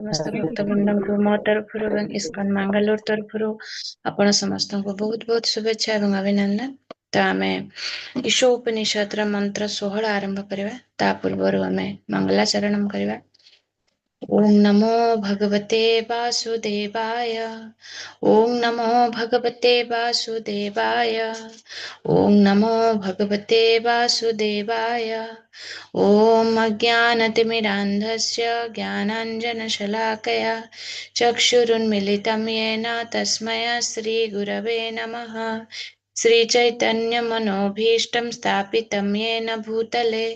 ସମସ୍ତ ଭକ୍ତବୃନ୍ଦଙ୍କୁ ମୋ ତରଫରୁ ଏବଂ ଇସ୍କନ ମାଙ୍ଗାଲୋର ତରଫରୁ ଆପଣ ସମସ୍ତଙ୍କୁ ବହୁତ ବହୁତ ଶୁଭେଚ୍ଛା ଏବଂ ଅଭିନନ୍ଦନ। ତ ଆମେ ଈଶୋ ଉପନିଷଦର ମନ୍ତ୍ର 16 ଆରମ୍ଭ କରିବା। ତା ପୂର୍ବରୁ ଆମେ ମଙ୍ଗଳାଚରଣ କରିବା। ॐ नमो भगवते वासुदेवाय। ॐ नमो भगवते वासुदेवाय। ॐ नमो भगवते वासुदेवाय। ॐ अज्ञानतिमिरान्धस्य ज्ञानाञ्जनशलाकया चक्षुरुन्मिलितं येन तस्मै श्रीगुरवे नमः। श्रीचैतन्यमनोभीष्टं स्थापितं येन भूतले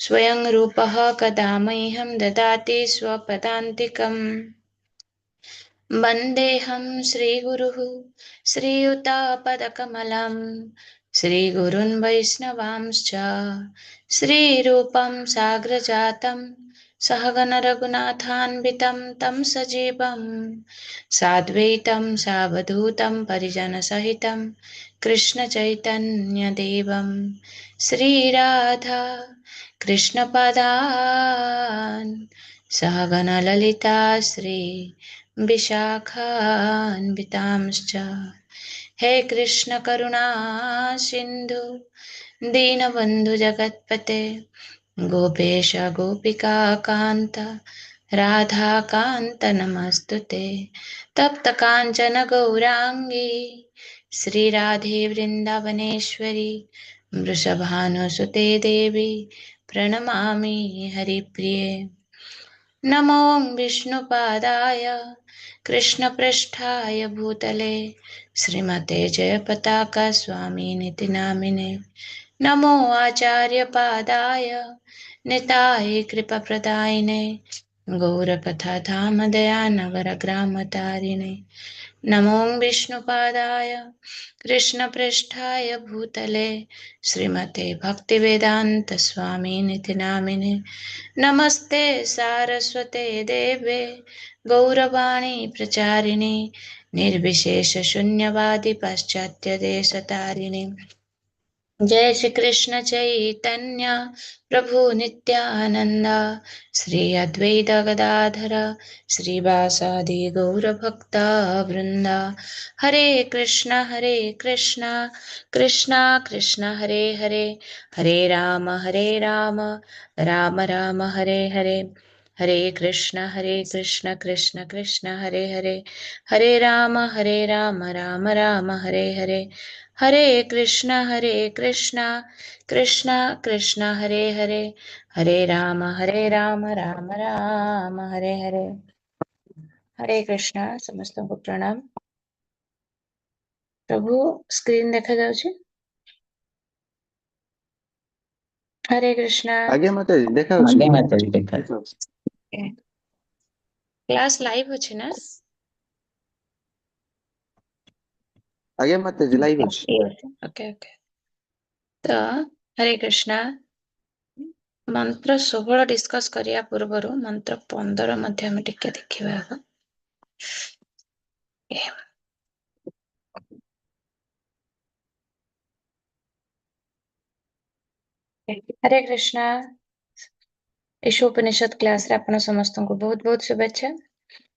स्वयं रूपः कदा मह्यं ददाति स्वपदान्तिकम्। वन्देऽहं श्रीगुरुः श्रीयुतपदकमलं श्रीगुरुन् वैष्णवांश्च श्रीरूपं साग्रजातं सहगण रघुनाथान्वितं तं सजीवं साद्वैतं सावधूतं परिजनसहितं कृष्ण चैतन्य देवं श्रीराधा कृष्णपदान् सहगण ललिता श्री विशाखान्वितांश्च। हे कृष्ण करुणा सिन्धु दीनबन्धु जगत्पते गोपेश गोपिका कान्त राधाकान्त नमस्तुते। तप्त काञ्चन गौराङ्गी श्रीराधे वृन्दावनेश्वरी वृषभानुसुते देवी प्रणमामि हरिप्रिये। नमो विष्णुपादाय कृष्णपृष्ठाय भूतले श्रीमते जयपताका स्वामिनिति नामिने। नमो आचार्य पादाय निताय कृपा प्रदायिने गौरकथा धाम दयानगर ग्राम तारिणे। नमो विष्णुपादाय कृष्णपृष्ठाय भूतले श्रीमते भक्तिवेदांत स्वामिनिति नामिने। नमस्ते सारस्वते देवे गौरवाणी प्रचारिणे निर्विशेष शून्यवादी पाश्चात्य देशतारिणे। जय श्री कृष्ण चैतन्य प्रभु नित्यानंद श्री अद्वैत गदाधर श्रीवासादि गौर भक्त वृंद। हरे कृष्ण कृष्ण कृष्ण हरे हरे, हरे राम राम राम हरे हरे। हरे कृष्ण कृष्ण कृष्ण हरे हरे, हरे राम राम राम हरे हरे। हरे कृष्ण कृष्ण कृष्ण हरे हरे, हरे राम राम राम हरे हरे। हरे कृष्ण। ସମସ୍ତଙ୍କୁ ପ୍ରଣାମ। ପ୍ରଭୁ ସ୍କ୍ରିନ ଦେଖାଯାଉଛି? ହରେ କୃଷ୍ଣ। ଆଜ୍ଞା ମାତାଜୀ, ଦେଖାଯାଉଛି। ଆଜ୍ଞା ମାତାଜୀ, ଦେଖାଯାଉଛି। କ୍ଲାସ ଲାଇଭ ଅଛି ନା? ଆଜ୍ଞା ମାତାଜୀ, ଲାଇଭ ଅଛି। Okay okay. ତ ହରେ କୃଷ୍ଣ। ମନ୍ତ୍ର 16 ଡିସ୍କସ କରିବା ପୂର୍ବରୁ ମନ୍ତ୍ର 15 ମଧ୍ୟ ଆମେ ଟିକେ ଦେଖିବା। ହରେ କୃଷ୍ଣ। ଈଶୋପନିଷଦ କ୍ଲାସରେ ଆପଣ ସମସ୍ତଙ୍କୁ ବହୁତ ବହୁତ ଶୁଭେଚ୍ଛା।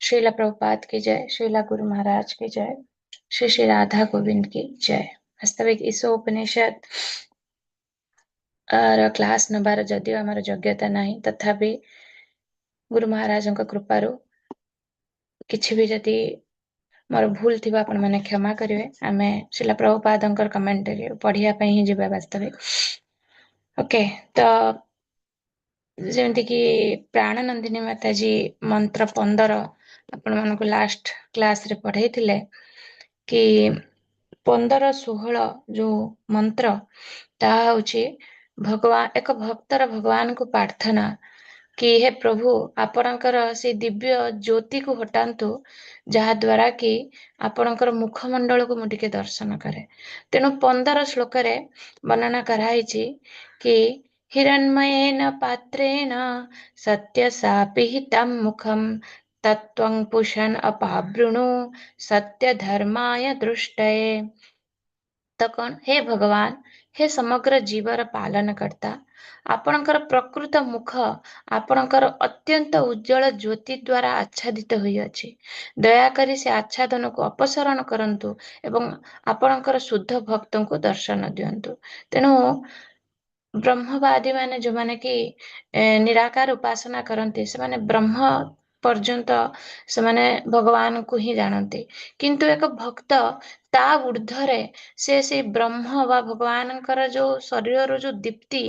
श्रीला प्रभुपाद की जय, श्रीला गुरु महाराज की जय, श्री श्री राधा गोविंद की जय। वास्तविक ईशोपनिषद क्लास नबार ଯଦିଓ ଆମର ଯୋଗ୍ୟତା ନାହିଁ, ତଥାପି ଗୁରୁ ମହାରାଜଙ୍କ କୃପାରୁ କିଛି ବି ଯଦି ମୋର ଭୁଲ ଥିବ ଆପଣମାନେ କ୍ଷମା କରିବେ। ଆମେ ଶ୍ରୀଲା ପ୍ରଭୁପାଦଙ୍କର କମେଣ୍ଟାରୀ ପଢିବା ପାଇଁ ହିଁ ଯିବା ବାସ୍ତବିକ। ଓକେ, ତ ଯେମିତିକି ପ୍ରାଣନନ୍ଦିନୀ ମାତାଜୀ ମନ୍ତ୍ର 15 ଆପଣମାନଙ୍କୁ ଲାଷ୍ଟ କ୍ଲାସରେ ପଢେଇଥିଲେ କି 15 16 ଯୋଉ ମନ୍ତ୍ର ତାହା ହଉଛି ଭଗବାନ, ଏକ ଭକ୍ତର ଭଗବାନଙ୍କୁ ପ୍ରାର୍ଥନା କି ହେ ପ୍ରଭୁ ଆପଣଙ୍କର ସେ ଦିବ୍ୟ ଜ୍ୟୋତିକୁ ହଟାନ୍ତୁ ଯାହା ଦ୍ୱାରା କି ଆପଣଙ୍କର ମୁଖମଣ୍ଡଳକୁ ମୁଁ ଟିକେ ଦର୍ଶନ କରେ। ତେଣୁ 15 ଶ୍ଲୋକରେ ବର୍ଣ୍ଣନା କରାହେଇଛି କି ହିରଣ୍ମୟେନ ପାତ୍ରେଣ ସତ୍ୟସାପିହିତಂ ମୁଖಂ ତତ୍ତ୍ୱଂ ପୁଷନ୍ ଅପାବୃଣୁ ସତ୍ୟଧର୍ମାୟ ଦୃଷ୍ଟये। ତ କଣ, ହେ ଭଗବାନ, ହେ ସମଗ୍ର ଜୀବର ପାଳନକର୍ତ୍ତା, ଆପଣଙ୍କର ପ୍ରକୃତ ମୁଖ ଆପଣଙ୍କର ଅତ୍ୟନ୍ତ ଉଜ୍ଜ୍ୱଳ ଜ୍ୟୋତି ଦ୍ୱାରା ଆଚ୍ଛାଦିତ ହୋଇଅଛି। ଦୟାକରି ସେ ଆଚ୍ଛାଦନକୁ ଅପସାରଣ କରନ୍ତୁ ଏବଂ ଆପଣଙ୍କର ଶୁଦ୍ଧ ଭକ୍ତଙ୍କୁ ଦର୍ଶନ ଦିଅନ୍ତୁ। ତେଣୁ ବ୍ରହ୍ମବାଦୀ ମାନେ ଯୋଉମାନେ କି ନିରାକାର ଉପାସନା କରନ୍ତି, ସେମାନେ ବ୍ରହ୍ମ ପର୍ଯ୍ୟନ୍ତ ସେମାନେ ଭଗବାନଙ୍କୁ ହିଁ ଜାଣନ୍ତି। କିନ୍ତୁ ଏକ ଭକ୍ତ ତା ଉର୍ଦ୍ଧ୍ୱରେ ସେ ସେଇ ବ୍ରହ୍ମ ବା ଭଗବାନଙ୍କର ଯୋଉ ଶରୀରର ଯୋଉ ଦୀପ୍ତି,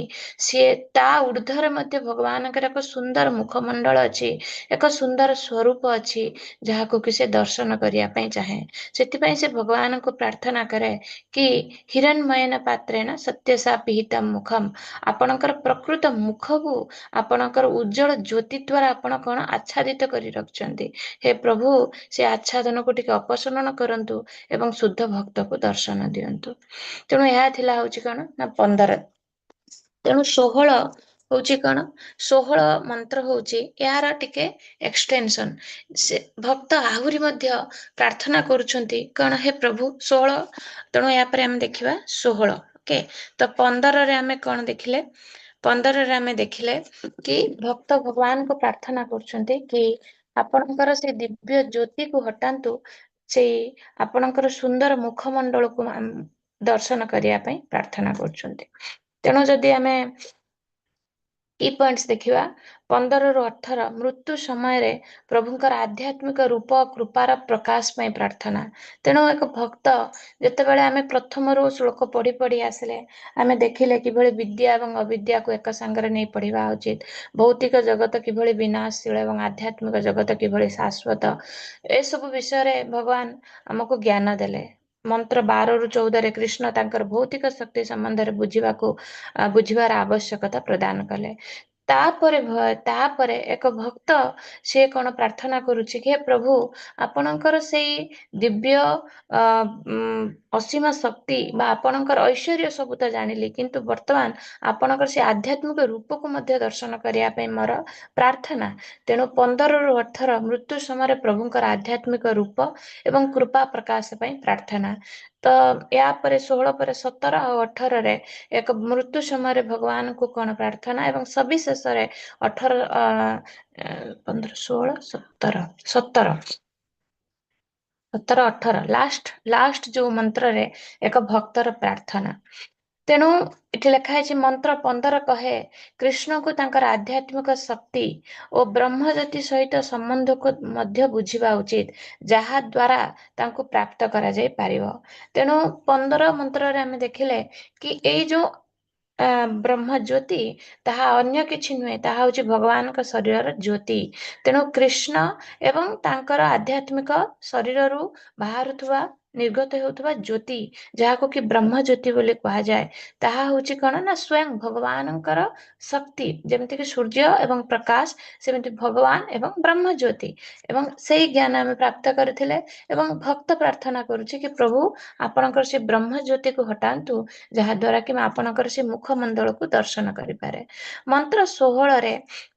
ସିଏ ତା ଉର୍ଦ୍ଧ୍ୱରେ ମଧ୍ୟ ଭଗବାନଙ୍କର ଏକ ସୁନ୍ଦର ମୁଖମଣ୍ଡଳ ଅଛି, ଏକ ସୁନ୍ଦର ସ୍ୱରୂପ ଅଛି, ଯାହାକୁ କି ସେ ଦର୍ଶନ କରିବା ପାଇଁ ଚାହେଁ। ସେଥିପାଇଁ ସେ ଭଗବାନଙ୍କୁ ପ୍ରାର୍ଥନା କରେ କି ହିରଣ୍ମୟନ ପାତ୍ରେଣ ସତ୍ୟସା ପିହିତ ମୁଖମ, ଆପଣଙ୍କର ପ୍ରକୃତ ମୁଖକୁ ଆପଣଙ୍କର ଉଜ୍ଜଳ ଜ୍ୟୋତି ଦ୍ୱାରା ଆପଣ କଣ ଆଚ୍ଛାଦିତ କରି ରଖିଛନ୍ତି। ହେ ପ୍ରଭୁ, ସେ ଆଚ୍ଛାଦନକୁ ଟିକେ ଅପସାରଣ କରନ୍ତୁ ଏବଂ ଶୁଦ୍ଧ ଭକ୍ତକୁ ଦର୍ଶନ ଦିଅନ୍ତୁ। ତେଣୁ ଏହା ଥିଲା ହଉଛି କଣ ନା 15। ତେଣୁ 16 ହଉଛି କଣ? 16 ମନ୍ତ୍ର ହଉଛି ଏହାର ଟିକେ ଏକ୍ସଟେନସନ। ସେ ଭକ୍ତ ଆହୁରି ମଧ୍ୟ ପ୍ରାର୍ଥନା କରୁଛନ୍ତି କଣ? ହେ ପ୍ରଭୁ, 16। ତେଣୁ ଏହା ପରେ ଆମେ ଦେଖିବା 16। ଓକେ, ତ 15ରେ ଆମେ କଣ ଦେଖିଲେ? 15ରେ ଆମେ ଦେଖିଲେ କି ଭକ୍ତ ଭଗବାନଙ୍କୁ ପ୍ରାର୍ଥନା କରୁଛନ୍ତି କି ଆପଣଙ୍କର ସେ ଦିବ୍ୟ ଜ୍ୟୋତିକୁ ହଟାନ୍ତୁ, ସେଇ ଆପଣଙ୍କର ସୁନ୍ଦର ମୁଖମଣ୍ଡଳକୁ ଦର୍ଶନ କରିବା ପାଇଁ ପ୍ରାର୍ଥନା କରୁଛନ୍ତି। ତେଣୁ ଯଦି ଆମେ କି ପଏଣ୍ଟସ ଦେଖିବା, 15ରୁ 18, ମୃତ୍ୟୁ ସମୟରେ ପ୍ରଭୁଙ୍କର ଆଧ୍ୟାତ୍ମିକ ରୂପ କୃପାର ପ୍ରକାଶ ପାଇଁ ପ୍ରାର୍ଥନା। ତେଣୁ ଏକ ଭକ୍ତ ଯେତେବେଳେ ଆମେ ପ୍ରଥମରୁ ଶ୍ଲୋକ ପଢି ପଢି ଆସିଲେ, ଆମେ ଦେଖିଲେ କିଭଳି ବିଦ୍ୟା ଏବଂ ଅବିଦ୍ୟାକୁ ଏକ ସାଙ୍ଗରେ ନେଇ ପଢିବା ଉଚିତ, ଭୌତିକ ଜଗତ କିଭଳି ବିନାଶଶୀଳ ଏବଂ ଆଧ୍ୟାତ୍ମିକ ଜଗତ କିଭଳି ଶାଶ୍ୱତ, ଏସବୁ ବିଷୟରେ ଭଗବାନ ଆମକୁ ଜ୍ଞାନ ଦେଲେ। ମନ୍ତ୍ର 12ରୁ 14ରେ କୃଷ୍ଣ ତାଙ୍କର ଭୌତିକ ଶକ୍ତି ସମ୍ବନ୍ଧରେ ବୁଝିବାର ଆବଶ୍ୟକତା ପ୍ରଦାନ କଲେ। ତାପରେ ଏକ ଭକ୍ତ ସିଏ କଣ ପ୍ରାର୍ଥନା କରୁଛି କି ହେ ପ୍ରଭୁ, ଆପଣଙ୍କର ସେଇ ଦିବ୍ୟ ଅସୀମ ଶକ୍ତି ବା ଆପଣଙ୍କର ଐଶ୍ୱର୍ଯ୍ୟ ସବୁ ତ ଜାଣିଲି, କିନ୍ତୁ ବର୍ତ୍ତମାନ ଆପଣଙ୍କର ସେ ଆଧ୍ୟାତ୍ମିକ ରୂପକୁ ମଧ୍ୟ ଦର୍ଶନ କରିବା ପାଇଁ ମୋର ପ୍ରାର୍ଥନା। ତେଣୁ 15ରୁ 18 ମୃତ୍ୟୁ ସମୟରେ ପ୍ରଭୁଙ୍କର ଆଧ୍ୟାତ୍ମିକ ରୂପ ଏବଂ କୃପା ପ୍ରକାଶ ପାଇଁ ପ୍ରାର୍ଥନା। ତ ୟା ପରେ 16 ପରେ 17 ଆଉ 18ରେ ଏକ ମୃତ୍ୟୁ ସମୟରେ ଭଗବାନଙ୍କୁ କଣ ପ୍ରାର୍ଥନା, ଏବଂ ସବିଶେଷରେ 18, 15, 16, 17, 17, 17, 18 ଲାଷ୍ଟ ଯୋଉ ମନ୍ତ୍ରରେ ଏକ ଭକ୍ତର ପ୍ରାର୍ଥନା। ତେଣୁ ଏଠି ଲେଖା ହେଇଛି ମନ୍ତ୍ର 15 କହେ କୃଷ୍ଣଙ୍କୁ ତାଙ୍କର ଆଧ୍ୟାତ୍ମିକ ଶକ୍ତି ଓ ବ୍ରହ୍ମଜ୍ୟୋତି ସହିତ ସମ୍ବନ୍ଧକୁ ମଧ୍ୟ ବୁଝିବା ଉଚିତ, ଯାହା ଦ୍ୱାରା ତାଙ୍କୁ ପ୍ରାପ୍ତ କରାଯାଇ ପାରିବ। ତେଣୁ 15 ମନ୍ତ୍ରରେ ଆମେ ଦେଖିଲେ କି ଏଇ ଯୋଉ ବ୍ରହ୍ମଜ୍ୟୋତି ତାହା ଅନ୍ୟ କିଛି ନୁହେଁ, ତାହା ହଉଛି ଭଗବାନଙ୍କ ଶରୀରର ଜ୍ୟୋତି। ତେଣୁ କୃଷ୍ଣ ଏବଂ ତାଙ୍କର ଆଧ୍ୟାତ୍ମିକ ଶରୀରରୁ ବାହାରୁଥିବା ନିର୍ଗତ ହେଉଥିବା ଜ୍ୟୋତି, ଯାହାକୁ କି ବ୍ରହ୍ମଜ୍ୟୋତି ବୋଲି କୁହାଯାଏ, ତାହା ହଉଛି କଣ ନା ସ୍ୱୟଂ ଭଗବାନଙ୍କର ଶକ୍ତି। ଯେମିତିକି ସୂର୍ଯ୍ୟ ଏବଂ ପ୍ରକାଶ, ସେମିତି ଭଗବାନ ଏବଂ ବ୍ରହ୍ମଜ୍ୟୋତି, ଏବଂ ସେଇ ଜ୍ଞାନ ଆମେ ପ୍ରାପ୍ତ କରିଥିଲେ। ଏବଂ ଭକ୍ତ ପ୍ରାର୍ଥନା କରୁଛି କି ପ୍ରଭୁ ଆପଣଙ୍କର ସେ ବ୍ରହ୍ମଜ୍ୟୋତିକୁ ହଟାନ୍ତୁ, ଯାହାଦ୍ୱାରା କି ମୁଁ ଆପଣଙ୍କର ସେ ମୁଖମଣ୍ଡଳକୁ ଦର୍ଶନ କରିପାରେ। ମନ୍ତ୍ର 16ରେ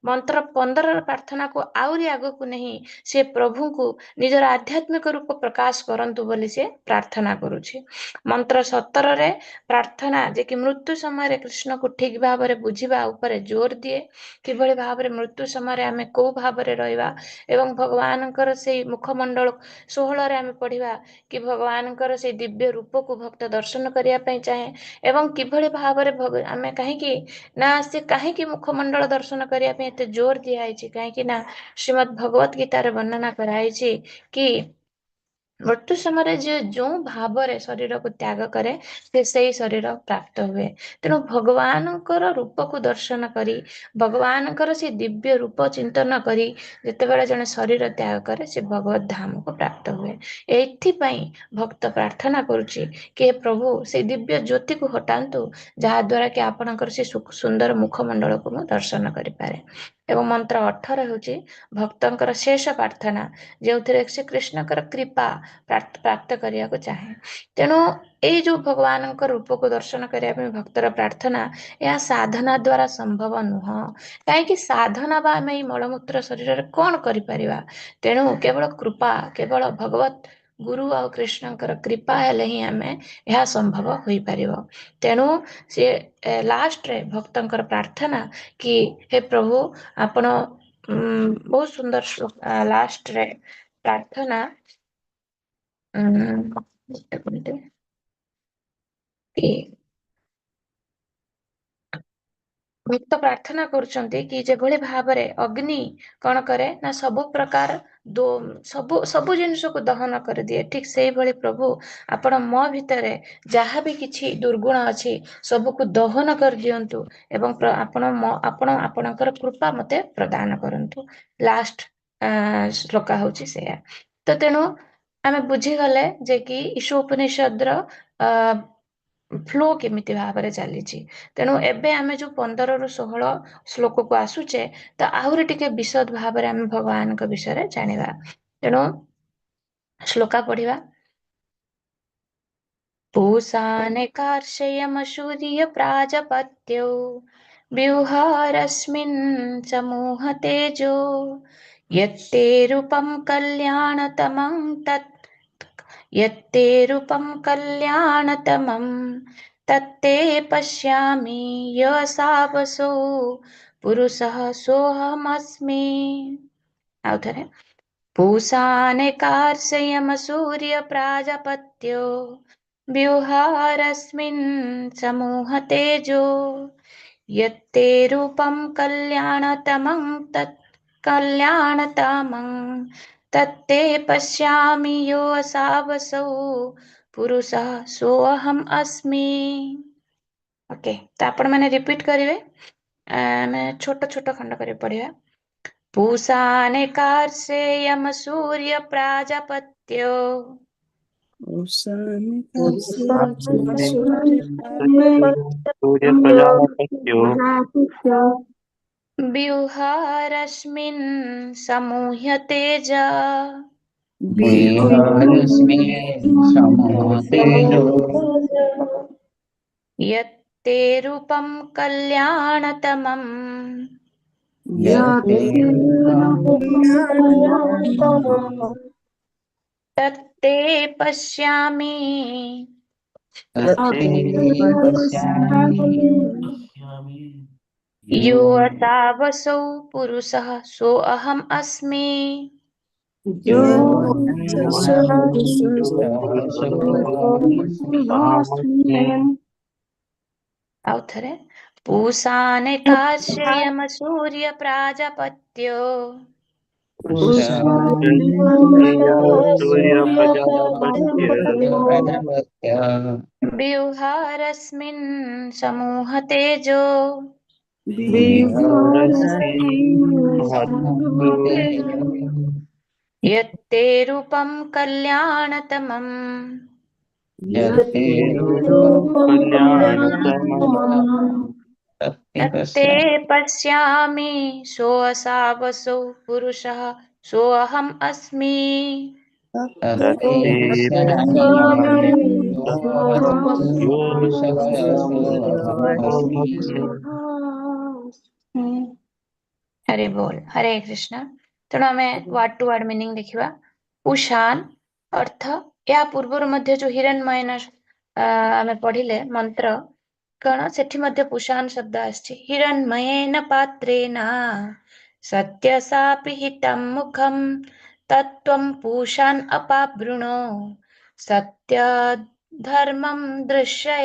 ମନ୍ତ୍ର 15ର ପ୍ରାର୍ଥନାକୁ ଆହୁରି ଆଗକୁ ନେଇ ସେ ପ୍ରଭୁଙ୍କୁ ନିଜର ଆଧ୍ୟାତ୍ମିକ ରୂପ ପ୍ରକାଶ କରନ୍ତୁ ବୋଲି ସେ ପ୍ରାର୍ଥନା କରୁଛି। ମନ୍ତ୍ର 17ରେ ପ୍ରାର୍ଥନା ଯେ କି ମୃତ୍ୟୁ ସମୟରେ କୃଷ୍ଣକୁ ଠିକ ଭାବରେ ବୁଝିବା ଉପରେ ଜୋର ଦିଏ, କିଭଳି ଭାବରେ ମୃତ୍ୟୁ ସମୟରେ ଆମେ କୋଉ ଭାବରେ ରହିବା ଏବଂ ଭଗବାନଙ୍କର ସେଇ ମୁଖମଣ୍ଡଳ। 16ରେ ଆମେ ପଢିବା କି ଭଗବାନଙ୍କର ସେଇ ଦିବ୍ୟ ରୂପକୁ ଭକ୍ତ ଦର୍ଶନ କରିବା ପାଇଁ ଚାହେଁ, ଏବଂ କିଭଳି ଭାବରେ ଆମେ କାହିଁକି ନା ସେ କାହିଁକି ମୁଖମଣ୍ଡଳ ଦର୍ଶନ କରିବା ପାଇଁ ଏତେ ଜୋର ଦିଆହେଇଛି, କାହିଁକି ନା ଶ୍ରୀମଦ୍ ଭଗବତ ଗୀତାରେ ବର୍ଣ୍ଣନା କରାହେଇଛି କି ମୃତ୍ୟୁ ସମୟରେ ଯେ ଯୋଉ ଭାବରେ ଶରୀରକୁ ତ୍ୟାଗ କରେ ସେ ସେଇ ଶରୀର ପ୍ରାପ୍ତ ହୁଏ। ତେଣୁ ଭଗବାନଙ୍କର ରୂପକୁ ଦର୍ଶନ କରି, ଭଗବାନଙ୍କର ସେ ଦିବ୍ୟ ରୂପ ଚିନ୍ତନ କରି ଯେତେବେଳେ ଜଣେ ଶରୀର ତ୍ୟାଗ କରେ ସେ ଭଗବତ ଧାମକୁ ପ୍ରାପ୍ତ ହୁଏ। ଏଇଥିପାଇଁ ଭକ୍ତ ପ୍ରାର୍ଥନା କରୁଛି କି ହେ ପ୍ରଭୁ ସେଇ ଦିବ୍ୟ ଜ୍ୟୋତିକୁ ହଟାନ୍ତୁ, ଯାହାଦ୍ୱାରା କି ଆପଣଙ୍କର ସେ ସୁନ୍ଦର ମୁଖମଣ୍ଡଳକୁ ମୁଁ ଦର୍ଶନ କରିପାରେ। ଏବଂ ମନ୍ତ୍ର 18 ହେଉଛି ଭକ୍ତଙ୍କର ଶେଷ ପ୍ରାର୍ଥନା, ଯେଉଁଥିରେ ସେ କୃଷ୍ଣଙ୍କର କୃପା ପ୍ରାପ୍ତ କରିବାକୁ ଚାହେଁ। ତେଣୁ ଏଇ ଯୋଉ ଭଗବାନଙ୍କ ରୂପକୁ ଦର୍ଶନ କରିବା ପାଇଁ ଭକ୍ତର ପ୍ରାର୍ଥନା, ଏହା ସାଧନା ଦ୍ୱାରା ସମ୍ଭବ ନୁହଁ। କାହିଁକି ସାଧନା ବା ଆମେ ଏଇ ମଳମୂତ୍ର ଶରୀରରେ କଣ କରିପାରିବା? ତେଣୁ କେବଳ କୃପା, କେବଳ ଭଗବତ ଗୁରୁ ଆଉ କୃଷ୍ଣଙ୍କର କୃପା ହେଲେ ହିଁ ଆମେ ଏହା ସମ୍ଭବ ହୋଇପାରିବ। ତେଣୁ ସିଏ ଲାଷ୍ଟରେ ଭକ୍ତଙ୍କର ପ୍ରାର୍ଥନା କି ହେ ପ୍ରଭୁ ଆପଣ, ବହୁତ ସୁନ୍ଦର ଲାଷ୍ଟରେ ପ୍ରାର୍ଥନା, ଗୋଟେ ମିନିଟ, କି ଭକ୍ତ ପ୍ରାର୍ଥନା କରୁଛନ୍ତି କି ଯେଭଳି ଭାବରେ ଅଗ୍ନି କଣ କରେ ନା ସବୁ ପ୍ରକାର ସବୁ ସବୁ ଜିନିଷକୁ ଦହନ କରିଦିଏ, ଠିକ ସେଇଭଳି ପ୍ରଭୁ ଆପଣ ମୋ ଭିତରେ ଯାହା ବି କିଛି ଦୁର୍ଗୁଣ ଅଛି ସବୁକୁ ଦହନ କରିଦିଅନ୍ତୁ ଏବଂ ଆପଣ ଆପଣଙ୍କର କୃପା ମତେ ପ୍ରଦାନ କରନ୍ତୁ। ଲାଷ୍ଟ ଶ୍ଲୋକ ହଉଛି ସେଇଆ। ତ ତେଣୁ ଆମେ ବୁଝିଗଲେ ଯେ କି ଈଶୋପନିଷଦର ଫ୍ଲୋ କେମିତି ଭାବରେ ଚାଲିଛି। ତେଣୁ ଏବେ ଆମେ ଯୋଉ 15ରୁ 16 ଶ୍ଲୋକକୁ ଆସୁଛେ, ତ ଆହୁରି ଟିକେ ବିଶଦ ଭାବରେ ଆମେ ଭଗବାନଙ୍କ ବିଷୟରେ ଜାଣିବା। ତେଣୁ ଶ୍ଲୋକା ପଢିବା। ପୂଷାନେକାର୍ଷୟମସୂର୍ୟ ପ୍ରାଜାପତ୍ୟौ व्यूहारस्मिन् समूह तेजो यत्ते रूपं कल्याणतमं तत् यत्ते रूपं कल्याणतमं तत्ते पश्यामि यसावसो पुरुषः सोऽहमस्मि। ଆଉ ଥରେ, पूषानेकार्षयमसूर्य प्राजापत्यो व्यूहारस्मिन् समूह तेजो यत्ते रूपं कल्याणतमं तत् कल्याणतमं तत्ते पश्यामि यो असावसौ पुरुषः सोऽहम् अस्मि। ଓକେ, ତ ଆପଣ ମାନେ ରିପିଟ କରିବେ, ଆମେ ଛୋଟ ଛୋଟ ଖଣ୍ଡ କରି ପଢିବା। पूषानेकार्षेयम सूर्य प्राजापत्यो सूर्य प्रजापत्यो व्यूहारस्मिन् समूह्य तेज व्यूहारस्मिन् समूहतेजो यत्ते रूपं कल्याणतमं यत्ते रूपं तत्ते पश्यामि तत्ते पश्यामि यो असावसौ पुरुषः सोऽहम् अस्मि। यो ଆଉ ଥରେ, पूषानेकाश्रयम सूर्य प्राजापत्यो सूर्य प्रजापत्य व्यूहारस्मिन् समूह तेजो यत्ते रूपं कल्याणतमं यत्ते रूपं कल्याणतमं तत्ते पश्यामि सोऽसावसौ पुरुषः सोऽहम् अस्मि। तत्ते पश्यामि पुरुषः सोऽहमस्मि। ହରେ ବୋଲ, ହରେ କୃଷ୍ଣ। ତେଣୁ ଆମେ ୱାର୍ଡ ଟୁ ୱାର୍ଡ ମିନିଂ ଦେଖିବା। ଉଷାନ ଅର୍ଥ, ଏହା ପୂର୍ବରୁ ମଧ୍ୟ ଯୋଉ ହିରଣ୍ମୟନ ଆମେ ପଢିଲେ ମନ୍ତ୍ର କଣ, ସେଠି ମଧ୍ୟ ପୁଷାନ ଶବ୍ଦ ଆସିଛି। ହିରଣ୍ମୟେନ ପାତ୍ରେଣ ସତ୍ୟସାପିହିତಂ ମୁଖಂ ତତ୍ତ୍ୱಂ ପୂଷାନ ଅପାବୃଣୋ ସତ୍ୟ ଧର୍ମಂ ଦୃଶ୍ୟେ।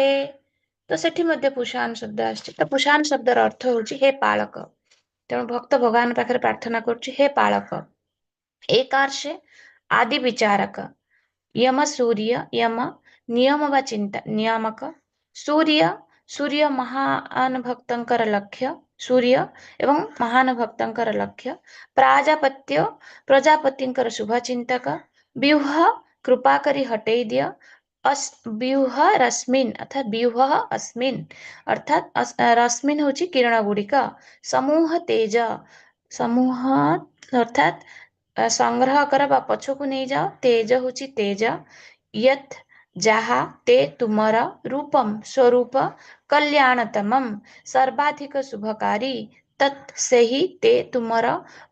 ତ ସେଠି ମଧ୍ୟ ପୁଷାନ ଶବ୍ଦ ଆସିଛି। ତ ପୁଷାନ ଶବ୍ଦର ଅର୍ଥ ହଉଛି ହେ ପାଳକ। ତେଣୁ ଭକ୍ତ ଭଗବାନ ପାଖରେ ପ୍ରାର୍ଥନା କରୁଛି ହେ ପାଳକ। ଏକାର୍ଷେ ଆଦି ବିଚାରକ, ୟମ ସୂର୍ଯ୍ୟ, ୟମ ନିୟମ ବା ଚିନ୍ତା ନିୟାମକ, ସୂର୍ଯ୍ୟ ସୂର୍ଯ୍ୟ ମହାନ ଭକ୍ତଙ୍କର ଲକ୍ଷ୍ୟ, ସୂର୍ଯ୍ୟ ଏବଂ ମହାନ ଭକ୍ତଙ୍କର ଲକ୍ଷ୍ୟ, ପ୍ରାଜାପତ୍ୟ ପ୍ରଜାପତିଙ୍କର ଶୁଭ ଚିନ୍ତକ, ବ୍ୟୁହ କୃପା କରି ହଟେଇ ଦିଅ, ବ୍ୟୁହ ରଶ୍ମିନ ଅର୍ଥାତ୍ ବ୍ୟୁହ ଅସ୍ମିନ ଅର୍ଥାତ୍ ରଶ୍ମିନ ହଉଛି କିରଣ ଗୁଡିକ, ସମୂହ ତେଜ ସମୂହ ଅର୍ଥାତ୍ ସଂଗ୍ରହ କର ବା ପଛକୁ ନେଇଯାଅ, ତେଜ ହଉଛି ତେଜ, ୟତ୍ ଯାହା, ତେ ତୁମର, ରୂପମ ସ୍ୱରୂପ, କଲ୍ୟାଣତମମ୍ ସର୍ବାଧିକ ଶୁଭକାରୀ, ତତ୍ ସେହି, ତେ ତୁମର,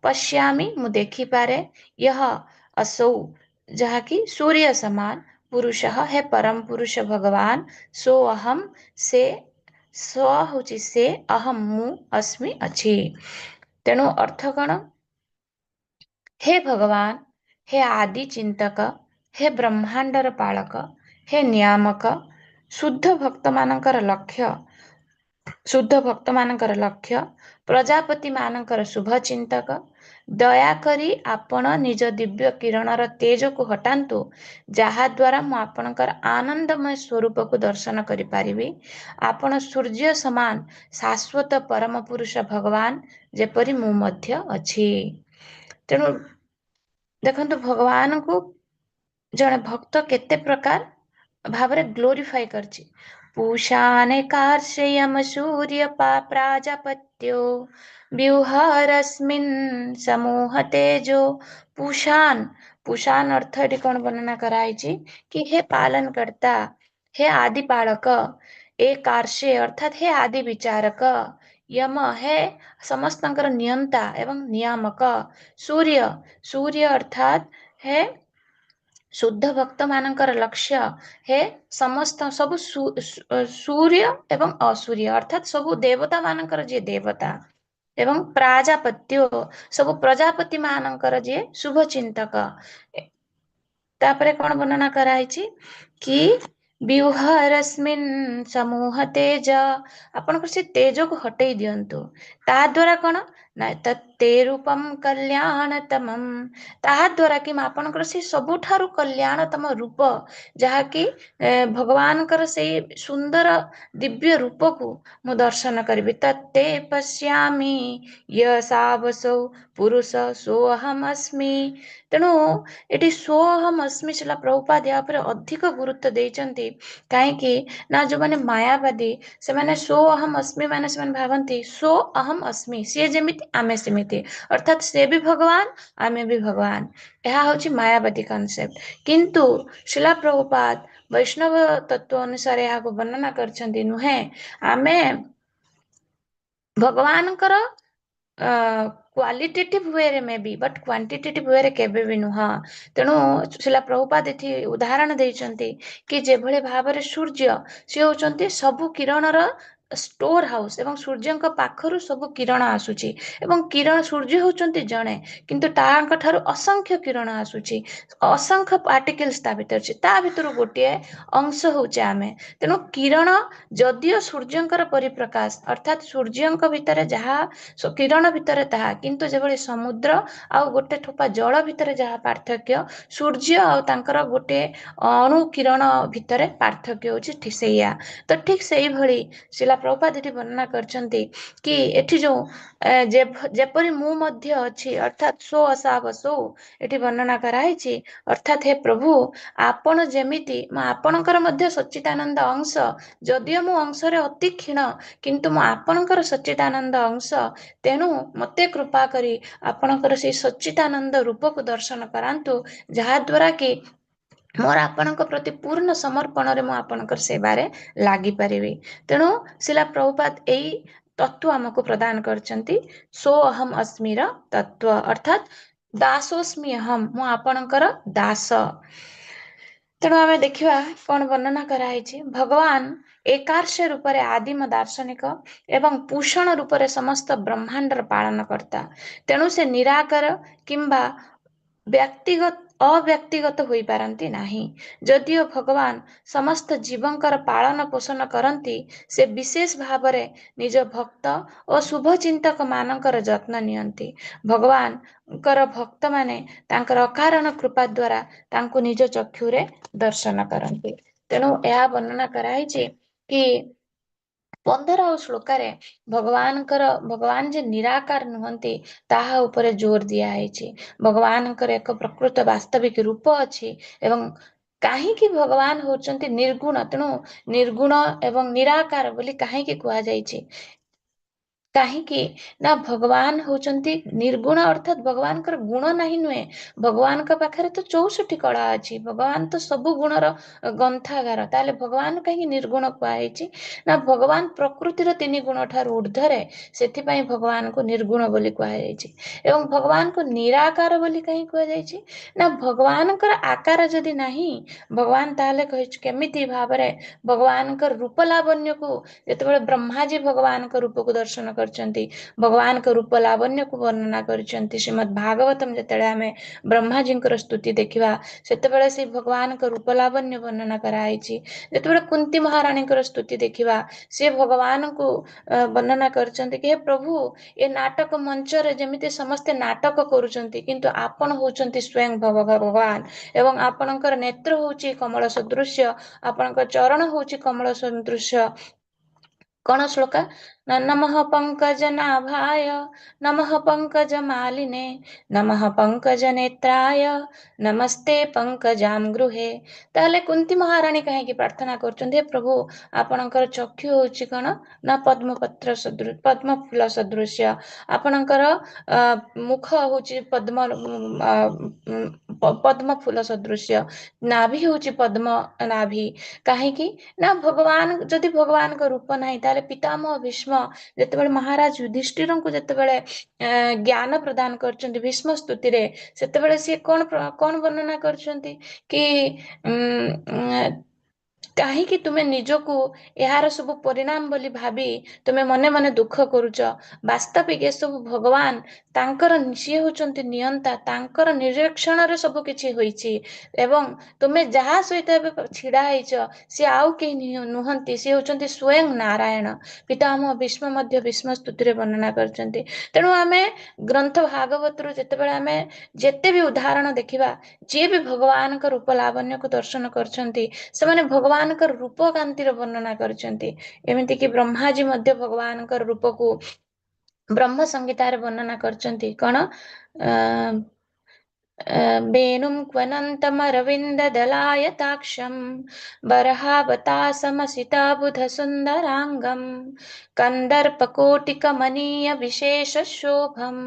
ପଶ୍ୟାମି ମୁଁ ଦେଖିପାରେ, ୟହ ଅସୌ ଯାହାକି ସୂର୍ଯ୍ୟ ସମାନ, ପୁରୁଷ ହେ ପରମ ପୁରୁଷ ଭଗବାନ, ସୋ ଅହମ୍ ସେ, ସ୍ୱ ହଉଛି ସେ, ଅହମ୍ ମୁଁ, ଅସ୍ମି ଅଛି। ତେଣୁ ଅର୍ଥ କଣ? ହେ ଭଗବାନ, ହେ ଆଦି ଚିନ୍ତକ, ହେ ବ୍ରହ୍ମାଣ୍ଡର ପାଳକ, ହେ ନିୟାମକ, ଶୁଦ୍ଧ ଭକ୍ତମାନଙ୍କର ଲକ୍ଷ୍ୟ, ଶୁଦ୍ଧ ଭକ୍ତମାନଙ୍କର ଲକ୍ଷ୍ୟ, ପ୍ରଜାପତି ମାନଙ୍କର ଶୁଭ ଚିନ୍ତକ, ଦୟାକରି ଆପଣ ନିଜ ଦିବ୍ୟ କିରଣର ତେଜକୁ ହଟାନ୍ତୁ, ଯାହାଦ୍ୱାରା ମୁଁ ଆପଣଙ୍କର ଆନନ୍ଦମୟ ସ୍ୱରୂପକୁ ଦର୍ଶନ କରିପାରିବି। ଆପଣ ସୂର୍ଯ୍ୟ ସମାନ ଶାଶ୍ୱତ ପରମ ପୁରୁଷ ଭଗବାନ, ଯେପରି ମୁଁ ମଧ୍ୟ ଅଛି। ତେଣୁ ଦେଖନ୍ତୁ, ଭଗବାନଙ୍କୁ ଜଣେ ଭକ୍ତ କେତେ ପ୍ରକାର ଭାବରେ ଗ୍ଲୋରିଫାଇ କରିଛି। ପୂଷାନେକାର୍ଷୟମ ସୂର୍ଯ୍ୟ ପ୍ରାଜାପତ୍ୟୋ ବ୍ୟୁହରସ୍ମିନ୍ ସମୂହ ତେଜୋ। ପୁଷାନ, ପୁଷାନ ଅର୍ଥ ଏଠି କଣ ବର୍ଣ୍ଣନା କରାହେଇଛି କି ହେ ପାଳନ କର୍ତ୍ତା, ହେ ଆଦି ପାଳକ, ଏ କାର୍ଷେ ଅର୍ଥାତ୍ ହେ ଆଦି ବିଚାରକ, ୟମ ହେ ସମସ୍ତଙ୍କର ନିୟନ୍ତା ଏବଂ ନିୟାମକ, ସୂର୍ଯ୍ୟ, ସୂର୍ଯ୍ୟ ଅର୍ଥାତ୍ ହେ ଶୁଦ୍ଧ ଭକ୍ତ ମାନଙ୍କର ଲକ୍ଷ୍ୟ, ହେ ସମସ୍ତ ସବୁ ସୂର୍ଯ୍ୟ ଏବଂ ଅସୂର୍ଯ୍ୟ ଅର୍ଥାତ୍ ସବୁ ଦେବତା ମାନଙ୍କର ଯିଏ ଦେବତା, ଏବଂ ପ୍ରାଜାପତ୍ୟ ସବୁ ପ୍ରଜାପତି ମାନଙ୍କର ଯିଏ ଶୁଭ ଚିନ୍ତକ। ତାପରେ କଣ ବର୍ଣ୍ଣନା କରାହେଇଛି କି ବ୍ୟୁହରସ୍ମିନ୍ ସମୂହ ତେଜ, ଆପଣଙ୍କର ସେ ତେଜକୁ ହଟେଇ ଦିଅନ୍ତୁ। ତା ଦ୍ଵାରା କଣ ନା ତତ୍ତେ ରୂପಂ କଲ୍ୟାଣତମମ୍, ତାହା ଦ୍ଵାରା କି ଆପଣଙ୍କର ସେ ସବୁଠାରୁ କଲ୍ୟାଣତମ ରୂପ, ଯାହାକି ଭଗବାନଙ୍କର ସେଇ ସୁନ୍ଦର ଦିବ୍ୟ ରୂପକୁ ମୁଁ ଦର୍ଶନ କରିବି। ତତ୍ତେ ପଶ୍ୟାମି ୟସାବସୌ ପୁରୁଷ ସୋଅହମ୍ ଅସ୍ମି। ତେଣୁ ଏଠି ସୋଅହମ୍ ଅସ୍ମି ଶ୍ରୀଲା ପ୍ରଭୁପାଦ ଏହା ଉପରେ ଅଧିକ ଗୁରୁତ୍ୱ ଦେଇଛନ୍ତି। କାହିଁକି ନା ଯୋଉମାନେ ମାୟାବାଦୀ ସେମାନେ ସୋଅହମ୍ ଅସ୍ମି ମାନେ ସେମାନେ ଭାବନ୍ତି ସୋ ଅହମ୍ ଅସ୍ମି, ସିଏ ଯେମିତି ଆମେ ସେମିତି, ଅର୍ଥାତ୍ ସେ ବି ଭଗବାନ ଆମେ ବି ଭଗବାନ। ଏହା ହଉଛି ମାୟାବାଦୀ କନସେପ୍ଟ। କିନ୍ତୁ ଶ୍ରୀଲା ପ୍ରଭୁପାଦ ବୈଷ୍ଣବ ତତ୍ଵ ଅନୁସାରେ ଏହାକୁ ବର୍ଣ୍ଣନା କରିଛନ୍ତି, ନୁହେଁ, ଆମେ ଭଗବାନଙ୍କର କ୍ୱାଲିଟେଟିଭ ୱେରେ ମେ ବି, ବଟ୍ କ୍ୱାଣ୍ଟିଟେଟିଭ ୱେରେ କେବେ ବି ନୁହଁ। ତେଣୁ ଶ୍ରୀଲା ପ୍ରଭୁପାଦ ଏଠି ଉଦାହରଣ ଦେଇଛନ୍ତି କି ଯେଭଳି ଭାବରେ ସୂର୍ଯ୍ୟ, ସିଏ ହଉଛନ୍ତି ସବୁ କିରଣର ଷ୍ଟୋର ହାଉସ, ଏବଂ ସୂର୍ଯ୍ୟଙ୍କ ପାଖରୁ ସବୁ କିରଣ ଆସୁଛି, ଏବଂ କିରଣ ସୂର୍ଯ୍ୟ ହଉଛନ୍ତି ଜଣେ, କିନ୍ତୁ ତାଙ୍କ ଠାରୁ ଅସଂଖ୍ୟ କିରଣ ଆସୁଛି, ଅସଂଖ୍ୟ ପାର୍ଟିକିଲ୍ସ ତା ଭିତରେ ଅଛି, ତା ଭିତରୁ ଗୋଟିଏ ଅଂଶ ହଉଛେ ଆମେ। ତେଣୁ କିରଣ ଯଦିଓ ସୂର୍ଯ୍ୟଙ୍କର ପରିପ୍ରକାଶ, ଅର୍ଥାତ୍ ସୂର୍ଯ୍ୟଙ୍କ ଭିତରେ ଯାହା କିରଣ ଭିତରେ ତାହା, କିନ୍ତୁ ଯେଭଳି ସମୁଦ୍ର ଆଉ ଗୋଟେ ଠୋପା ଜଳ ଭିତରେ ଯାହା ପାର୍ଥକ୍ୟ, ସୂର୍ଯ୍ୟ ଆଉ ତାଙ୍କର ଗୋଟେ ଅଣୁ କିରଣ ଭିତରେ ପାର୍ଥକ୍ୟ ହଉଛି ଠିକ୍ ସେଇଆ। ତ ଠିକ୍ ସେଇଭଳି ଶ୍ରୀଲା ପ୍ରଭୁପାଦ ଏଠି ବର୍ଣ୍ଣନା କରିଛନ୍ତି କି ଏଠି ଯୋଉ ଯେପରି ମୁଁ ମଧ୍ୟ ଅଛି, ଅର୍ଥାତ୍ ସୋ ଅସାବସୌ ଏଠି ବର୍ଣ୍ଣନା କରାହେଇଛି, ଅର୍ଥାତ୍ ହେ ପ୍ରଭୁ ଆପଣ ଯେମିତି, ମୁଁ ଆପଣଙ୍କର ମଧ୍ୟ ସଚ୍ଚିଦାନନ୍ଦ ଅଂଶ, ଯଦିଓ ମୁଁ ଅଂଶରେ ଅତି କ୍ଷୀଣ, କିନ୍ତୁ ମୁଁ ଆପଣଙ୍କର ସଚ୍ଚିଦାନନ୍ଦ ଅଂଶ, ତେଣୁ ମତେ କୃପା କରି ଆପଣଙ୍କର ସେଇ ସଚ୍ଚିଦାନନ୍ଦ ରୂପକୁ ଦର୍ଶନ କରାନ୍ତୁ, ଯାହାଦ୍ୱାରା କି ମୋର ଆପଣଙ୍କ ପ୍ରତି ପୂର୍ଣ୍ଣ ସମର୍ପଣରେ ମୁଁ ଆପଣଙ୍କର ସେବାରେ ଲାଗିପାରିବି। ତେଣୁ ଶ୍ରୀଲା ପ୍ରଭୁପାଦ ଏଇ ତତ୍ଵ ଆମକୁ ପ୍ରଦାନ କରିଛନ୍ତି, ସୋ ଅହମ୍ ଅସ୍ମିର ତତ୍ଵ, ଅର୍ଥାତ୍ ଦାସୋସ୍ମି ଅହମ୍, ମୁଁ ଆପଣଙ୍କର ଦାସ। ତେଣୁ ଆମେ ଦେଖିବା କଣ ବର୍ଣ୍ଣନା କରାହେଇଛି। ଭଗବାନ ଏକାର୍ଷ ରୂପରେ ଆଦିମ ଦାର୍ଶନିକ ଏବଂ ପୋଷଣ ରୂପରେ ସମସ୍ତ ବ୍ରହ୍ମାଣ୍ଡର ପାଳନକର୍ତ୍ତା। ତେଣୁ ସେ ନିରାକାର କିମ୍ବା ବ୍ୟକ୍ତିଗତ ଅବ୍ୟକ୍ତିଗତ ହୋଇପାରନ୍ତି ନାହିଁ। ଯଦିଓ ଭଗବାନ ସମସ୍ତ ଜୀବଙ୍କର ପାଳନ ପୋଷଣ କରନ୍ତି, ସେ ବିଶେଷ ଭାବରେ ନିଜ ଭକ୍ତ ଓ ଶୁଭଚିନ୍ତକ ମାନଙ୍କର ଯତ୍ନ ନିଅନ୍ତି। ଭଗବାନଙ୍କର ଭକ୍ତମାନେ ତାଙ୍କର ଅକାରଣ କୃପା ଦ୍ୱାରା ତାଙ୍କୁ ନିଜ ଚକ୍ଷୁରେ ଦର୍ଶନ କରନ୍ତି। ତେଣୁ ଏହା ବର୍ଣ୍ଣନା କରାହେଇଛି କି 15 ଆଉ ଶ୍ଲୋକରେ ଭଗବାନ ଯେ ନିରାକାର ନୁହନ୍ତି ତାହା ଉପରେ ଜୋର ଦିଆହେଇଛି। ଭଗବାନଙ୍କର ଏକ ପ୍ରକୃତ ବାସ୍ତବିକ ରୂପ ଅଛି, ଏବଂ କାହିଁକି ଭଗବାନ ହଉଛନ୍ତି ନିର୍ଗୁଣ, ତେଣୁ ନିର୍ଗୁଣ ଏବଂ ନିରାକାର ବୋଲି କାହିଁକି କୁହାଯାଇଛି। କାହିଁକି ନା ଭଗବାନ ହଉଛନ୍ତି ନିର୍ଗୁଣ, ଅର୍ଥାତ୍ ଭଗବାନଙ୍କର ଗୁଣ ନାହିଁ ନୁହେଁ, ଭଗବାନଙ୍କ ପାଖରେ ତ 64 କଳା ଅଛି, ଭଗବାନ ତ ସବୁ ଗୁଣର ଗ୍ରନ୍ଥାଗାର। ତାହେଲେ ଭଗବାନ କାହିଁକି ନିର୍ଗୁଣ କୁହାହେଇଛି? ନା ଭଗବାନ ପ୍ରକୃତିର 3 ଗୁଣ ଠାରୁ ଉର୍ଦ୍ଧ୍ୱରେ, ସେଥିପାଇଁ ଭଗବାନଙ୍କୁ ନିର୍ଗୁଣ ବୋଲି କୁହାଯାଇଛି। ଏବଂ ଭଗବାନଙ୍କୁ ନିରାକାର ବୋଲି କାହିଁ କୁହାଯାଇଛି? ନା ଭଗବାନଙ୍କର ଆକାର ଯଦି ନାହିଁ, ଭଗବାନ ତାହେଲେ କହିଛି କେମିତି ଭାବରେ ଭଗବାନଙ୍କର ରୂପ ଲାବଣ୍ୟକୁ, ଯେତେବେଳେ ବ୍ରହ୍ମାଜୀ ଭଗବାନଙ୍କ ରୂପକୁ ଦର୍ଶନ କରିଛନ୍ତି, ଭଗବାନଙ୍କ ରୂପ ଲାବଣ୍ୟକୁ ବର୍ଣ୍ଣନା କରିଛନ୍ତି ଶ୍ରୀମଦ୍ ଭାଗବତମ, ଯେତେବେଳେ ଆମେ ବ୍ରହ୍ମାଜୀଙ୍କର ସ୍ତୁତି ଦେଖିବା ସେତେବେଳେ ସେଇ ଭଗବାନଙ୍କ ରୂପ ଲାବଣ୍ୟ ବର୍ଣ୍ଣନା କରାହେଇଛି। ଯେତେବେଳେ କୁନ୍ତି ମହାରାଣୀଙ୍କର ସ୍ତୁତି ଦେଖିବା, ସେ ଭଗବାନଙ୍କୁ ବର୍ଣ୍ଣନା କରିଛନ୍ତି କି ହେ ପ୍ରଭୁ, ଏ ନାଟକ ମଞ୍ଚରେ ଯେମିତି ସମସ୍ତେ ନାଟକ କରୁଛନ୍ତି, କିନ୍ତୁ ଆପଣ ହଉଛନ୍ତି ସ୍ୱୟଂ ଭଗବାନ, ଏବଂ ଆପଣଙ୍କର ନେତ୍ର ହଉଛି କମଳ ସଦୃଶ୍ୟ, ଆପଣଙ୍କ ଚରଣ ହଉଛି କମଳ ସଦୃଶ୍ୟ। କଣ ଶ୍ଲୋକା? ନା ନମଃ ପଙ୍କଜ ନାଭାୟ ନମଃ ପଙ୍କଜ ମାଲିନେ ନମଃ ପଙ୍କଜ ନେତ୍ରାୟ ନମସ୍ତେ ପଙ୍କଜାମ ଗୃହେ। ତାହେଲେ କୁନ୍ତି ମହାରାଣୀ କାହିଁକି ପ୍ରାର୍ଥନା କରୁଛନ୍ତି, ହେ ପ୍ରଭୁ ଆପଣଙ୍କର ଚକ୍ଷୁ ହଉଛି କଣ? ନା ପଦ୍ମପତ୍ର ସଦୃ, ପଦ୍ମ ଫୁଲ ସଦୃଶ୍ୟ, ଆପଣଙ୍କର ମୁଖ ହଉଛି ପଦ୍ମ ଫୁଲ ସଦୃଶ୍ୟ, ନାଭି ହଉଛି ପଦ୍ମ ନାଭି। କାହିଁକି ନା ଭଗବାନ, ଯଦି ଭଗବାନଙ୍କ ରୂପ ନାହିଁ ତାହେଲେ ପିତାମହ ଭୀଷ୍ମ ଯେତେବେଳେ ମହାରାଜ ଯୁଧିଷ୍ଠିରଙ୍କୁ ଯେତେବେଳେ ଜ୍ଞାନ ପ୍ରଦାନ କରିଛନ୍ତି ଭୀଷ୍ମ ସ୍ତୁତିରେ, ସେତେବେଳେ ସିଏ କଣ ବର୍ଣ୍ଣନା କରିଛନ୍ତି କି କାହିଁକି ତୁମେ ନିଜକୁ ଏହାର ସବୁ ପରିଣାମ ବୋଲି ଭାବି ତୁମେ ମନେ ମନେ ଦୁଃଖ କରୁଛ? ବାସ୍ତବିକ ଏସବୁ ଭଗବାନ ତାଙ୍କର, ସିଏ ହଉଛନ୍ତି ନିୟନ୍ତା, ତାଙ୍କର ନିରୀକ୍ଷଣରେ ସବୁ କିଛି ହୋଇଛି, ଏବଂ ତୁମେ ଯାହା ସହିତ ଏବେ ଛିଡା ହେଇଛ ସିଏ ଆଉ କେହି ନୁହନ୍ତି, ସିଏ ହଉଛନ୍ତି ସ୍ୱୟଂ ନାରାୟଣ। ପିତାମହ ଭୀଷ୍ମ ମଧ୍ୟ ଭୀଷ୍ମ ସ୍ତୁତିରେ ବର୍ଣ୍ଣନା କରିଛନ୍ତି। ତେଣୁ ଆମେ ଗ୍ରନ୍ଥ ଭାଗବତରୁ ଯେତେବେଳେ ଆମେ ଯେତେ ବି ଉଦାହରଣ ଦେଖିବା, ଯିଏ ବି ଭଗବାନଙ୍କ ରୂପ ଲାବଣ୍ୟକୁ ଦର୍ଶନ କରିଛନ୍ତି ସେମାନେ ଭଗବାନଙ୍କର ରୂପ କାନ୍ତିର ବର୍ଣ୍ଣନା କରିଛନ୍ତି। ଏମିତିକି ବ୍ରହ୍ମାଜୀ ମଧ୍ୟ ଭଗବାନଙ୍କର ରୂପକୁ ବ୍ରହ୍ମ ସଂହିତାରେ ବର୍ଣ୍ଣନା କରିଛନ୍ତି। କଣ? ବେଣୁಂ କ୍ୱନନ୍ତମରବିନ୍ଦ ଦଳାୟତାକ୍ଷಂ ବରହାବତାସମସିତାବୁଧ ସୁନ୍ଦରାଙ୍ଗಂ କନ୍ଦର୍ପକୋଟିକମନୀୟ ବିଶେଷ ଶୋଭಂ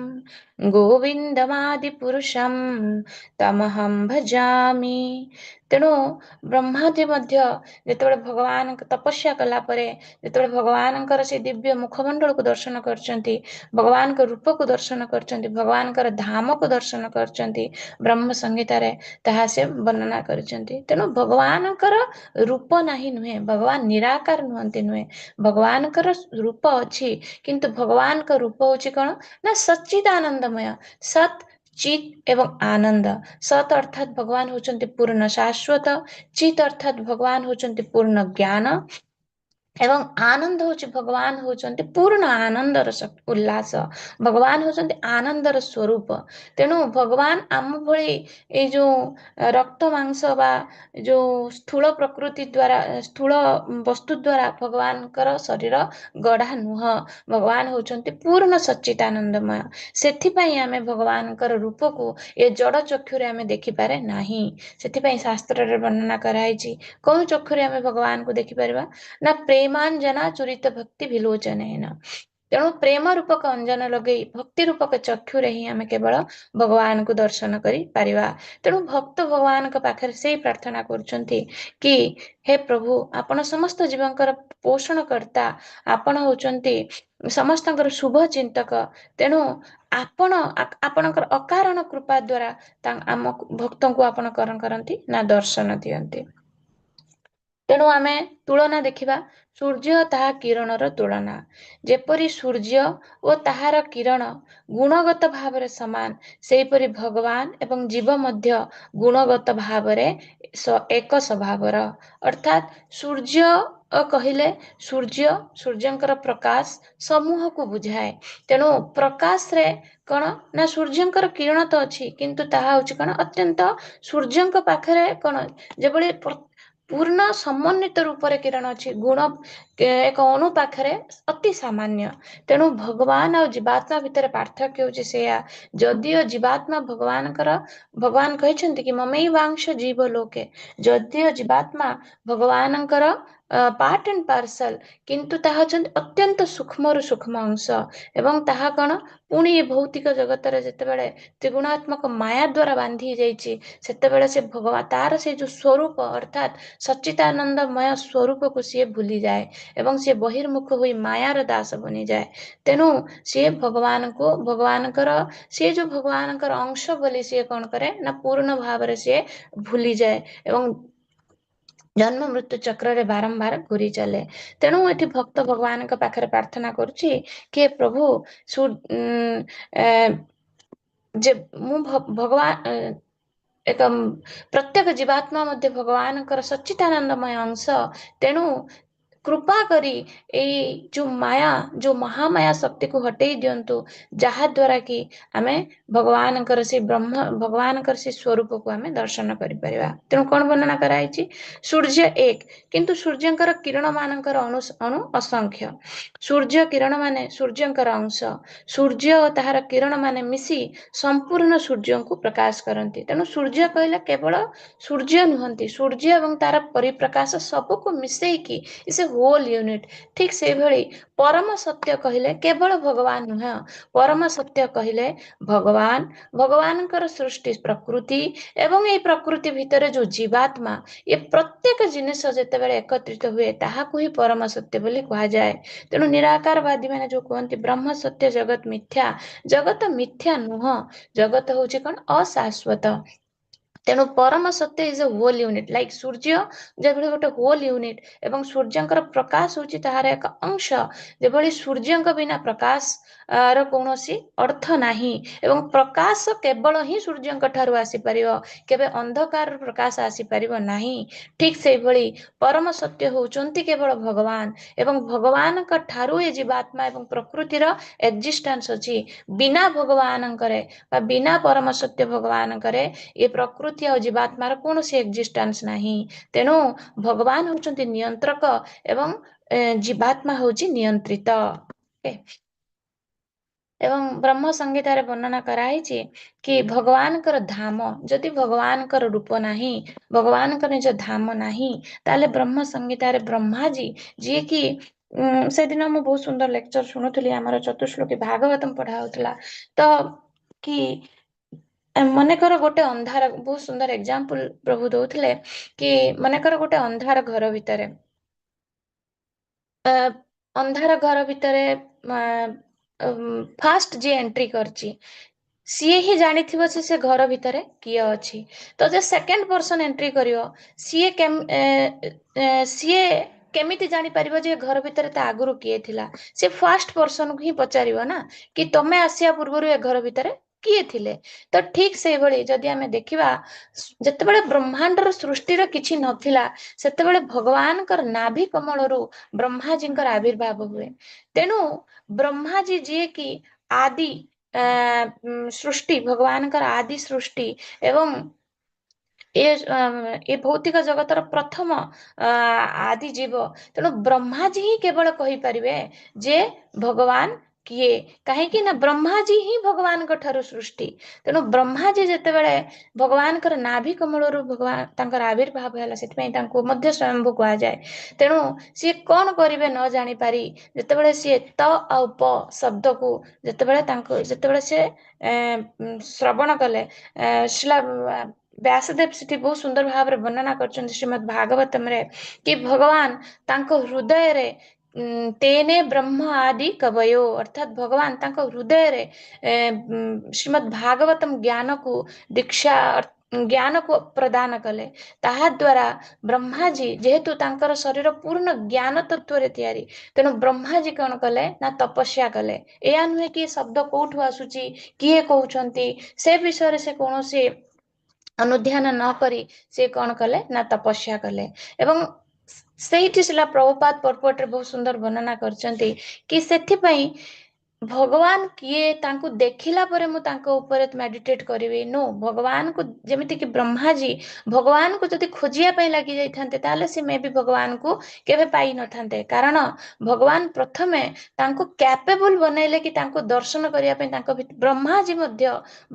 ଗୋବିନ୍ଦମାଦି ପୁରୁଷಂ ତମହಂ ଭଜାମି। ତେଣୁ ବ୍ରହ୍ମାଜୀ ମଧ୍ୟ ଯେତେବେଳେ ଭଗବାନଙ୍କ ତପସ୍ୟା କଲା ପରେ ଯେତେବେଳେ ଭଗବାନଙ୍କର ସେ ଦିବ୍ୟ ମୁଖମଣ୍ଡଳକୁ ଦର୍ଶନ କରିଛନ୍ତି, ଭଗବାନଙ୍କ ରୂପକୁ ଦର୍ଶନ କରିଛନ୍ତି, ଭଗବାନଙ୍କର ଧାମକୁ ଦର୍ଶନ କରିଛନ୍ତି, ବ୍ରହ୍ମ ସଂହିତାରେ ତାହା ସେ ବର୍ଣ୍ଣନା କରିଛନ୍ତି। ତେଣୁ ଭଗବାନଙ୍କର ରୂପ ନାହିଁ ନୁହେଁ, ଭଗବାନ ନିରାକାର ନୁହନ୍ତି ନୁହେଁ, ଭଗବାନଙ୍କର ରୂପ ଅଛି, କିନ୍ତୁ ଭଗବାନଙ୍କ ରୂପ ହଉଛି କଣ ନା ସଚ୍ଚିଦାନନ୍ଦମୟ, ସତ୍ ଚିତ୍ ଏବଂ ଆନନ୍ଦ। ସତ୍ ଅର୍ଥାତ୍ ଭଗବାନ ହଉଛନ୍ତି ପୂର୍ଣ୍ଣ ଶାଶ୍ୱତ, ଚିତ୍ ଅର୍ଥାତ୍ ଭଗବାନ ହଉଛନ୍ତି ପୂର୍ଣ୍ଣ ଜ୍ଞାନ, ଏବଂ ଆନନ୍ଦ ହଉଛି ଭଗବାନ ହଉଛନ୍ତି ପୂର୍ଣ୍ଣ ଆନନ୍ଦର ଉଲ୍ଲାସ, ଭଗବାନ ହଉଛନ୍ତି ଆନନ୍ଦର ସ୍ୱରୂପ। ତେଣୁ ଭଗବାନ ଆମ ଭଳି ଏଇ ଯୋଉ ରକ୍ତ ମାଂସ ବା ଯୋଉ ସ୍ଥୂଳ ପ୍ରକୃତି ଦ୍ଵାରା, ସ୍ଥୂଳ ବସ୍ତୁ ଦ୍ଵାରା ଭଗବାନଙ୍କର ଶରୀର ଗଢା ନୁହଁ, ଭଗବାନ ହଉଛନ୍ତି ପୂର୍ଣ୍ଣ ସଚ୍ଚିଦାନନ୍ଦମୟ। ସେଥିପାଇଁ ଆମେ ଭଗବାନଙ୍କର ରୂପକୁ ଏ ଜଡ଼ ଚକ୍ଷୁରେ ଆମେ ଦେଖିପାରେ ନାହିଁ। ସେଥିପାଇଁ ଶାସ୍ତ୍ରରେ ବର୍ଣ୍ଣନା କରାହେଇଛି କୋଉ ଚକ୍ଷୁରେ ଆମେ ଭଗବାନଙ୍କୁ ଦେଖିପାରିବା ନା ପ୍ରେମାଞ୍ଜନା ଚୁରିତ ଭକ୍ତି ବିଲୋଚନେନ। ତେଣୁ ପ୍ରେମ ରୂପକ ଅଞ୍ଜନ ଲଗେଇ ଭକ୍ତି ରୂପକ ଚକ୍ଷୁରେ ହିଁ ଆମେ କେବଳ ଭଗବାନଙ୍କୁ ଦର୍ଶନ କରିପାରିବା। ତେଣୁ ଭକ୍ତ ଭଗବାନଙ୍କ ପାଖରେ ସେଇ ପ୍ରାର୍ଥନା କରୁଛନ୍ତି କି ହେ ପ୍ରଭୁ, ଆପଣ ସମସ୍ତ ଜୀବଙ୍କର ପୋଷଣ କର୍ତ୍ତା, ଆପଣ ହଉଛନ୍ତି ସମସ୍ତଙ୍କର ଶୁଭ ଚିନ୍ତକ, ତେଣୁ ଆପଣଙ୍କର ଅକାରଣ କୃପା ଦ୍ଵାରା ଆମ ଭକ୍ତଙ୍କୁ ଆପଣ କଣ କରନ୍ତି ନା ଦର୍ଶନ ଦିଅନ୍ତି। ତେଣୁ ଆମେ ତୁଳନା ଦେଖିବା, ସୂର୍ଯ୍ୟ ତାହା କିରଣର ତୁଳନା। ଯେପରି ସୂର୍ଯ୍ୟ ଓ ତାହାର କିରଣ ଗୁଣଗତ ଭାବରେ ସମାନ, ସେହିପରି ଭଗବାନ ଏବଂ ଜୀବ ମଧ୍ୟ ଗୁଣଗତ ଭାବରେ ଏକ ସ୍ୱଭାବର। ଅର୍ଥାତ୍ ସୂର୍ଯ୍ୟ କହିଲେ ସୂର୍ଯ୍ୟ, ସୂର୍ଯ୍ୟଙ୍କର ପ୍ରକାଶ ସମୂହକୁ ବୁଝାଏ। ତେଣୁ ପ୍ରକାଶରେ କଣ ନା ସୂର୍ଯ୍ୟଙ୍କର କିରଣ ତ ଅଛି, କିନ୍ତୁ ତାହା ହଉଛି କଣ ଅତ୍ୟନ୍ତ ସୂର୍ଯ୍ୟଙ୍କ ପାଖରେ କଣ ଯେଭଳି ପୂର୍ଣ୍ଣ ସମନ୍ୱିତ ରୂପରେ କିରଣ ଅଛି, ଗୁଣ ଏକ ଅଣୁ ପାଖରେ ଅତି ସାମାନ୍ୟ। ତେଣୁ ଭଗବାନ ଆଉ ଜୀବାତ୍ମା ଭିତରେ ପାର୍ଥକ୍ୟ ହଉଛି ସେଇଆ। ଯଦିଓ ଜୀବାତ୍ମା ଭଗବାନଙ୍କର, ଭଗବାନ କହିଛନ୍ତି କି ମମୈବାଂଶ ଜୀବ ଲୋକେ, ଯଦିଓ ଜୀବାତ୍ମା ଭଗବାନଙ୍କର ପାର୍ଟ ଆଣ୍ଡ ପାର୍ସଲ, କିନ୍ତୁ ତାହା ହଉଛନ୍ତି ଅତ୍ୟନ୍ତ ସୂକ୍ଷ୍ମରୁ ସୂକ୍ଷ୍ମ ଅଂଶ। ଏବଂ ତାହା କଣ, ପୁଣି ଏ ଭୌତିକ ଜଗତରେ ଯେତେବେଳେ ତ୍ରିଗୁଣାତ୍ମକ ମାୟା ଦ୍ଵାରା ବାନ୍ଧି ହେଇଯାଇଛି, ସେତେବେଳେ ସେ ଭଗବାନ ତାର ସେ ଯୋଉ ସ୍ୱରୂପ, ଅର୍ଥାତ୍ ସଚ୍ଚିଦାନନ୍ଦମୟ ସ୍ୱରୂପକୁ ସିଏ ଭୁଲିଯାଏ ଏବଂ ସିଏ ବହିର୍ମୁଖ ହୋଇ ମାୟାର ଦାସ ବନିଯାଏ। ତେଣୁ ସିଏ ଭଗବାନଙ୍କୁ, ଭଗବାନଙ୍କର ସିଏ ଯୋଉ ଭଗବାନଙ୍କର ଅଂଶ ବୋଲି ସିଏ କଣ କରେ ନା ପୂର୍ଣ୍ଣ ଭାବରେ ସିଏ ଭୁଲିଯାଏ ଏବଂ ଜନ୍ମ ମୃତ୍ୟୁ ଚକ୍ରରେ ବାରମ୍ବାର ଘୁରି ଚାଲେ। ତେଣୁ ଏଠି ଭକ୍ତ ଭଗବାନଙ୍କ ପାଖରେ ପ୍ରାର୍ଥନା କରୁଛି କି ପ୍ରଭୁ, ଯେ ମୁଁ ଭଗବାନ ଏକ, ପ୍ରତ୍ୟେକ ଜୀବାତ୍ମା ମଧ୍ୟ ଭଗବାନଙ୍କର ସଚ୍ଚିଦାନନ୍ଦମୟ ଅଂଶ। ତେଣୁ କୃପା କରି ଏଇ ଯୋଉ ମାୟା, ଯୋଉ ମହାମାୟା ଶକ୍ତିକୁ ହଟେଇ ଦିଅନ୍ତୁ, ଯାହା ଦ୍ଵାରା କି ଆମେ ଭଗବାନଙ୍କର ସେ ବ୍ରହ୍ମ, ଭଗବାନଙ୍କର ସେ ସ୍ୱରୂପକୁ ଆମେ ଦର୍ଶନ କରିପାରିବା। ତେଣୁ କଣ ବର୍ଣ୍ଣନା କରାଯାଇଛି? ସୂର୍ଯ୍ୟ ଏକ, କିନ୍ତୁ ସୂର୍ଯ୍ୟଙ୍କର କିରଣ ମାନଙ୍କର ଅଣୁ ଅଣୁ ଅସଂଖ୍ୟ। ସୂର୍ଯ୍ୟ କିରଣ ମାନେ ସୂର୍ଯ୍ୟଙ୍କର ଅଂଶ। ସୂର୍ଯ୍ୟ ଓ ତାହାର କିରଣ ମାନେ ମିଶି ସମ୍ପୂର୍ଣ୍ଣ ସୂର୍ଯ୍ୟଙ୍କୁ ପ୍ରକାଶ କରନ୍ତି। ତେଣୁ ସୂର୍ଯ୍ୟ କହିଲେ କେବଳ ସୂର୍ଯ୍ୟ ନୁହନ୍ତି, ସୂର୍ଯ୍ୟ ଏବଂ ତାର ପରିପ୍ରକାଶ ସବୁକୁ ମିଶେଇକି ସେ ହୋଲ ୟୁନିଟ। ଠିକ ସେଇଭଳି ପରମ ସତ୍ୟ କହିଲେ କେବଳ ଭଗବାନ ନୁହେଁ, ପରମ ସତ୍ୟ କହିଲେ ଭଗବାନ, ଭଗବାନଙ୍କର ସୃଷ୍ଟି ପ୍ରକୃତି ଏବଂ ଏଇ ପ୍ରକୃତି ଭିତରେ ଯୋଉ ଜୀବାତ୍ମା, ଏ ପ୍ରତ୍ୟେକ ଜିନିଷ ଯେତେବେଳେ ଏକତ୍ରିତ ହୁଏ ତାହାକୁ ହିଁ ପରମ ସତ୍ୟ ବୋଲି କୁହାଯାଏ। ତେଣୁ ନିରାକାରବାଦୀ ମାନେ ଯୋଉ କୁହନ୍ତି ବ୍ରହ୍ମ ସତ୍ୟ ଜଗତ ମିଥ୍ୟା, ଜଗତ ମିଥ୍ୟା ନୁହଁ, ଜଗତ ହଉଛି କଣ? ଅଶାଶ୍ୱତ। ତେଣୁ ପରମ ସତ୍ୟ is a whole unit, like ସୂର୍ଯ୍ୟ ଯେଭଳି ଗୋଟେ ହୋଲ ୟୁନିଟ ଏବଂ ସୂର୍ଯ୍ୟଙ୍କର ପ୍ରକାଶ ହଉଛି ତାହାର ଏକ ଅଂଶ। ଯେଭଳି ସୂର୍ଯ୍ୟଙ୍କ ବିନା ପ୍ରକାଶ ର କୌଣସି ଅର୍ଥ ନାହିଁ ଏବଂ ପ୍ରକାଶ କେବଳ ହିଁ ସୂର୍ଯ୍ୟଙ୍କ ଠାରୁ ଆସିପାରିବ, କେବେ ଅନ୍ଧକାରରୁ ପ୍ରକାଶ ଆସିପାରିବ ନାହିଁ। ଠିକ ସେଇଭଳି ପରମ ସତ୍ୟ ହଉଛନ୍ତି କେବଳ ଭଗବାନ ଏବଂ ଭଗବାନଙ୍କ ଠାରୁ ଏ ଜୀବାତ୍ମା ଏବଂ ପ୍ରକୃତିର ଏକ୍ଜିଷ୍ଟାନ୍ସ ଅଛି। ବିନା ଭଗବାନଙ୍କରେ ବା ବିନା ପରମ ସତ୍ୟ ଭଗବାନଙ୍କରେ ଏ ପ୍ରକୃତି ଆଉ ଜୀବାତ୍ମାର କୌଣସି ଏକ୍ଜିଷ୍ଟାନ୍ସ ନାହିଁ। ତେଣୁ ଭଗବାନ ହଉଛନ୍ତି ନିୟନ୍ତ୍ରକ ଏବଂ ଜୀବାତ୍ମା ହଉଛି ନିୟନ୍ତ୍ରିତ। ଏବଂ ବ୍ରହ୍ମ ସଂହିତାରେ ବର୍ଣ୍ଣନା କରାହେଇଛି କି ଭଗବାନଙ୍କର ଧାମ, ଯଦି ଭଗବାନଙ୍କର ରୂପ ନାହିଁ, ଭଗବାନଙ୍କର ନିଜ ଧାମ ନାହିଁ, ତାହେଲେ ବ୍ରହ୍ମ ସଂହିତାରେ ବ୍ରହ୍ମାଜୀ ଯିଏକି ସେଦିନ ମୁଁ ବହୁତ ସୁନ୍ଦର ଲେକ୍ଚର ଶୁଣୁଥିଲି, ଆମର ଚତୁଶ୍ଲୋକୀ ଭାଗବତମ ପଢା ହଉଥିଲା, ତ କି ମନେକର ଗୋଟେ ଅନ୍ଧାର, ବହୁତ ସୁନ୍ଦର ଏକ୍ଜାମ୍ପଲ ପ୍ରଭୁ ଦଉଥିଲେ କି ମନେକର ଗୋଟେ ଅନ୍ଧାର ଘର ଭିତରେ, ଅନ୍ଧାର ଘର ଭିତରେ ଫାଷ୍ଟ ଯିଏ ଏଣ୍ଟ୍ରି କରିଛି ସିଏ ହିଁ ଜାଣିଥିବ ଯେ ସେ ଘର ଭିତରେ କିଏ ଅଛି। ତ ଯେ ସେକେଣ୍ଡ ପର୍ସନ ଏଣ୍ଟ୍ରି କରିବ, ସିଏ କେମିତି ଜାଣିପାରିବ ଯେ ଘର ଭିତରେ ତା ଆଗରୁ କିଏ ଥିଲା? ସେ ଫାଷ୍ଟ ପର୍ସନକୁ ହିଁ ପଚାରିବ ନା କି ତମେ ଆସିବା ପୂର୍ବରୁ ଏ ଘର ଭିତରେ କିଏ ଥିଲେ? ତ ଠିକ ସେଇଭଳି ଯଦି ଆମେ ଦେଖିବା, ଯେତେବେଳେ ବ୍ରହ୍ମାଣ୍ଡର ସୃଷ୍ଟିର କିଛି ନଥିଲା, ସେତେବେଳେ ଭଗବାନଙ୍କର ନାଭି କମଳରୁ ବ୍ରହ୍ମାଜୀଙ୍କର ଆବିର୍ଭାବ ହୁଏ। ତେଣୁ ବ୍ରହ୍ମାଜୀ ଯିଏକି ଆଦି ସୃଷ୍ଟି, ଭଗବାନଙ୍କର ଆଦି ସୃଷ୍ଟି ଏବଂ ଏ ଭୌତିକ ଜଗତର ପ୍ରଥମ ଆଦି ଜୀବ, ତେଣୁ ବ୍ରହ୍ମାଜୀ ହିଁ କେବଳ କହିପାରିବେ ଯେ ଭଗବାନ କିଏ। କାହିଁକି ନା ବ୍ରହ୍ମାଜୀ ହିଁ ଭଗବାନଙ୍କ ଠାରୁ ସୃଷ୍ଟି। ତେଣୁ ବ୍ରହ୍ମାଜୀ ଯେତେବେଳେ ଭଗବାନଙ୍କର ନାଭି କମଳରୁ ଭଗବାନ ତାଙ୍କର ଆବିର୍ଭାବ ହେଲା, ସେଥିପାଇଁ ତାଙ୍କୁ ମଧ୍ୟ ସ୍ୱୟମ୍ଭୁ କୁହାଯାଏ। ତେଣୁ ସିଏ କଣ କରିବେ ନ ଜାଣିପାରି ଯେତେବେଳେ ସିଏ ତ ଆଉ ପ ଶବ୍ଦକୁ ଯେତେବେଳେ ତାଙ୍କୁ ଯେତେବେଳେ ସେ ଶ୍ରବଣ କଲେ, ଶିଲା ବ୍ୟାସଦେବ ସେଠି ବହୁତ ସୁନ୍ଦର ଭାବରେ ବର୍ଣ୍ଣନା କରିଛନ୍ତି ଶ୍ରୀମଦ୍ ଭାଗବତମରେ କି ଭଗବାନ ତାଙ୍କ ହୃଦୟରେ ତେନେ ବ୍ରହ୍ମ ଆଦି କବୟୋ, ଅର୍ଥାତ୍ ଭଗବାନ ତାଙ୍କ ହୃଦୟରେ ଶ୍ରୀମଦ୍ ଭାଗବତମ ଜ୍ଞାନକୁ ଦୀକ୍ଷା, ଜ୍ଞାନକୁ ପ୍ରଦାନ କଲେ। ତାହା ଦ୍ଵାରା ବ୍ରହ୍ମାଜୀ, ଯେହେତୁ ତାଙ୍କର ଶରୀର ପୂର୍ଣ୍ଣ ଜ୍ଞାନ ତତ୍ଵରେ ତିଆରି, ତେଣୁ ବ୍ରହ୍ମାଜୀ କଣ କଲେ ନା ତପସ୍ୟା କଲେ। ଏହା ନୁହେଁ କି ଶବ୍ଦ କୋଉଠୁ ଆସୁଛି, କିଏ କହୁଛନ୍ତି, ସେ ବିଷୟରେ ସେ କୌଣସି ଅନୁଧ୍ୟାନ ନ କରି ସେ କଣ କଲେ ନା ତପସ୍ୟା କଲେ। ଏବଂ ସେଇଠି ଶିଲା ପ୍ରଭୁପାଦ ପର୍ପୋର୍ଟରେ ବହୁତ ସୁନ୍ଦର ବର୍ଣ୍ଣନା କରିଛନ୍ତି କି ସେଥିପାଇଁ ଭଗବାନ କିଏ, ତାଙ୍କୁ ଦେଖିଲା ପରେ ମୁଁ ତାଙ୍କ ଉପରେ ମେଡିଟେଟ କରିବି। ନୋ, ଭଗବାନଙ୍କୁ ଯେମିତିକି ବ୍ରହ୍ମାଜୀ ଭଗବାନଙ୍କୁ ଯଦି ଖୋଜିବା ପାଇଁ ଲାଗି ଯାଇଥାନ୍ତେ, ତାହେଲେ ସେ ମେ ବି ଭଗବାନଙ୍କୁ କେବେ ପାଇନଥାନ୍ତେ। କାରଣ ଭଗବାନ ପ୍ରଥମେ ତାଙ୍କୁ କ୍ୟାପେବୁଲ ବନେଇଲେ କି ତାଙ୍କୁ ଦର୍ଶନ କରିବା ପାଇଁ। ତାଙ୍କ ବ୍ରହ୍ମାଜୀ ମଧ୍ୟ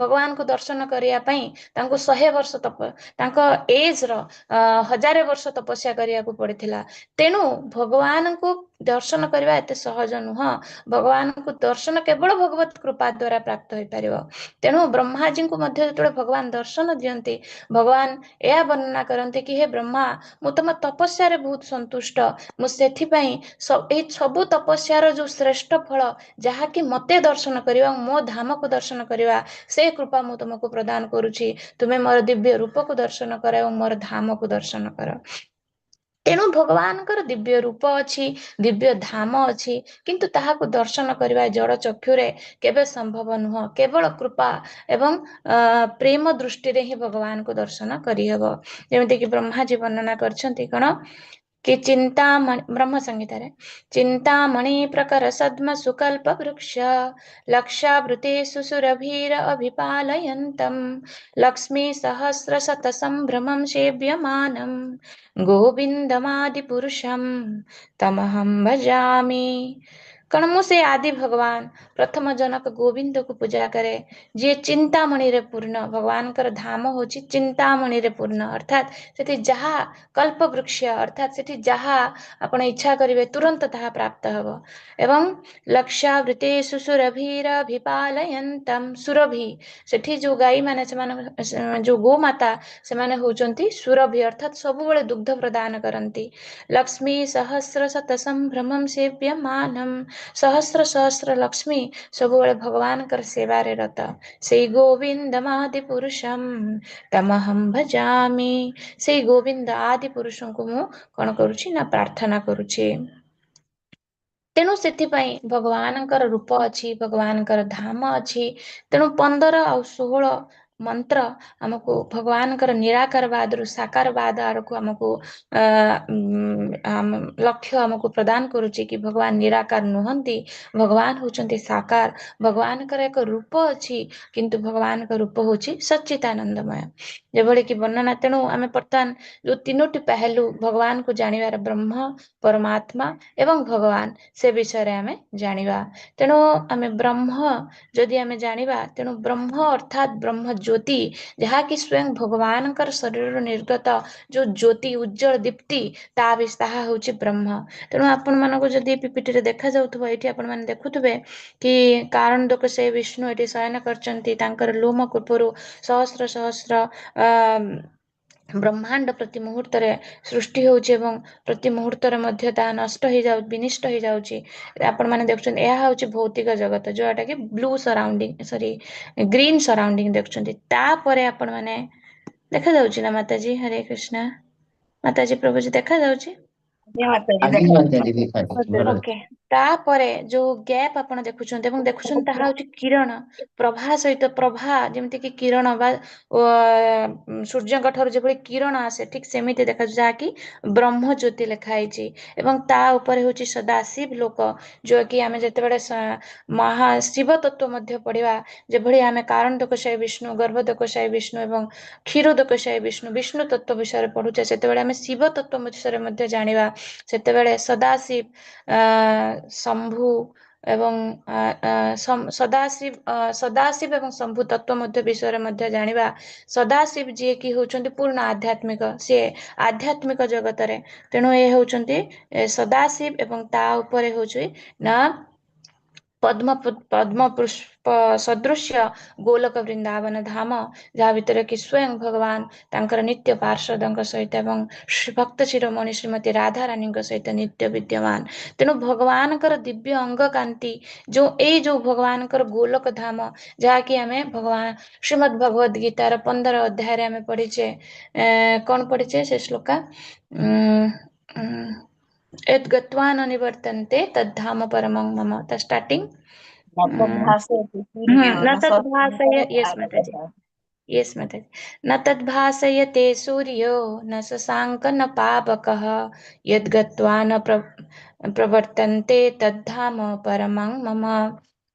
ଭଗବାନଙ୍କୁ ଦର୍ଶନ କରିବା ପାଇଁ ତାଙ୍କୁ 100 ବର୍ଷ ତପ, ତାଙ୍କ ଏଜ ର 1000 ବର୍ଷ ତପସ୍ୟା କରିବାକୁ ପଡିଥିଲା। ତେଣୁ ଭଗବାନଙ୍କୁ ଦର୍ଶନ କରିବା ଏତେ ସହଜ ନୁହଁ। ଭଗବାନଙ୍କୁ ଦର୍ଶନ କେବଳ ଭଗବତ କୃପା ଦ୍ଵାରା ପ୍ରାପ୍ତ ହେଇପାରିବ। ତେଣୁ ବ୍ରହ୍ମାଜୀଙ୍କୁ ମଧ୍ୟ ଯେତେବେଳେ ଭଗବାନ ଦର୍ଶନ ଦିଅନ୍ତି, ଭଗବାନ ଏହା ବର୍ଣ୍ଣନା କରନ୍ତି କି ହେ ବ୍ରହ୍ମା, ମୁଁ ତମ ତପସ୍ୟାରେ ବହୁତ ସନ୍ତୁଷ୍ଟ। ମୁଁ ସେଥିପାଇଁ ଏଇ ସବୁ ତପସ୍ୟାର ଯୋଉ ଶ୍ରେଷ୍ଠ ଫଳ, ଯାହାକି ମତେ ଦର୍ଶନ କରିବା, ମୋ ଧାମକୁ ଦର୍ଶନ କରିବା, ସେ କୃପା ମୁଁ ତୁମକୁ ପ୍ରଦାନ କରୁଛି। ତୁମେ ମୋର ଦିବ୍ୟ ରୂପକୁ ଦର୍ଶନ କର ଏବଂ ମୋର ଧାମକୁ ଦର୍ଶନ କର। ତେଣୁ ଭଗବାନଙ୍କର ଦିବ୍ୟ ରୂପ ଅଛି, ଦିବ୍ୟ ଧାମ ଅଛି, କିନ୍ତୁ ତାହାକୁ ଦର୍ଶନ କରିବା ଜଡ଼ ଚକ୍ଷୁରେ କେବେ ସମ୍ଭବ ନୁହଁ। କେବଳ କୃପା ଏବଂ ପ୍ରେମ ଦୃଷ୍ଟିରେ ହିଁ ଭଗବାନଙ୍କୁ ଦର୍ଶନ କରିହେବ। ଯେମିତିକି ବ୍ରହ୍ମାଜୀ ବର୍ଣ୍ଣନା କରିଛନ୍ତି କଣ କି ଚିନ୍ତାମଣି, ବ୍ରହ୍ମ ସଂହିତାରେ, ଚିନ୍ତାମଣି ପ୍ରକର ସଦ୍ମ ସୁକଳ୍ପ ବୃକ୍ଷ ଲକ୍ଷାବୃତେଷୁ ସୁରଭୀର ଅଭିପାଲୟନ୍ତಂ ଲକ୍ଷ୍ମୀ ସହସ୍ର ଶତ ସମ୍ଭ୍ରମಂ ସେବ୍ୟମାନಂ ଗୋବିନ୍ଦମାଦି ପୁରୁଷಂ ତମହಂ ଭଜାମି। କଣ, ମୁଁ ସେ ଆଦି ଭଗବାନ, ପ୍ରଥମ ଜନକ ଗୋବିନ୍ଦକୁ ପୂଜା କରେ, ଯିଏ ଚିନ୍ତାମଣିରେ ପୂର୍ଣ୍ଣ। ଭଗବାନଙ୍କର ଧାମ ହଉଛି ଚିନ୍ତାମଣିରେ ପୂର୍ଣ୍ଣ, ଅର୍ଥାତ୍ ସେଠି ଯାହା କଳ୍ପ ବୃକ୍ଷ, ଅର୍ଥାତ୍ ସେଠି ଯାହା ଆପଣ ଇଚ୍ଛା କରିବେ ତୁରନ୍ତ ତାହା ପ୍ରାପ୍ତ ହବ। ଏବଂ ଲକ୍ଷାବୃତେଷୁ ସୁରଭୀରଭିପାଲୟନ୍ତମ୍, ସୁରଭି, ସେଠି ଯୋଉ ଗାଈ ମାନେ, ସେମାନଙ୍କ ଯୋଉ ଗୋମାତା, ସେମାନେ ହଉଛନ୍ତି ସୁରଭି, ଅର୍ଥାତ୍ ସବୁବେଳେ ଦୁଗ୍ଧ ପ୍ରଦାନ କରନ୍ତି। ଲକ୍ଷ୍ମୀ ସହସ୍ର ଶତ ସମ୍ଭ୍ରମಂ ସେବ୍ୟମାନମ୍, ସହସ୍ର ସହସ୍ର ଲକ୍ଷ୍ମୀ ସବୁବେଳେ ଭଗବାନଙ୍କର ସେବାରେ ରତ। ସେଇ ଗୋବିନ୍ଦମାଦି ପୁରୁଷମ୍ ତମହಂ ଭଜାମି। ସେଇ ଗୋବିନ୍ଦ ଆଦି ପୁରୁଷଙ୍କୁ ମୁଁ କଣ କରୁଛି ନା ପ୍ରାର୍ଥନା କରୁଛି। ତେଣୁ ସେଥିପାଇଁ ଭଗବାନଙ୍କର ରୂପ ଅଛି, ଭଗବାନଙ୍କର ଧାମ ଅଛି। ତେଣୁ 15 ଆଉ 16 ମନ୍ତ୍ର ଆମକୁ ଭଗବାନଙ୍କର ନିରାକାରବାଦରୁ ସାକାରବାଦ ଆଡ଼କୁ ଆମକୁ ଲକ୍ଷ୍ୟ ଆମକୁ ପ୍ରଦାନ କରୁଛି କି ଭଗବାନ ନିରାକାର ନୁହନ୍ତି, ଭଗବାନ ହଉଛନ୍ତି ସାକାର। ଭଗବାନଙ୍କର ଏକ ରୂପ ଅଛି, କିନ୍ତୁ ଭଗବାନଙ୍କ ରୂପ ହଉଛି ସଚ୍ଚିଦାନନ୍ଦମୟ, ଯେଭଳି କି ବର୍ଣ୍ଣନା। ତେଣୁ ଆମେ ବର୍ତ୍ତମାନ ଯୋଉ ତିନୋଟି ପହଲୁ ଭଗବାନଙ୍କୁ ଜାଣିବାର, ବ୍ରହ୍ମ, ପରମାତ୍ମା ଏବଂ ଭଗବାନ, ସେ ବିଷୟରେ ଆମେ ଜାଣିବା। ତେଣୁ ଆମେ ବ୍ରହ୍ମ ଯଦି ଆମେ ଜାଣିବା, ତେଣୁ ବ୍ରହ୍ମ ଅର୍ଥାତ୍ ବ୍ରହ୍ମ ଜ୍ୟୋତି, ଯାହାକି ସ୍ୱୟଂ ଭଗବାନଙ୍କର ଶରୀରରୁ ନିର୍ଗତ ଯୋଉ ଜ୍ୟୋତି, ଉଜ୍ଜଳ ଦୀପ୍ତି, ତା ବି ତାହା ହଉଛି ବ୍ରହ୍ମ। ତେଣୁ ଆପଣମାନଙ୍କୁ ଯଦି ପିପିଟିରେ ଦେଖାଯାଉଥିବ, ଏଇଠି ଆପଣମାନେ ଦେଖୁଥିବେ କି କାରଣୋଦକଶାୟୀ ବିଷ୍ଣୁ ଏଠି ଶୟନ କରିଛନ୍ତି। ତାଙ୍କର ଲୋମ କୂପରୁ ସହସ୍ର ସହସ୍ର ବ୍ରହ୍ମାଣ୍ଡ ପ୍ରତି ମୁହୂର୍ତ୍ତରେ ସୃଷ୍ଟି ହଉଛି ଏବଂ ପ୍ରତି ମୁହୂର୍ତ୍ତରେ ମଧ୍ୟ ତାହା ନଷ୍ଟ ହେଇଯାଉ, ବିନିଷ୍ଟ ହେଇଯାଉଛି। ଆପଣମାନେ ଦେଖୁଛନ୍ତି, ଏହା ହଉଛି ଭୌତିକ ଜଗତ, ଯୋଉଟା କି ବ୍ଲୁ ସରାଉଣ୍ଡିଂ, ସରି, ଗ୍ରୀନ ସରାଉଣ୍ଡିଂ ଦେଖୁଛନ୍ତି। ତାପରେ ଆପଣମାନେ ଦେଖାଯାଉଛି ନା ମାତାଜୀ? ହରେ କୃଷ୍ଣ ମାତାଜୀ, ପ୍ରଭୁଜୀ, ଦେଖାଯାଉଛି? ଆଜ୍ଞା ମାତାଜୀ, ଆଜ୍ଞା। ଦେଖାଯାଉଛି। ମାତାଜୀ, ଦେଖାଯାଉଛି, ଭଲ। ଓକେ, ତାପରେ ଯୋଉ ଗ୍ୟାପ୍ ଆପଣ ଦେଖୁଛନ୍ତି ଏବଂ ଦେଖୁଛନ୍ତି, ତାହା ହଉଛି କିରଣ ପ୍ରଭା ସହିତ ପ୍ରଭା, ଯେମିତି କି କିରଣ ବା ସୂର୍ଯ୍ୟଙ୍କ ଠାରୁ ଯେଭଳି କିରଣ ଆସେ, ଠିକ ସେମିତି ଦେଖାଯାଉଛି, ଯାହାକି ବ୍ରହ୍ମ ଜ୍ୟୋତି ଲେଖା ହେଇଛି। ଏବଂ ତା ଉପରେ ହଉଛି ସଦାଶିବ ଲୋକ, ଯୋଉ କି ଆମେ ଯେତେବେଳେ ମହା ଶିବ ତତ୍ଵ ମଧ୍ୟ ପଢିବା, ଯେଭଳି ଆମେ କାରଣୋଦକଶାୟୀ ବିଷ୍ଣୁ, ଗର୍ଭୋଦକଶାୟୀ ବିଷ୍ଣୁ ଏବଂ କ୍ଷୀରୋଦକଶାୟୀ ବିଷ୍ଣୁ, ବିଷ୍ଣୁ ତତ୍ଵ ବିଷୟରେ ପଢୁଛେ, ସେତେବେଳେ ଆମେ ଶିବ ତତ୍ଵ ବିଷୟରେ ମଧ୍ୟ ଜାଣିବା। ସେତେବେଳେ ସଦାଶିବ ଶମ୍ଭୁ ଏବଂ ସଦାଶିବ, ସଦାଶିବ ଏବଂ ଶମ୍ଭୁ ତତ୍ଵ ମଧ୍ୟ ବିଷୟରେ ମଧ୍ୟ ଜାଣିବା। ସଦାଶିବ ଯିଏକି ହଉଛନ୍ତି ପୂର୍ଣ୍ଣ ଆଧ୍ୟାତ୍ମିକ, ସିଏ ଆଧ୍ୟାତ୍ମିକ ଜଗତରେ। ତେଣୁ ଏ ହଉଛନ୍ତି ସଦାଶିବ ଏବଂ ତା ଉପରେ ହଉଛି ନା ପଦ୍ମ ପଦ୍ମ ପୁଷ୍ପ ସଦୃଶ୍ୟ ଗୋଲକ ବୃନ୍ଦାବନ ଧାମ, ଯାହା ଭିତରେ କି ସ୍ୱୟଂ ଭଗବାନ ତାଙ୍କର ନିତ୍ୟ ପାର୍ଶ୍ୱଦଙ୍କ ସହିତ ଏବଂ ଭକ୍ତ ଶିରୋମଣି ଶ୍ରୀମତୀ ରାଧାରାଣୀଙ୍କ ସହିତ ନିତ୍ୟ ବିଦ୍ୟମାନ। ତେଣୁ ଭଗବାନଙ୍କର ଦିବ୍ୟ ଅଙ୍ଗ କାନ୍ତି ଯୋଉ, ଏଇ ଯୋଉ ଭଗବାନଙ୍କର ଗୋଲକ ଧାମ, ଯାହାକି ଆମେ ଭଗବାନ ଶ୍ରୀମଦ୍ ଭଗବତ ଗୀତାର 15 ଅଧ୍ୟାୟରେ ଆମେ ପଢିଛେ। କଣ ପଢିଛେ ସେ ଶ୍ଲୋକା? यद् गत्वा न निवर्तन्ते तद्धाम परमं मम। ତା ଷ୍ଟାର୍ଟିଂ ନ ତଦ୍ଭାସୟତି ସୂର୍ଯ୍ୟୋ न न तद्भासय, यस माताजी, यस माताजी। न तद्भासयते सूर्यो न शशाङ्क न पावकः यद् गत्वा न प्रवर्तन्ते तद्धाम परमं मम।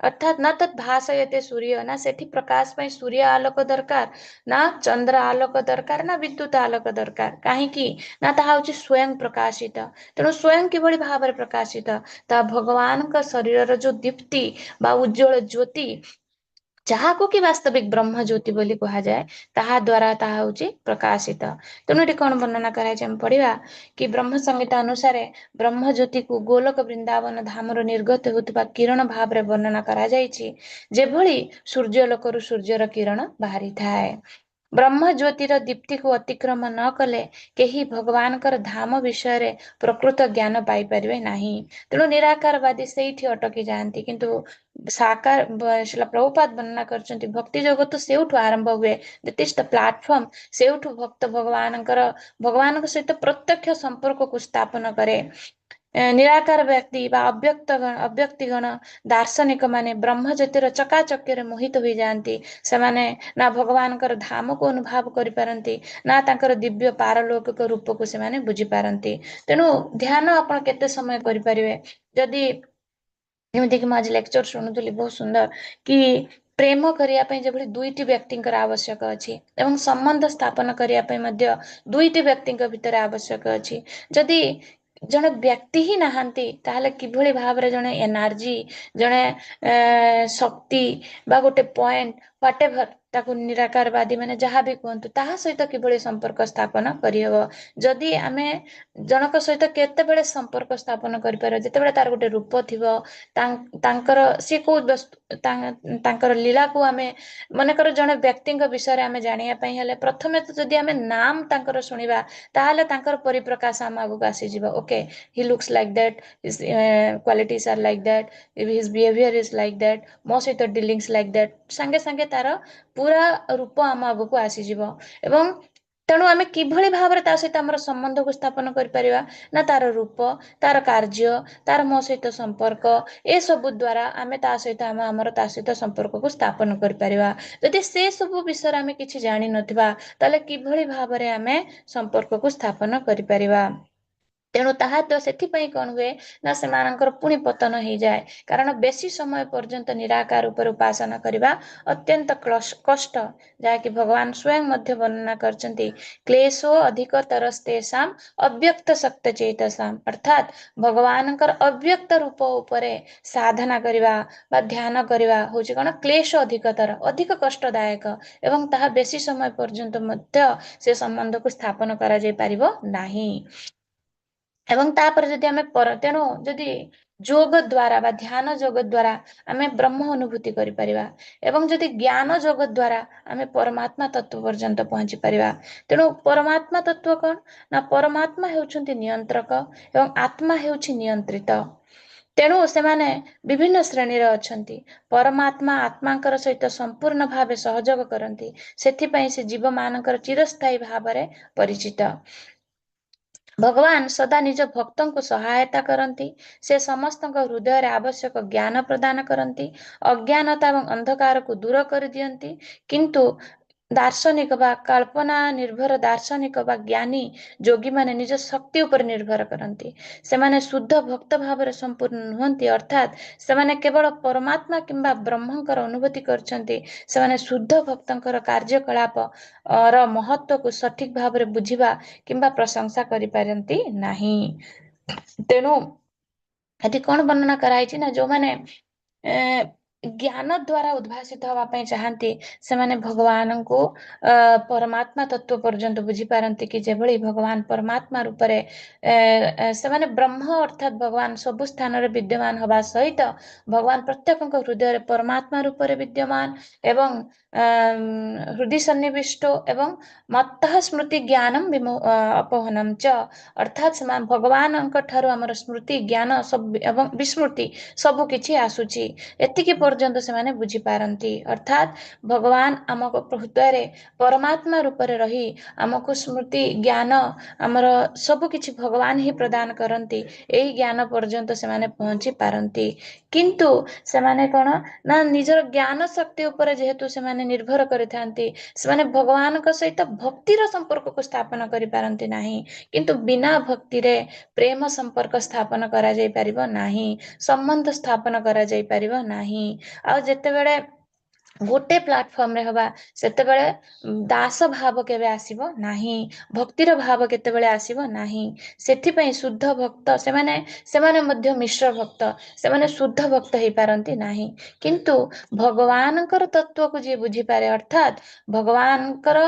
ଅର୍ଥାତ୍ ନା ତତ୍ ଭାସୟତେ ସୂର୍ଯ୍ୟ, ନା ସେଠି ପ୍ରକାଶ ପାଇଁ ସୂର୍ଯ୍ୟ ଆଲୋକ ଦରକାର, ନା ଚନ୍ଦ୍ର ଆଲୋକ ଦରକାର, ନା ବିଦ୍ୟୁତ ଆଲୋକ ଦରକାର। କାହିଁକି ନା ତାହା ହଉଛି ସ୍ଵୟଂ ପ୍ରକାଶିତ। ତେଣୁ ସ୍ଵୟଂ କିଭଳି ଭାବରେ ପ୍ରକାଶିତ? ତାହା ଭଗବାନଙ୍କ ଶରୀରର ଯୋଉ ଦୀପ୍ତି ବା ଉଜ୍ଜଳ ଜ୍ୟୋତି, ଯାହାକୁ କି ବାସ୍ତବିକ ବ୍ରହ୍ମ ଜ୍ୟୋତି ବୋଲି କୁହାଯାଏ, ତାହା ଦ୍ଵାରା ତାହା ହଉଛି ପ୍ରକାଶିତ। ତେଣୁ ଏଠି କଣ ବର୍ଣ୍ଣନା କରାଯାଇଛି ଆମେ ପଢିବା କି ବ୍ରହ୍ମ ସଂହିତା ଅନୁସାରେ ବ୍ରହ୍ମ ଜ୍ୟୋତିକୁ ଗୋଲକ ବୃନ୍ଦାବନ ଧାମରୁ ନିର୍ଗତ ହେଉଥିବା କିରଣ ଭାବରେ ବର୍ଣ୍ଣନା କରାଯାଇଛି, ଯେଭଳି ସୂର୍ଯ୍ୟଲୋକରୁ ସୂର୍ଯ୍ୟର କିରଣ ବାହାରିଥାଏ। ବ୍ରହ୍ମ ଜ୍ୟୋତିର ଦୀପ୍ତିକୁ ଅତିକ୍ରମ ନ କଲେ କେହି ଭଗବାନଙ୍କର ଧାମ ବିଷୟରେ ପ୍ରକୃତ ଜ୍ଞାନ ପାଇପାରିବେ ନାହିଁ। ତେଣୁ ନିରାକାରବାଦୀ ସେଇଠି ଅଟକି ଯାଆନ୍ତି, କିନ୍ତୁ ସାକାର ଶ୍ରୀଲ ପ୍ରଭୁପାଦ ବର୍ଣ୍ଣନା କରିଛନ୍ତି ଭକ୍ତି ଯୋଗ ତ ସେଇଠୁ ଆରମ୍ଭ ହୁଏ। That is the platform. ସେଇଠୁ ଭକ୍ତ ଭଗବାନଙ୍କ ସହିତ ପ୍ରତ୍ୟକ୍ଷ ସମ୍ପର୍କକୁ ସ୍ଥାପନ କରେ। ନିରାକାର ବ୍ୟକ୍ତି ବା ଅବ୍ୟକ୍ତିଗଣ ଦାର୍ଶନିକ ମାନେ ବ୍ରହ୍ମ ଜ୍ୟୋତିର ଚକାଚକ୍ୟରେ ମୋହିତ ହୋଇଯାଆନ୍ତି। ସେମାନେ ନା ଭଗବାନଙ୍କର ଧାମକୁ ଅନୁଭବ କରିପାରନ୍ତି, ନା ତାଙ୍କର ଦିବ୍ୟ ପାରଲୌକିକ ରୂପକୁ ସେମାନେ ବୁଝିପାରନ୍ତି। ତେଣୁ ଧ୍ୟାନ ଆପଣ କେତେ ସମୟ କରିପାରିବେ? ଯଦି ଯେମିତିକି ମୁଁ ଆଜି ଲେକ୍ଚର ଶୁଣୁଥିଲି, ବହୁତ ସୁନ୍ଦର, କି ପ୍ରେମ କରିବା ପାଇଁ ଯେଭଳି ଦୁଇଟି ବ୍ୟକ୍ତିଙ୍କର ଆବଶ୍ୟକ ଅଛି ଏବଂ ସମ୍ବନ୍ଧ ସ୍ଥାପନ କରିବା ପାଇଁ ମଧ୍ୟ ଦୁଇଟି ବ୍ୟକ୍ତିଙ୍କ ଭିତରେ ଆବଶ୍ୟକ ଅଛି। ଯଦି ଜଣେ ବ୍ୟକ୍ତି ହିଁ ନାହାନ୍ତି, ତାହେଲେ କିଭଳି ଭାବରେ ଜଣେ ଏନର୍ଜି, ଜଣେ ଶକ୍ତି ବା ଗୋଟେ ପଏଣ୍ଟ, ହ୍ୱାଟ ଏଭର, ତାକୁ ନିରାକାରବାଦୀ ମାନେ ଯାହା ବି କୁହନ୍ତୁ, ତାହା ସହିତ କିଭଳି ସମ୍ପର୍କ ସ୍ଥାପନ କରିହେବ? ଯଦି ଆମେ ଜଣକ ସହିତ କେତେବେଳେ ସମ୍ପର୍କ ସ୍ଥାପନ କରିପାରିବା? ଯେତେବେଳେ ତାର ଗୋଟେ ରୂପ ଥିବ, ତାଙ୍କର ସିଏ କୋଉ ବସ୍ତୁ, ତାଙ୍କର ଲୀଳାକୁ ଆମେ, ମନେକର ଜଣେ ବ୍ୟକ୍ତିଙ୍କ ବିଷୟରେ ଆମେ ଜାଣିବା ପାଇଁ ହେଲେ ପ୍ରଥମେ ତ ଯଦି ଆମେ ନାମ ତାଙ୍କର ଶୁଣିବା, ତାହେଲେ ତାଙ୍କର ପରିପ୍ରକାଶ ଆମ ଆଗକୁ ଆସିଯିବ। Okay, he looks like that, his qualities are like that, his behaviour is like that, ମୋ ସହିତ ଡିଲିଙ୍ଗସ୍ ଲାଇକ୍ that, ସାଙ୍ଗେ ସାଙ୍ଗେ ତାର ପୁରା ରୂପ ଆମ ଆଗକୁ ଆସିଯିବ। ଏବଂ ତେଣୁ ଆମେ କିଭଳି ଭାବରେ ତା ସହିତ ଆମର ସମ୍ବନ୍ଧକୁ ସ୍ଥାପନ କରିପାରିବା? ନା ତାର ରୂପ, ତାର କାର୍ଯ୍ୟ, ତାର ମୋ ସହିତ ସମ୍ପର୍କ, ଏସବୁ ଦ୍ଵାରା ଆମେ ତା ସହିତ ଆମ ଆମର ତା ସହିତ ସମ୍ପର୍କକୁ ସ୍ଥାପନ କରିପାରିବା। ଯଦି ସେ ସବୁ ବିଷୟରେ ଆମେ କିଛି ଜାଣିନଥିବା, ତାହେଲେ କିଭଳି ଭାବରେ ଆମେ ସମ୍ପର୍କକୁ ସ୍ଥାପନ କରିପାରିବା? ତେଣୁ ତାହା ତ ସେଥିପାଇଁ କଣ ହୁଏ ନା ସେମାନଙ୍କର ପୁଣି ପତନ ହେଇଯାଏ, କାରଣ ବେଶୀ ସମୟ ପର୍ଯ୍ୟନ୍ତ ନିରାକାର ଉପରେ ଉପାସନା କରିବା ଅତ୍ୟନ୍ତ କଷ୍ଟ, ଯାହାକି ଭଗବାନ ସ୍ୱୟଂ ମଧ୍ୟ ବର୍ଣ୍ଣନା କରିଛନ୍ତି, କ୍ଲେଶୋ ଅଧିକତରସ୍ତେଷାମ ଅବ୍ୟକ୍ତ ଶକ୍ତ ଚେତସାମ। ଅର୍ଥାତ୍ ଭଗବାନଙ୍କର ଅବ୍ୟକ୍ତ ରୂପ ଉପରେ ସାଧନା କରିବା ବା ଧ୍ୟାନ କରିବା ହଉଛି କଣ? କ୍ଲେଶ ଅଧିକତର, ଅଧିକ କଷ୍ଟଦାୟକ ଏବଂ ତାହା ବେଶୀ ସମୟ ପର୍ଯ୍ୟନ୍ତ ମଧ୍ୟ ସେ ସମ୍ବନ୍ଧକୁ ସ୍ଥାପନ କରାଯାଇ ପାରିବ ନାହିଁ। ଏବଂ ତାପରେ ଯଦି ଆମେ ତେଣୁ ଯଦି ଯୋଗ ଦ୍ଵାରା ବା ଧ୍ୟାନ ଯୋଗ ଦ୍ଵାରା ଆମେ ବ୍ରହ୍ମ ଅନୁଭୂତି କରିପାରିବା ଏବଂ ଯଦି ଜ୍ଞାନ ଯୋଗ ଦ୍ଵାରା ଆମେ ପରମାତ୍ମା ତତ୍ଵ ପର୍ଯ୍ୟନ୍ତ ପହଞ୍ଚି ପାରିବା। ତେଣୁ ପରମାତ୍ମା ତତ୍ଵ କଣ? ନା ପରମାତ୍ମା ହେଉଛନ୍ତି ନିୟନ୍ତ୍ରକ ଏବଂ ଆତ୍ମା ହେଉଛି ନିୟନ୍ତ୍ରିତ। ତେଣୁ ସେମାନେ ବିଭିନ୍ନ ଶ୍ରେଣୀର ଅଛନ୍ତି। ପରମାତ୍ମା ଆତ୍ମାଙ୍କର ସହିତ ସମ୍ପୂର୍ଣ୍ଣ ଭାବେ ସହଯୋଗ କରନ୍ତି, ସେଥିପାଇଁ ସେ ଜୀବମାନଙ୍କର ଚିରସ୍ଥାୟୀ ଭାବରେ ପରିଚିତ। ଭଗବାନ ସଦା ନିଜ ଭକ୍ତଙ୍କୁ ସହାୟତା କରନ୍ତି। ସେ ସମସ୍ତଙ୍କ ହୃଦୟରେ ଆବଶ୍ୟକ ଜ୍ଞାନ ପ୍ରଦାନ କରନ୍ତି, ଅଜ୍ଞାନତା ଏବଂ ଅନ୍ଧକାରକୁ ଦୂର କରିଦିଅନ୍ତି। କିନ୍ତୁ ଦାର୍ଶନିକ ବା କଳ୍ପନା ନିର୍ଭର ଦାର୍ଶନିକ ବା ଜ୍ଞାନୀ ଯୋଗୀମାନେ ନିଜ ଶକ୍ତି ଉପରେ ନିର୍ଭର କରନ୍ତି। ସେମାନେ ଶୁଦ୍ଧ ଭକ୍ତ ଭାବରେ ସମ୍ପୂର୍ଣ୍ଣ ନୁହନ୍ତି, ଅର୍ଥାତ୍ ସେମାନେ କେବଳ ପରମାତ୍ମା କିମ୍ବା ବ୍ରହ୍ମଙ୍କର ଅନୁଭୂତି କରିଛନ୍ତି। ସେମାନେ ଶୁଦ୍ଧ ଭକ୍ତଙ୍କର କାର୍ଯ୍ୟକଳାପ ର ମହତ୍ଵକୁ ସଠିକ ଭାବରେ ବୁଝିବା କିମ୍ବା ପ୍ରଶଂସା କରିପାରନ୍ତି ନାହିଁ। ତେଣୁ ଏଠି କଣ ବର୍ଣ୍ଣନା କରାଯାଇଛି ନା ଯୋଉମାନେ ଜ୍ଞାନ ଦ୍ଵାରା ଉଦ୍ଭାସିତ ହବା ପାଇଁ ଚାହାନ୍ତି, ସେମାନେ ଭଗବାନଙ୍କୁ ପରମାତ୍ମା ତତ୍ଵ ପର୍ଯ୍ୟନ୍ତ ବୁଝିପାରନ୍ତି କି ଯେଭଳି ଭଗବାନ ପରମାତ୍ମା ରୂପରେ ସେମାନେ ବ୍ରହ୍ମ, ଅର୍ଥାତ୍ ଭଗବାନ ସବୁ ସ୍ଥାନରେ ବିଦ୍ୟମାନ ହବା ସହିତ ଭଗବାନ ପ୍ରତ୍ୟେକଙ୍କ ହୃଦୟରେ ପରମାତ୍ମା ରୂପରେ ବିଦ୍ୟମାନ ଏବଂ ହୃଦୟ ସନ୍ନିବିଷ୍ଟ ଏବଂ ମତ୍ତଃ ସ୍ମୃତି ଜ୍ଞାନମ ବିମୋ ଅପହନମ ଚ, ଅର୍ଥାତ୍ ସେମାନେ ଭଗବାନଙ୍କ ଠାରୁ ଆମର ସ୍ମୃତି ଜ୍ଞାନ ସବୁ ଏବଂ ବିସ୍ମୃତି ସବୁ କିଛି ଆସୁଛି, ଏତିକି ପର୍ଯ୍ୟନ୍ତ ସେମାନେ ବୁଝିପାରନ୍ତି। ଅର୍ଥାତ୍ ଭଗବାନ ଆମ ହୃଦୟରେ ପରମାତ୍ମା ରୂପରେ ରହି ଆମକୁ ସ୍ମୃତି ଜ୍ଞାନ ଆମର ସବୁ କିଛି ଭଗବାନ ହିଁ ପ୍ରଦାନ କରନ୍ତି, ଏଇ ଜ୍ଞାନ ପର୍ଯ୍ୟନ୍ତ ସେମାନେ ପହଞ୍ଚି ପାରନ୍ତି। କିନ୍ତୁ ସେମାନେ କଣ ନା ନିଜର ଜ୍ଞାନ ଶକ୍ତି ଉପରେ ଯେହେତୁ ସେମାନେ ନିର୍ଭର କରିଥାନ୍ତି, ସେମାନେ ଭଗବାନଙ୍କ ସହିତ ଭକ୍ତିର ସମ୍ପର୍କକୁ ସ୍ଥାପନ କରିପାରନ୍ତି ନାହିଁ। କିନ୍ତୁ ବିନା ଭକ୍ତିରେ ପ୍ରେମ ସମ୍ପର୍କ ସ୍ଥାପନ କରାଯାଇ ପାରିବ ନାହିଁ, ସମ୍ବନ୍ଧ ସ୍ଥାପନ କରାଯାଇ ପାରିବ ନାହିଁ। ଆଉ ଯେତେବେଳେ ଗୋଟେ ପ୍ଲାଟଫର୍ମରେ ହବା, ସେତେବେଳେ ଦାସ ଭାବ କେବେ ଆସିବ ନାହିଁ, ଭକ୍ତିର ଭାବ କେତେବେଳେ ଆସିବ ନାହିଁ। ସେଥିପାଇଁ ଶୁଦ୍ଧ ଭକ୍ତ ସେମାନେ ସେମାନେ ମଧ୍ୟ ମିଶ୍ର ଭକ୍ତ, ସେମାନେ ଶୁଦ୍ଧ ଭକ୍ତ ହେଇପାରନ୍ତି ନାହିଁ। କିନ୍ତୁ ଭଗବାନଙ୍କର ତତ୍ଵକୁ ଯିଏ ବୁଝିପାରେ, ଅର୍ଥାତ୍ ଭଗବାନଙ୍କର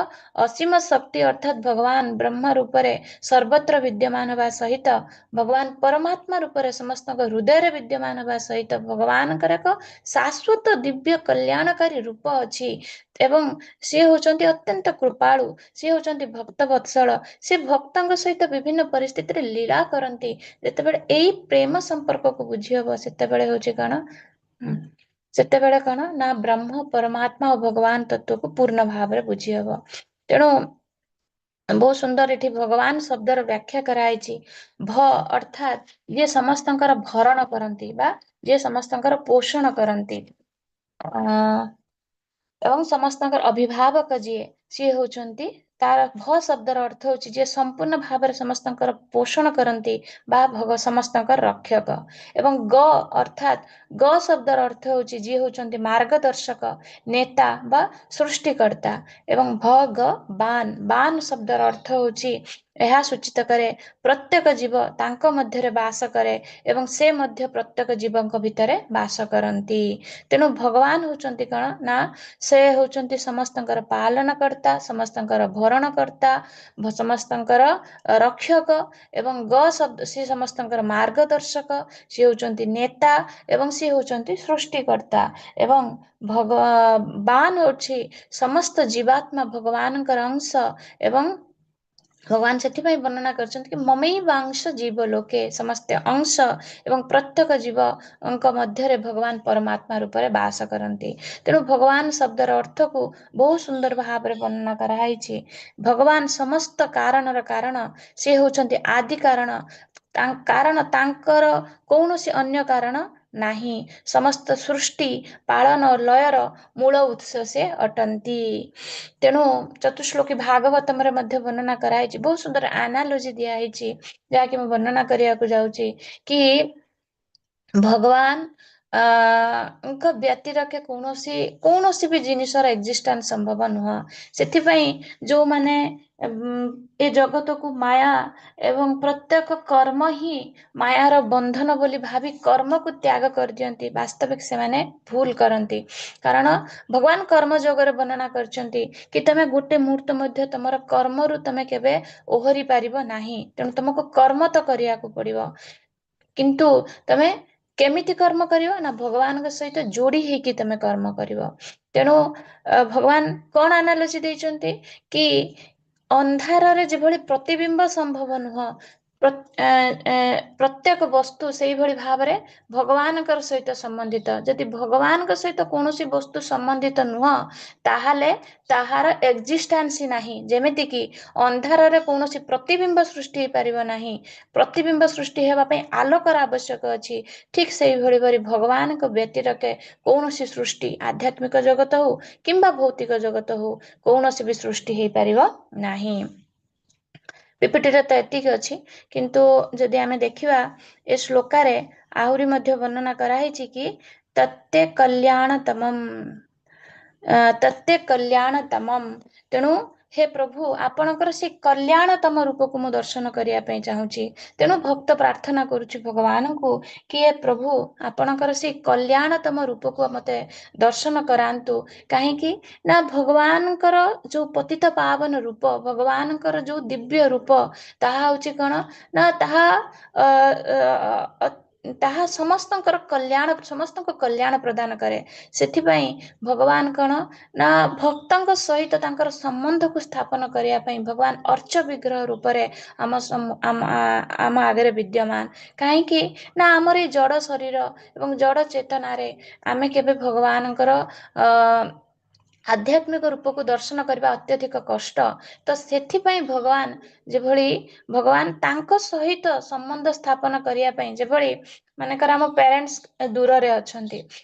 ଅସୀମ ଶକ୍ତି, ଅର୍ଥାତ୍ ଭଗବାନ ବ୍ରହ୍ମ ରୂପରେ ସର୍ବତ୍ର ବିଦ୍ୟମାନ ହେବା ସହିତ ଭଗବାନ ପରମାତ୍ମା ରୂପରେ ସମସ୍ତଙ୍କ ହୃଦୟରେ ବିଦ୍ୟମାନ ହେବା ସହିତ ଭଗବାନଙ୍କର ଏକ ଶାଶ୍ୱତ ଦିବ୍ୟ କଲ୍ୟାଣକାରୀ ରୂପ ଅଛି ଏବଂ ସିଏ ହଉଛନ୍ତି ଅତ୍ୟନ୍ତ କୃପାଳୁ, ସିଏ ହଉଛନ୍ତି ଭକ୍ତ ବତ୍ସଳ, ସେ ଭକ୍ତଙ୍କ ସହିତ ବିଭିନ୍ନ ପରିସ୍ଥିତିରେ ଲୀଳା କରନ୍ତି। ଯେତେବେଳେ ଏଇ ପ୍ରେମ ସମ୍ପର୍କକୁ ବୁଝି ହବ, ସେତେବେଳେ ହଉଛି କଣ, ସେତେବେଳେ କଣ ନା ବ୍ରହ୍ମ ପରମାତ୍ମା ଓ ଭଗବାନ ତତ୍ଵକୁ ପୂର୍ଣ୍ଣ ଭାବରେ ବୁଝି ହବ। ତେଣୁ ବହୁତ ସୁନ୍ଦର ଏଠି ଭଗବାନ ଶବ୍ଦର ବ୍ୟାଖ୍ୟା କରାଯାଇଛି। ଭ ଅର୍ଥାତ୍ ଯିଏ ସମସ୍ତଙ୍କର ଭରଣ କରନ୍ତି ବା ଯିଏ ସମସ୍ତଙ୍କର ପୋଷଣ କରନ୍ତି ଏବଂ ସମସ୍ତଙ୍କର ଅଭିଭାବକ ଯିଏ, ସିଏ ହଉଛନ୍ତି ତାର ଭ ଶବ୍ଦର ଅର୍ଥ ହଉଛି ଯିଏ ସମ୍ପୂର୍ଣ୍ଣ ଭାବରେ ସମସ୍ତଙ୍କର ପୋଷଣ କରନ୍ତି ବା ସମସ୍ତଙ୍କର ରକ୍ଷକ। ଏବଂ ଗ ଅର୍ଥାତ୍ ଗ ଶବ୍ଦର ଅର୍ଥ ହଉଛି ଯିଏ ହଉଛନ୍ତି ମାର୍ଗଦର୍ଶକ, ନେତା ବା ସୃଷ୍ଟିକର୍ତ୍ତା। ଏବଂ ଭ ଗ ବାନ, ବାନ ଶବ୍ଦର ଅର୍ଥ ହଉଛି ଏହା ସୂଚିତ କରେ ପ୍ରତ୍ୟେକ ଜୀବ ତାଙ୍କ ମଧ୍ୟରେ ବାସ କରେ ଏବଂ ସେ ମଧ୍ୟ ପ୍ରତ୍ୟେକ ଜୀବଙ୍କ ଭିତରେ ବାସ କରନ୍ତି। ତେଣୁ ଭଗବାନ ହଉଛନ୍ତି କଣ ନା ସେ ହଉଛନ୍ତି ସମସ୍ତଙ୍କର ପାଳନକର୍ତ୍ତା, ସମସ୍ତଙ୍କର ଭରଣକର୍ତ୍ତା, ସମସ୍ତଙ୍କର ରକ୍ଷକ। ଏବଂ ଗ ଶବ୍ଦ ସେ ସମସ୍ତଙ୍କର ମାର୍ଗଦର୍ଶକ, ସିଏ ହଉଛନ୍ତି ନେତା ଏବଂ ସିଏ ହଉଛନ୍ତି ସୃଷ୍ଟିକର୍ତ୍ତା। ଏବଂ ଭଗବାନ ହଉଛି ସମସ୍ତ ଜୀବାତ୍ମା ଭଗବାନଙ୍କର ଅଂଶ ଏବଂ ଭଗବାନ ସେଥିପାଇଁ ବର୍ଣ୍ଣନା କରିଛନ୍ତି କି ମମୈବାଂଶ ଜୀବ ଲୋକେ, ସମସ୍ତେ ଅଂଶ ଏବଂ ପ୍ରତ୍ୟେକ ଜୀବଙ୍କ ମଧ୍ୟରେ ଭଗବାନ ପରମାତ୍ମା ରୂପରେ ବାସ କରନ୍ତି। ତେଣୁ ଭଗବାନ ଶବ୍ଦର ଅର୍ଥକୁ ବହୁତ ସୁନ୍ଦର ଭାବରେ ବର୍ଣ୍ଣନା କରାହେଇଛି। ଭଗବାନ ସମସ୍ତ କାରଣର କାରଣ, ସେ ହଉଛନ୍ତି ଆଦି କାରଣ, କାରଣ ତାଙ୍କର କୌଣସି ଅନ୍ୟ କାରଣ ନାହିଁ। ସମସ୍ତ ସୃଷ୍ଟି ପାଳନ ଲୟର ମୂଳ ଉତ୍ସ ସେ ଅଟନ୍ତି। ତେଣୁ ଚତୁଶ୍ଲୋକୀ ଭାଗବତମରେ ମଧ୍ୟ ବର୍ଣ୍ଣନା କରାହେଇଛି, ବହୁତ ସୁନ୍ଦର ଆନାଲୋଜି ଦିଆହେଇଛି, ଯାହାକି ମୁଁ ବର୍ଣ୍ଣନା କରିବାକୁ ଯାଉଛି କି ଭଗବାନ ଙ୍କ ବ୍ୟତିରେକ କୌଣସି କୌଣସି ବି ଜିନିଷର ଏକ୍ଜିଷ୍ଟାନ୍ସ ସମ୍ଭବ ନୁହଁ। ସେଥିପାଇଁ ଯୋଉମାନେ ଏ ଜଗତକୁ ମାୟା ଏବଂ ପ୍ରତ୍ୟେକ କର୍ମ ହିଁ ମାୟାର ବନ୍ଧନ ବୋଲି ଭାବି କର୍ମକୁ ତ୍ୟାଗ କରିଦିଅନ୍ତି, ବାସ୍ତବିକ ସେମାନେ ଭୁଲ କରନ୍ତି। କାରଣ ଭଗବାନ କର୍ମ ଯୋଗରେ ବର୍ଣ୍ଣନା କରିଛନ୍ତି କି ତମେ ଗୋଟେ ମୁହୂର୍ତ୍ତ ମଧ୍ୟ ତମର କର୍ମରୁ ତମେ କେବେ ଓହରି ପାରିବ ନାହିଁ। ତେଣୁ ତମକୁ କର୍ମ ତ କରିବାକୁ ପଡିବ, କିନ୍ତୁ ତମେ କେମିତି କର୍ମ କରିବ ନା ଭଗବାନଙ୍କ ସହିତ ଯୋଡି ହେଇକି ତମେ କର୍ମ କରିବ। ତେଣୁ ଭଗବାନ କଣ ଆନାଲୋଜି ଦେଇଛନ୍ତି କି ଅନ୍ଧାରରେ ଯେଭଳି ପ୍ରତିବିମ୍ବ ସମ୍ଭବ ନୁହଁ, ପ୍ରତ୍ୟେକ ବସ୍ତୁ ସେଇଭଳି ଭାବରେ ଭଗବାନଙ୍କର ସହିତ ସମ୍ବନ୍ଧିତ। ଯଦି ଭଗବାନଙ୍କ ସହିତ କୌଣସି ବସ୍ତୁ ସମ୍ବନ୍ଧିତ ନୁହଁ, ତାହେଲେ ତାହାର ଏକ୍ଜିଷ୍ଟାନ୍ସ ନାହିଁ। ଯେମିତିକି ଅନ୍ଧାରରେ କୌଣସି ପ୍ରତିବିମ୍ବ ସୃଷ୍ଟି ହେଇପାରିବ ନାହିଁ, ପ୍ରତିବିମ୍ବ ସୃଷ୍ଟି ହେବା ପାଇଁ ଆଲୋକର ଆବଶ୍ୟକ ଅଛି। ଠିକ ସେଇଭଳି ଭାବରେ ଭଗବାନଙ୍କ ବ୍ୟତିରେକ କୌଣସି ସୃଷ୍ଟି, ଆଧ୍ୟାତ୍ମିକ ଜଗତ ହଉ କିମ୍ବା ଭୌତିକ ଜଗତ ହଉ, କୌଣସି ବି ସୃଷ୍ଟି ହେଇପାରିବ ନାହିଁ। ପିପିଟିରେ ତ ଏତିକି ଅଛି, କିନ୍ତୁ ଯଦି ଆମେ ଦେଖିବା ଏ ଶ୍ଲୋକାରେ ଆହୁରି ମଧ୍ୟ ବର୍ଣ୍ଣନା କରାହେଇଛି କି ତତ୍ତେ କଲ୍ୟାଣତମମ୍, ତତ୍ତେ କଲ୍ୟାଣତମମ୍। ତେଣୁ ହେ ପ୍ରଭୁ, ଆପଣଙ୍କର ସେ କଲ୍ୟାଣତମ ରୂପକୁ ମୁଁ ଦର୍ଶନ କରିବା ପାଇଁ ଚାହୁଁଛି। ତେଣୁ ଭକ୍ତ ପ୍ରାର୍ଥନା କରୁଛି ଭଗବାନଙ୍କୁ କି ହେ ପ୍ରଭୁ, ଆପଣଙ୍କର ସେ କଲ୍ୟାଣତମ ରୂପକୁ ମତେ ଦର୍ଶନ କରାନ୍ତୁ। କାହିଁକି ନା ଭଗବାନଙ୍କର ଯୋଉ ପତିତ ପାବନ ରୂପ, ଭଗବାନଙ୍କର ଯୋଉ ଦିବ୍ୟ ରୂପ, ତାହା ହଉଛି କଣ ନା ତାହା ସମସ୍ତଙ୍କର କଲ୍ୟାଣ, ସମସ୍ତଙ୍କୁ କଲ୍ୟାଣ ପ୍ରଦାନ କରେ। ସେଥିପାଇଁ ଭଗବାନ କଣ ନା ଭକ୍ତଙ୍କ ସହିତ ତାଙ୍କର ସମ୍ବନ୍ଧକୁ ସ୍ଥାପନ କରିବା ପାଇଁ ଭଗବାନ ଅର୍ଚ୍ଚ ବିଗ୍ରହ ରୂପରେ ଆମ ଆଗରେ ବିଦ୍ୟମାନ। କାହିଁକି ନା ଆମର ଏଇ ଜଡ଼ ଶରୀର ଏବଂ ଜଡ଼ ଚେତନାରେ ଆମେ କେବେ ଭଗବାନଙ୍କର ଆଧ୍ୟାତ୍ମିକ ରୂପକୁ ଦର୍ଶନ କରିବା ଅତ୍ୟଧିକ କଷ୍ଟ। ତ ସେଥିପାଇଁ ଭଗବାନ ଯେଭଳି ଭଗବାନ ତାଙ୍କ ସହିତ ସମ୍ବନ୍ଧ ସ୍ଥାପନ କରିବା ପାଇଁ, ଯେଭଳି ମନେକର ଆମ ପ୍ୟାରେଣ୍ଟସ ଦୂରରେ ଅଛନ୍ତି,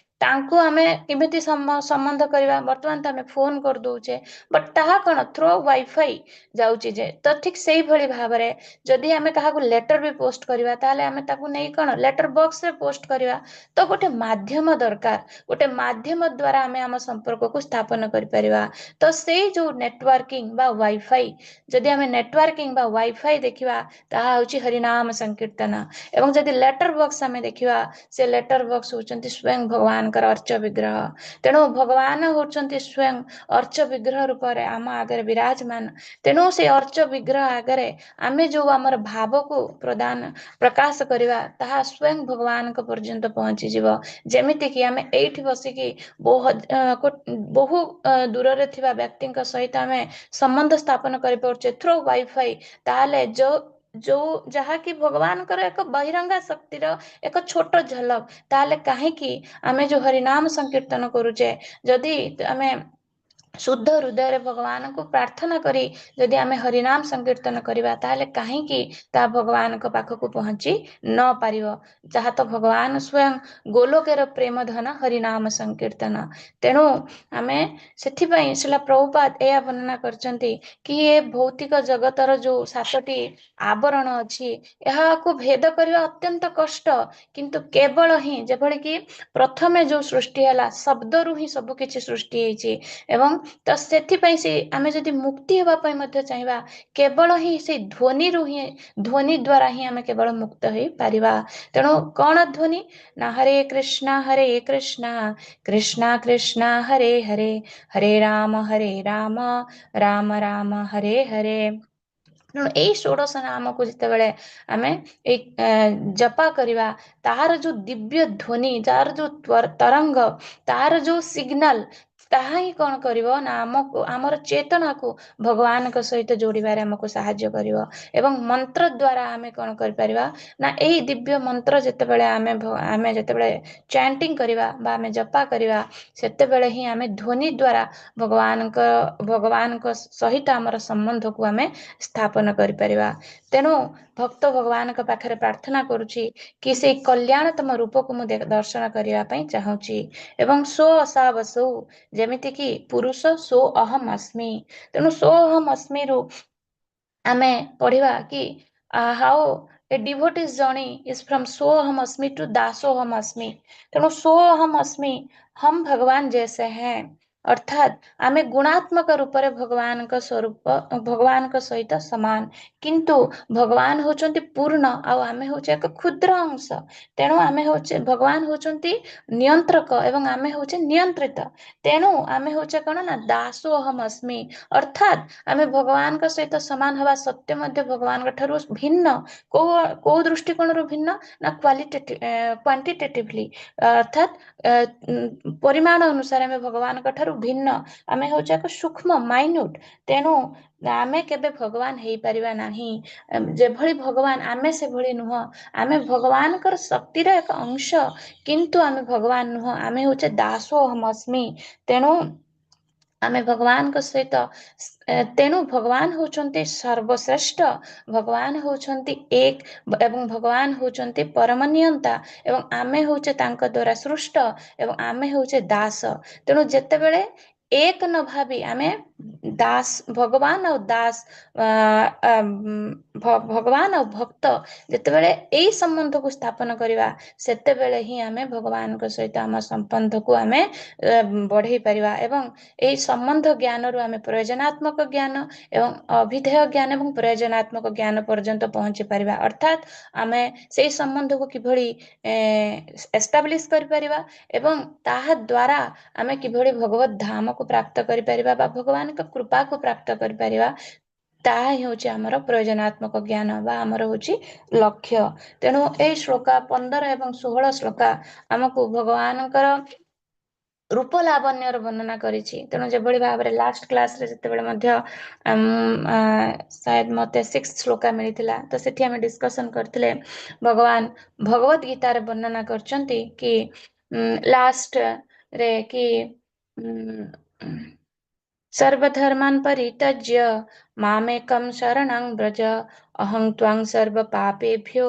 ତାଙ୍କୁ ଆମେ କେମିତି ସମ୍ବନ୍ଧ କରିବା? ବର୍ତ୍ତମାନ ତ ଆମେ ଫୋନ କରିଦଉଛେ, ବଟ୍ ତାହା କଣ ଥ୍ରୋ ୱାଇଫାଇ ଯାଉଛି ଯେ। ତ ଠିକ ସେଇଭଳି ଭାବରେ ଯଦି ଆମେ କାହାକୁ ଲେଟର ବି ପୋଷ୍ଟ କରିବା, ତାହେଲେ ଆମେ ତାକୁ ନେଇ କଣ ଲେଟର ବକ୍ସରେ ପୋଷ୍ଟ କରିବା। ତ ଗୋଟେ ମାଧ୍ୟମ ଦରକାର, ଗୋଟେ ମାଧ୍ୟମ ଦ୍ଵାରା ଆମେ ଆମ ସମ୍ପର୍କକୁ ସ୍ଥାପନ କରିପାରିବା। ତ ସେଇ ଯୋଉ ନେଟୱାର୍କିଂ ବା ୱାଇଫାଇ, ଯଦି ଆମେ ନେଟୱାର୍କିଂ ବା ୱାଇଫାଇ ଦେଖିବା, ତାହା ହଉଛି ହରିନାମ ସଂକୀର୍ତ୍ତନ। ଏବଂ ଯଦି ଲେଟର ବକ୍ସ ଆମେ ଦେଖିବା, ସେ ଲେଟର ବକ୍ସ ହଉଛନ୍ତି ସ୍ୱୟଂ ଭଗବାନଙ୍କର ଅର୍ଚ୍ଚ ବିଗ୍ରହ। ତେଣୁ ଭଗବାନ ହଉଛନ୍ତି ସ୍ୱୟଂ ଅର୍ଚ୍ଚ ବିଗ୍ରହ ରୂପରେ ଆମ ଆଗରେ ବିରାଜମାନ। ତେଣୁ ସେ ଅର୍ଚ୍ଚ ବିଗ୍ରହ ଆଗରେ ଆମେ ଯୋଉ ଆମର ଭାବକୁ ପ୍ରଦାନ ପ୍ରକାଶ କରିବା, ତାହା ସ୍ୱୟଂ ଭଗବାନଙ୍କ ପର୍ଯ୍ୟନ୍ତ ପହଞ୍ଚିଯିବ। ଯେମିତିକି ଆମେ ଏଇଠି ବସିକି ବହୁ ଦୂରରେ ଥିବା ବ୍ୟକ୍ତିଙ୍କ ସହିତ ଆମେ ସମ୍ବନ୍ଧ ସ୍ଥାପନ କରିପାରୁଛେ ଥ୍ରୋ ୱାଇଫାଇ, ତାହେଲେ ଯୋଉ ଯୋଉ ଯାହାକି ଭଗବାନଙ୍କର ଏକ ବହିରଙ୍ଗା ଶକ୍ତିର ଏକ ଛୋଟ ଝଲକ, ତାହେଲେ କାହିଁକି ଆମେ ଯୋଉ ହରିନାମ ସଂକୀର୍ତ୍ତନ କରୁଛେ, ଯଦି ଆମେ ଶୁଦ୍ଧ ହୃଦୟରେ ଭଗବାନଙ୍କୁ ପ୍ରାର୍ଥନା କରି ଯଦି ଆମେ ହରିନାମ ସଂକୀର୍ତ୍ତନ କରିବା, ତାହେଲେ କାହିଁକି ତାହା ଭଗବାନଙ୍କ ପାଖକୁ ପହଞ୍ଚି ନ ପାରିବ, ଯାହା ତ ଭଗବାନ ସ୍ୱୟଂ ଗୋଲୋକେର ପ୍ରେମ ଧନ ହରିନାମ ସଂକୀର୍ତ୍ତନ। ତେଣୁ ଆମେ ସେଥିପାଇଁ ଶ୍ରୀଲ ପ୍ରଭୁପାଦ ଏହା ବର୍ଣ୍ଣନା କରିଛନ୍ତି କି ଏ ଭୌତିକ ଜଗତର ଯୋଉ ସାତଟି ଆବରଣ ଅଛି, ଏହାକୁ ଭେଦ କରିବା ଅତ୍ୟନ୍ତ କଷ୍ଟ। କିନ୍ତୁ କେବଳ ହିଁ ଯେଭଳି କି ପ୍ରଥମେ ଯୋଉ ସୃଷ୍ଟି ହେଲା, ଶବ୍ଦରୁ ହିଁ ସବୁ କିଛି ସୃଷ୍ଟି ହେଇଛି। ଏବଂ ତ ସେଥିପାଇଁ ସେ ଆମେ ଯଦି ମୁକ୍ତି ହେବା ପାଇଁ ମଧ୍ୟ ଚାହିଁବା, କେବଳ ହିଁ ସେଇ ଧ୍ୱନିରୁ ହିଁ, ଧ୍ୱନି ଦ୍ଵାରା ହିଁ ଆମେ କେବଳ ମୁକ୍ତ ହେଇପାରିବା। ତେଣୁ କଣ ଧ୍ୱନି ନା ହରେ କୃଷ୍ଣ ହରେ କୃଷ୍ଣ କୃଷ୍ଣ କୃଷ୍ଣ ହରେ ହରେ, ହରେ ରାମ ହରେ ରାମ ରାମ ରାମ ହରେ ହରେ। ତେଣୁ ଏଇ ଷୋଡ଼ଶ ନାମକୁ ଯେତେବେଳେ ଆମେ ଏଇ ଜପା କରିବା, ତାହାର ଯୋଉ ଦିବ୍ୟ ଧ୍ୱନି, ଯାହାର ଯୋଉ ତରଙ୍ଗ, ତାର ଯୋଉ ସିଗ୍ନାଲ, ତାହା ହିଁ କଣ କରିବ ନା ଆମକୁ, ଆମର ଚେତନାକୁ ଭଗବାନଙ୍କ ସହିତ ଯୋଡ଼ିବାରେ ଆମକୁ ସାହାଯ୍ୟ କରିବ। ଏବଂ ମନ୍ତ୍ର ଦ୍ଵାରା ଆମେ କଣ କରିପାରିବା ନା ଏଇ ଦିବ୍ୟ ମନ୍ତ୍ର ଯେତେବେଳେ ଆମେ ଯେତେବେଳେ ଚାଣ୍ଟିଂ କରିବା ବା ଆମେ ଜପା କରିବା, ସେତେବେଳେ ହିଁ ଆମେ ଧ୍ୱନି ଦ୍ଵାରା ଭଗବାନଙ୍କ ସହିତ ଆମର ସମ୍ବନ୍ଧକୁ ଆମେ ସ୍ଥାପନ କରିପାରିବା। ତେଣୁ ଭକ୍ତ ଭଗବାନଙ୍କ ପାଖରେ ପ୍ରାର୍ଥନା କରୁଛି କି ସେଇ କଲ୍ୟାଣତମ ରୂପକୁ ମୁଁ ଦର୍ଶନ କରିବା ପାଇଁ ଚାହୁଁଛି। ଏବଂ ସୋ ଅସାବସୌ, ଯେମିତିକି ପୁରୁଷ ସୋ ଅହମ ଅସ୍ମି। ତେଣୁ ସୋ ଅହମ ଅସ୍ମିରୁ ଆମେ ପଢିବା କି how a devotee's journey is from so ଅହମ ଅସ୍ମି ଟୁ ଦାସୋହମ ଅସ୍ମି। ତେଣୁ ସୋ ଅହମ ଅସ୍ମି, हम भगवान जैसे हैं, ଅର୍ଥାତ୍ ଆମେ ଗୁଣାତ୍ମକ ରୂପରେ ଭଗବାନଙ୍କ ସ୍ୱରୂପ, ଭଗବାନଙ୍କ ସହିତ ସମାନ। କିନ୍ତୁ ଭଗବାନ ହଉଛନ୍ତି ପୂର୍ଣ୍ଣ ଆଉ ଆମେ ହଉଛେ ଏକ କ୍ଷୁଦ୍ର ଅଂଶ। ତେଣୁ ଆମେ ହଉଛେ, ଭଗବାନ ହଉଛନ୍ତି ନିୟନ୍ତ୍ରକ ଏବଂ ଆମେ ହଉଛେ ନିୟନ୍ତ୍ରିତ। ତେଣୁ ଆମେ ହଉଛେ କଣ ନା ଦାସୋ ଅହମ ଅସ୍ମି, ଅର୍ଥାତ୍ ଆମେ ଭଗବାନଙ୍କ ସହିତ ସମାନ ହବା ସତ୍ତ୍ୱେ ମଧ୍ୟ ଭଗବାନଙ୍କ ଠାରୁ ଭିନ୍ନ। କୋଉ କୋଉ ଦୃଷ୍ଟିକୋଣରୁ ଭିନ୍ନ ନା କ୍ୱାଣ୍ଟିଟେଟିଭଲି, ଅର୍ଥାତ୍ ପରିମାଣ ଅନୁସାରେ ଆମେ ଭଗବାନଙ୍କ ଠାରୁ ଭିନ୍ନ। ଆମେ ହଉଛେ ଏକ ସୂକ୍ଷ୍ମ, ମାଇନ୍ୟୁଟ। ତେଣୁ ଆମେ କେବେ ଭଗବାନ ହେଇପାରିବା ନାହିଁ। ଯେଭଳି ଭଗବାନ, ଆମେ ସେଭଳି ନୁହଁ। ଆମେ ଭଗବାନଙ୍କର ଶକ୍ତିର ଏକ ଅଂଶ, କିନ୍ତୁ ଆମେ ଭଗବାନ ନୁହଁ। ଆମେ ହଉଛେ ଦାସୋ ଅହମ ଅସ୍ମି। ତେଣୁ ଆମେ ଭଗବାନଙ୍କ ସହିତ, ତେଣୁ ଭଗବାନ ହଉଛନ୍ତି ସର୍ବଶ୍ରେଷ୍ଠ, ଭଗବାନ ହଉଛନ୍ତି ଏକ ଏବଂ ଭଗବାନ ହଉଛନ୍ତି ପରମ ନିୟନ୍ତା ଏବଂ ଆମେ ହଉଛେ ତାଙ୍କ ଦ୍ଵାରା ସୃଷ୍ଟ ଏବଂ ଆମେ ହଉଛେ ଦାସ। ତେଣୁ ଯେତେବେଳେ ଏକ ନ ଭାବି ଆମେ ଦାସ, ଭଗବାନ ଆଉ ଦାସ, ଭଗବାନ ଆଉ ଭକ୍ତ ଯେତେବେଳେ ଏଇ ସମ୍ବନ୍ଧକୁ ସ୍ଥାପନ କରିବା, ସେତେବେଳେ ହିଁ ଆମେ ଭଗବାନଙ୍କ ସହିତ ଆମ ସମ୍ବନ୍ଧକୁ ଆମେ ବଢେଇ ପାରିବା। ଏବଂ ଏଇ ସମ୍ବନ୍ଧ ଜ୍ଞାନରୁ ଆମେ ପ୍ରୟୋଜନାତ୍ମକ ଜ୍ଞାନ ଏବଂ ଅଭିଧେୟ ଜ୍ଞାନ ଏବଂ ପ୍ରୟୋଜନାତ୍ମକ ଜ୍ଞାନ ପର୍ଯ୍ୟନ୍ତ ପହଞ୍ଚି ପାରିବା। ଅର୍ଥାତ୍ ଆମେ ସେଇ ସମ୍ବନ୍ଧକୁ କିଭଳି ଏଷ୍ଟାବ୍ଲିଶ କରିପାରିବା ଏବଂ ତାହା ଦ୍ଵାରା ଆମେ କିଭଳି ଭଗବତ ଧାମକୁ ପ୍ରାପ୍ତ କରିପାରିବା ବା ଭଗବାନଙ୍କ କୃପାକୁ ପ୍ରାପ୍ତ କରିପାରିବା, ତାହା ହିଁ ହଉଛି ଆମର ପ୍ରୟୋଜନାତ୍ମକ ଜ୍ଞାନ ବା ଆମର ହଉଛି ଲକ୍ଷ୍ୟ। ତେଣୁ ଏଇ ଶ୍ଲୋକା 15 ଏବଂ 16 ଶ୍ଲୋକା ଆମକୁ ଭଗବାନଙ୍କର ରୂପ ଲାବଣ୍ୟର ବର୍ଣ୍ଣନା କରିଛି। ତେଣୁ ଯେଭଳି ଭାବରେ ଲାଷ୍ଟ କ୍ଲାସରେ ଯେତେବେଳେ ମଧ୍ୟ ସାୟଦ ମତେ ସିକ୍ସ ଶ୍ଲୋକା ମିଳିଥିଲା, ତ ସେଠି ଆମେ ଡିସ୍କସନ କରିଥିଲେ, ଭଗବାନ ଭଗବତ ଗୀତାରେ ବର୍ଣ୍ଣନା କରିଛନ୍ତି କି ଲାଷ୍ଟ ରେ କି ସର୍ବଧର୍ମାନ ପରିତ୍ୟଜ୍ୟ ମାମେକଂ ଶରଣଂ ବ୍ରଜ ଅହଂ ତ୍ୱାଂ ସର୍ବ ପାପେଭ୍ୟୋ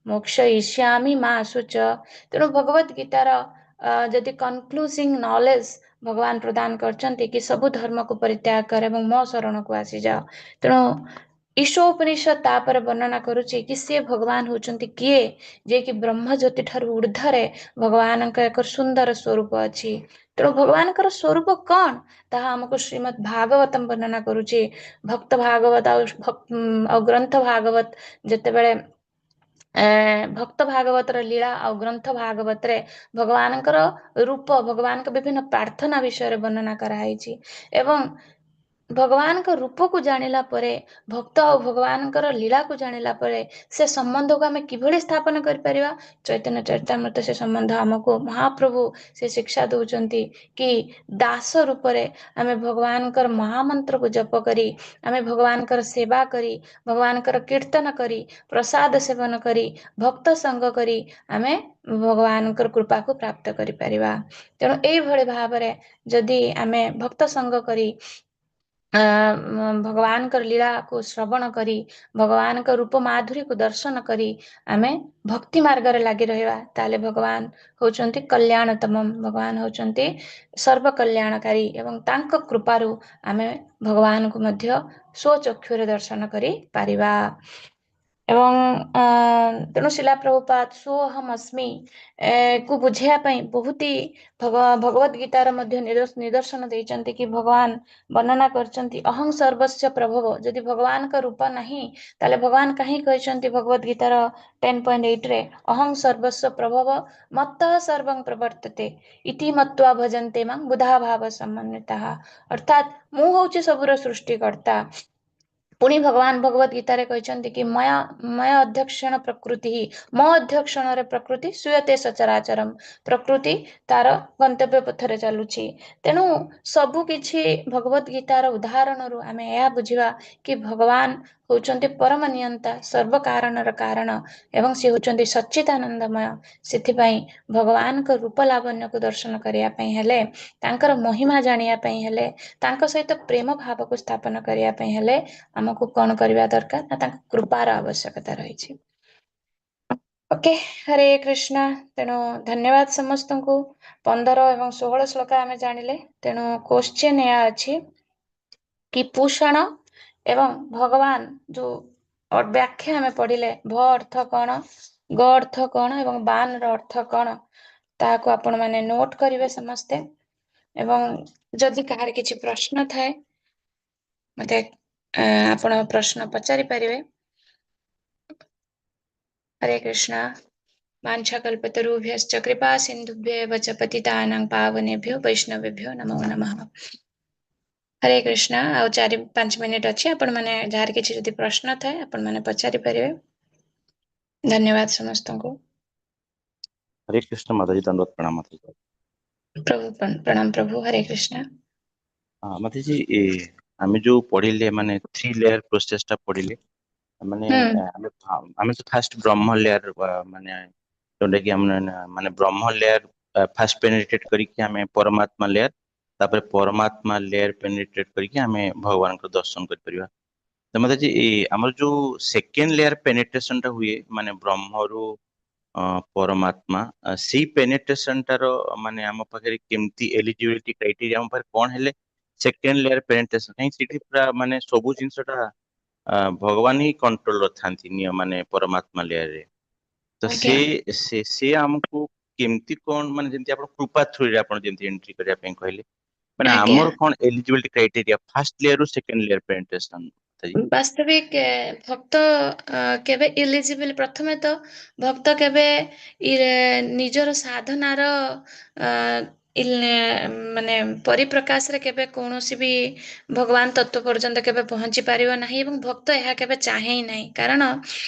ମୋକ୍ଷୟିଷ୍ୟାମି ମା ଶୁଚ। ତେଣୁ ଭଗବତ ଗୀତାର ଯଦି କନକ୍ଲୁସିଂ ନଲେଜ ଭଗବାନ ପ୍ରଦାନ କରିଛନ୍ତି କି ସବୁ ଧର୍ମକୁ ପରିତ୍ୟାଗ କର ଏବଂ ମୋ ଶରଣକୁ ଆସିଯାଅ। ତେଣୁ ଈଶୋପନିଷଦ ତାପରେ ବର୍ଣ୍ଣନା କରୁଛି କି ସେ ଭଗବାନ ହଉଛନ୍ତି କିଏ, ଯିଏକି ବ୍ରହ୍ମଜ୍ୟୋତି ଠାରୁ ଉର୍ଦ୍ଧ୍ୱରେ ଭଗବାନଙ୍କ ଏକ ସୁନ୍ଦର ସ୍ୱରୂପ ଅଛି। ତେଣୁ ଭଗବାନଙ୍କର ସ୍ୱରୂପ କଣ ତାହା ଆମକୁ ଶ୍ରୀମଦ୍ ଭାଗବତମ ବର୍ଣ୍ଣନା କରୁଛି। ଭକ୍ତ ଭାଗବତ ଆଉ ଗ୍ରନ୍ଥ ଭାଗବତ, ଯେତେବେଳେ ଭକ୍ତ ଭାଗବତର ଲୀଳା ଆଉ ଗ୍ରନ୍ଥ ଭାଗବତରେ ଭଗବାନଙ୍କର ରୂପ, ଭଗବାନଙ୍କ ବିଭିନ୍ନ ପ୍ରାର୍ଥନା ବିଷୟରେ ବର୍ଣ୍ଣନା କରାହେଇଛି। ଏବଂ ଭଗବାନଙ୍କ ରୂପକୁ ଜାଣିଲା ପରେ, ଭକ୍ତ ଆଉ ଭଗବାନଙ୍କର ଲୀଳାକୁ ଜାଣିଲା ପରେ ସେ ସମ୍ବନ୍ଧକୁ ଆମେ କିଭଳି ସ୍ଥାପନ କରିପାରିବା, ଚୈତନ୍ୟ ଚରିତାମୃତ ସେ ସମ୍ବନ୍ଧ ଆମକୁ ମହାପ୍ରଭୁ ସେ ଶିକ୍ଷା ଦଉଛନ୍ତି କି ଦାସ ରୂପରେ ଆମେ ଭଗବାନଙ୍କର ମହାମନ୍ତ୍ରକୁ ଜପ କରି, ଆମେ ଭଗବାନଙ୍କର ସେବା କରି, ଭଗବାନଙ୍କର କୀର୍ତ୍ତନ କରି, ପ୍ରସାଦ ସେବନ କରି, ଭକ୍ତ ସଙ୍ଗ କରି ଆମେ ଭଗବାନଙ୍କର କୃପାକୁ ପ୍ରାପ୍ତ କରିପାରିବା। ତେଣୁ ଏଇଭଳି ଭାବରେ ଯଦି ଆମେ ଭକ୍ତ ସଙ୍ଗ କରି, ଭଗବାନଙ୍କର ଲୀଳାକୁ ଶ୍ରବଣ କରି, ଭଗବାନଙ୍କ ରୂପ ମାଧୁରୀକୁ ଦର୍ଶନ କରି ଆମେ ଭକ୍ତି ମାର୍ଗରେ ଲାଗି ରହିବା, ତାହେଲେ ଭଗବାନ ହଉଛନ୍ତି କଲ୍ୟାଣତମ, ଭଗବାନ ହଉଛନ୍ତି ସର୍ବକଲ୍ୟାଣକାରୀ ଏବଂ ତାଙ୍କ କୃପାରୁ ଆମେ ଭଗବାନଙ୍କୁ ମଧ୍ୟ ସ୍ୱଚକ୍ଷୁରେ ଦର୍ଶନ କରିପାରିବା। ଏବଂ ତେଣୁ ଶିଲା ପ୍ରଭୁପାଦ ସୋହମ ଅସ୍ମି କୁ ବୁଝେଇବା ପାଇଁ ବହୁତ ହି ଭଗବତ ଗୀତାର ମଧ୍ୟ ନିଦର୍ଶନ ଦେଇଛନ୍ତି କି ଭଗବାନ ବର୍ଣ୍ଣନା କରିଛନ୍ତି ଅହଂ ସର୍ବସ୍ୟ ପ୍ରଭବ। ଯଦି ଭଗବାନଙ୍କ ରୂପ ନାହିଁ ତାହେଲେ ଭଗବାନ କାହିଁ କହିଛନ୍ତି ଭଗବତ ଗୀତାର 10.8ରେ ଅହଂ ସର୍ବସ୍ୟ ପ୍ରଭବ ମତ୍ତଃ ସର୍ବଂ ପ୍ରବର୍ତ୍ତତେ ଇତି ମତ୍ୱା ଭଜନ୍ତେ ମାଂ ବୁଧା ଭାବ ସମନ୍ୱିତାଃ। ଅର୍ଥାତ୍ ମୁଁ ହଉଛି ସବୁର ସୃଷ୍ଟିକର୍ତ୍ତା। ପୁଣି ଭଗବାନ ଭଗବତ ଗୀତାରେ କହିଛନ୍ତି କି ମୟ ଅଧ୍ୟକ୍ଷଣ ପ୍ରକୃତି, ମୋ ଅଧ୍ୟକ୍ଷଣରେ ପ୍ରକୃତି ସୁୟତେ ସଚରାଚରମ, ପ୍ରକୃତି ତାର ଗନ୍ତବ୍ୟ ପଥରେ ଚାଲୁଛି। ତେଣୁ ସବୁ କିଛି ଭଗବତ ଗୀତାର ଉଦାହରଣରୁ ଆମେ ଏହା ବୁଝିବା କି ଭଗବାନ ହଉଛନ୍ତି ପରମ ନିୟନ୍ତା, ସର୍ବକାରଣର କାରଣ ଏବଂ ସେ ହଉଛନ୍ତି ସଚ୍ଚିଦାନନ୍ଦମୟ। ସେଥିପାଇଁ ଭଗବାନଙ୍କ ରୂପ ଲାବଣ୍ୟକୁ ଦର୍ଶନ କରିବା ପାଇଁ ହେଲେ, ତାଙ୍କର ମହିମା ଜାଣିବା ପାଇଁ ହେଲେ, ତାଙ୍କ ସହିତ ପ୍ରେମ ଭାବକୁ ସ୍ଥାପନ କରିବା ପାଇଁ ହେଲେ ଆମକୁ କଣ କରିବା ଦରକାର ନା ତାଙ୍କ କୃପାର ଆବଶ୍ୟକତା ରହିଛି। ଓକେ, ହରେ କୃଷ୍ଣ। ତେଣୁ ଧନ୍ୟବାଦ ସମସ୍ତଙ୍କୁ। 15 ଏବଂ 16 ଶ୍ଲୋକ ଆମେ ଜାଣିଲେ। ତେଣୁ କ୍ୱେଶ୍ଚନ ଏହା ଅଛି କି ପୂଷଣ ଏବଂ ଭଗବାନ ଯୋଉ ବ୍ୟାଖ୍ୟା ଆମେ ପଢିଲେ, ଭ ଅର୍ଥ କଣ, ଗ ଅର୍ଥ କଣ ଏବଂ ବାନ ର ଅର୍ଥ କଣ, ତାହାକୁ ଆପଣ ମାନେ ନୋଟ କରିବେ ସମସ୍ତେ। ଏବଂ ଯଦି କାହାର କିଛି ପ୍ରଶ୍ନ ଥାଏ ମତେ ଆପଣ ପ୍ରଶ୍ନ ପଚାରି ପାରିବେ। ହରେ କୃଷ୍ଣ। वाञ्छाकल्पतरुभ्यश्च कृपा सिन्धुभ्येव च पतितानां पावनेभ्यो वैष्णवेभ्यो नमो नमः। ହରେ କୃଷ୍ଣ। ଆଉ 4-5 ମିନିଟ ଅଛି, ଆପଣ ମାନେ ଯାହାର କିଛି ଯଦି ପ୍ରଶ୍ନ ଥାଏ ଆପଣ ମାନେ ପଚାରି ପାରିବେ। ଧନ୍ୟବାଦ ସମସ୍ତଙ୍କୁ। ହରେ କୃଷ୍ଣ ମାତାଜୀ, ଦଣ୍ଡବତ ପ୍ରଣାମ ମାତାଜୀ। ପ୍ରଭୁ ପ୍ରଣାମ ପ୍ରଭୁ। ହରେ କୃଷ୍ଣ। ହଁ ମାତାଜୀ, ଏ ଆମେ ଯୋଉ ପଢିଲେ ମାନେ ଥ୍ରୀ ଲେୟାର ପ୍ରୋସେସ ଟା ପଢିଲେ, ମାନେ ଆମେ ତ ଫାଷ୍ଟ ବ୍ରହ୍ମ ଲେୟାର, ମାନେ ଯୋଉଟା କି ଆମେ ମାନେ ବ୍ରହ୍ମ ଲେୟାର ଫାଷ୍ଟ ପେନିଟ୍ରେଟ କରିକି ଆମେ ପରମାତ୍ମା ଲେୟାର, ତାପରେ ପରମାତ୍ମା ଲେୟାର ପେନିଟ୍ରେଟ କରିକି ଆମେ ଭଗବାନଙ୍କ ଦର୍ଶନ କରିପାରିବା। ତ ମାତାଜୀ, ଏଇ ଆମର ଯୋଉ ସେକେଣ୍ଡ ଲେୟାର ପେନିଟ୍ରେସନ ଟା ହୁଏ, ମାନେ ବ୍ରହ୍ମରୁ ପରମାତ୍ମା, ସେଇ ପେନିଟ୍ରେସନ ଟାର ମାନେ ଆମ ପାଖରେ କେମିତି ଏଲିଜିବିଲିଟି କ୍ରାଇଟେରିଆ ଆମ ପାଖରେ କଣ ହେଲେ ସେକେଣ୍ଡ ଲେୟାର ପେନିଟ୍ରେସନ, କାହିଁକି ସେଠି ପୁରା ମାନେ ସବୁ ଜିନିଷଟା ଭଗବାନ ହିଁ କଣ୍ଟ୍ରୋଲ ଥାନ୍ତି ନିୟ ମାନେ ପରମାତ୍ମା ଲେୟାରରେ। ତ ସେ ଆମକୁ କେମିତି କଣ ମାନେ ଯେମିତି ଆପଣ କୃପା ଥ୍ରୁରେ ଆପଣ ଯେମିତି ଏଣ୍ଟ୍ରି କରିବା ପାଇଁ କହିଲେ, ମାନେ ଆମର କଣ ଏଲିଜିବିଲିଟି କ୍ରାଇଟେରିଆ ଫାର୍ଷ୍ଟ ଲେୟାର ରୁ ସେକେଣ୍ଡ ଲେୟାର ପେନିଟ୍ରେସନ? ବାସ୍ତବିକ ଭକ୍ତ କେବେ ଇଲିଜିବଲ, ପ୍ରଥମେ ତ ଭକ୍ତ କେବେ ନିଜର ସାଧନାର ମାନେ ପରିପ୍ରକାଶରେ କେବେ କୌଣସି ବି ଭଗବାନ ତତ୍ଵ ପର୍ଯ୍ୟନ୍ତ କେବେ ପହଞ୍ଚି ପାରିବ ନାହିଁ ଏବଂ ଭକ୍ତ ଏହା କେବେ ଚାହେଁ ନାହିଁ। କାରଣ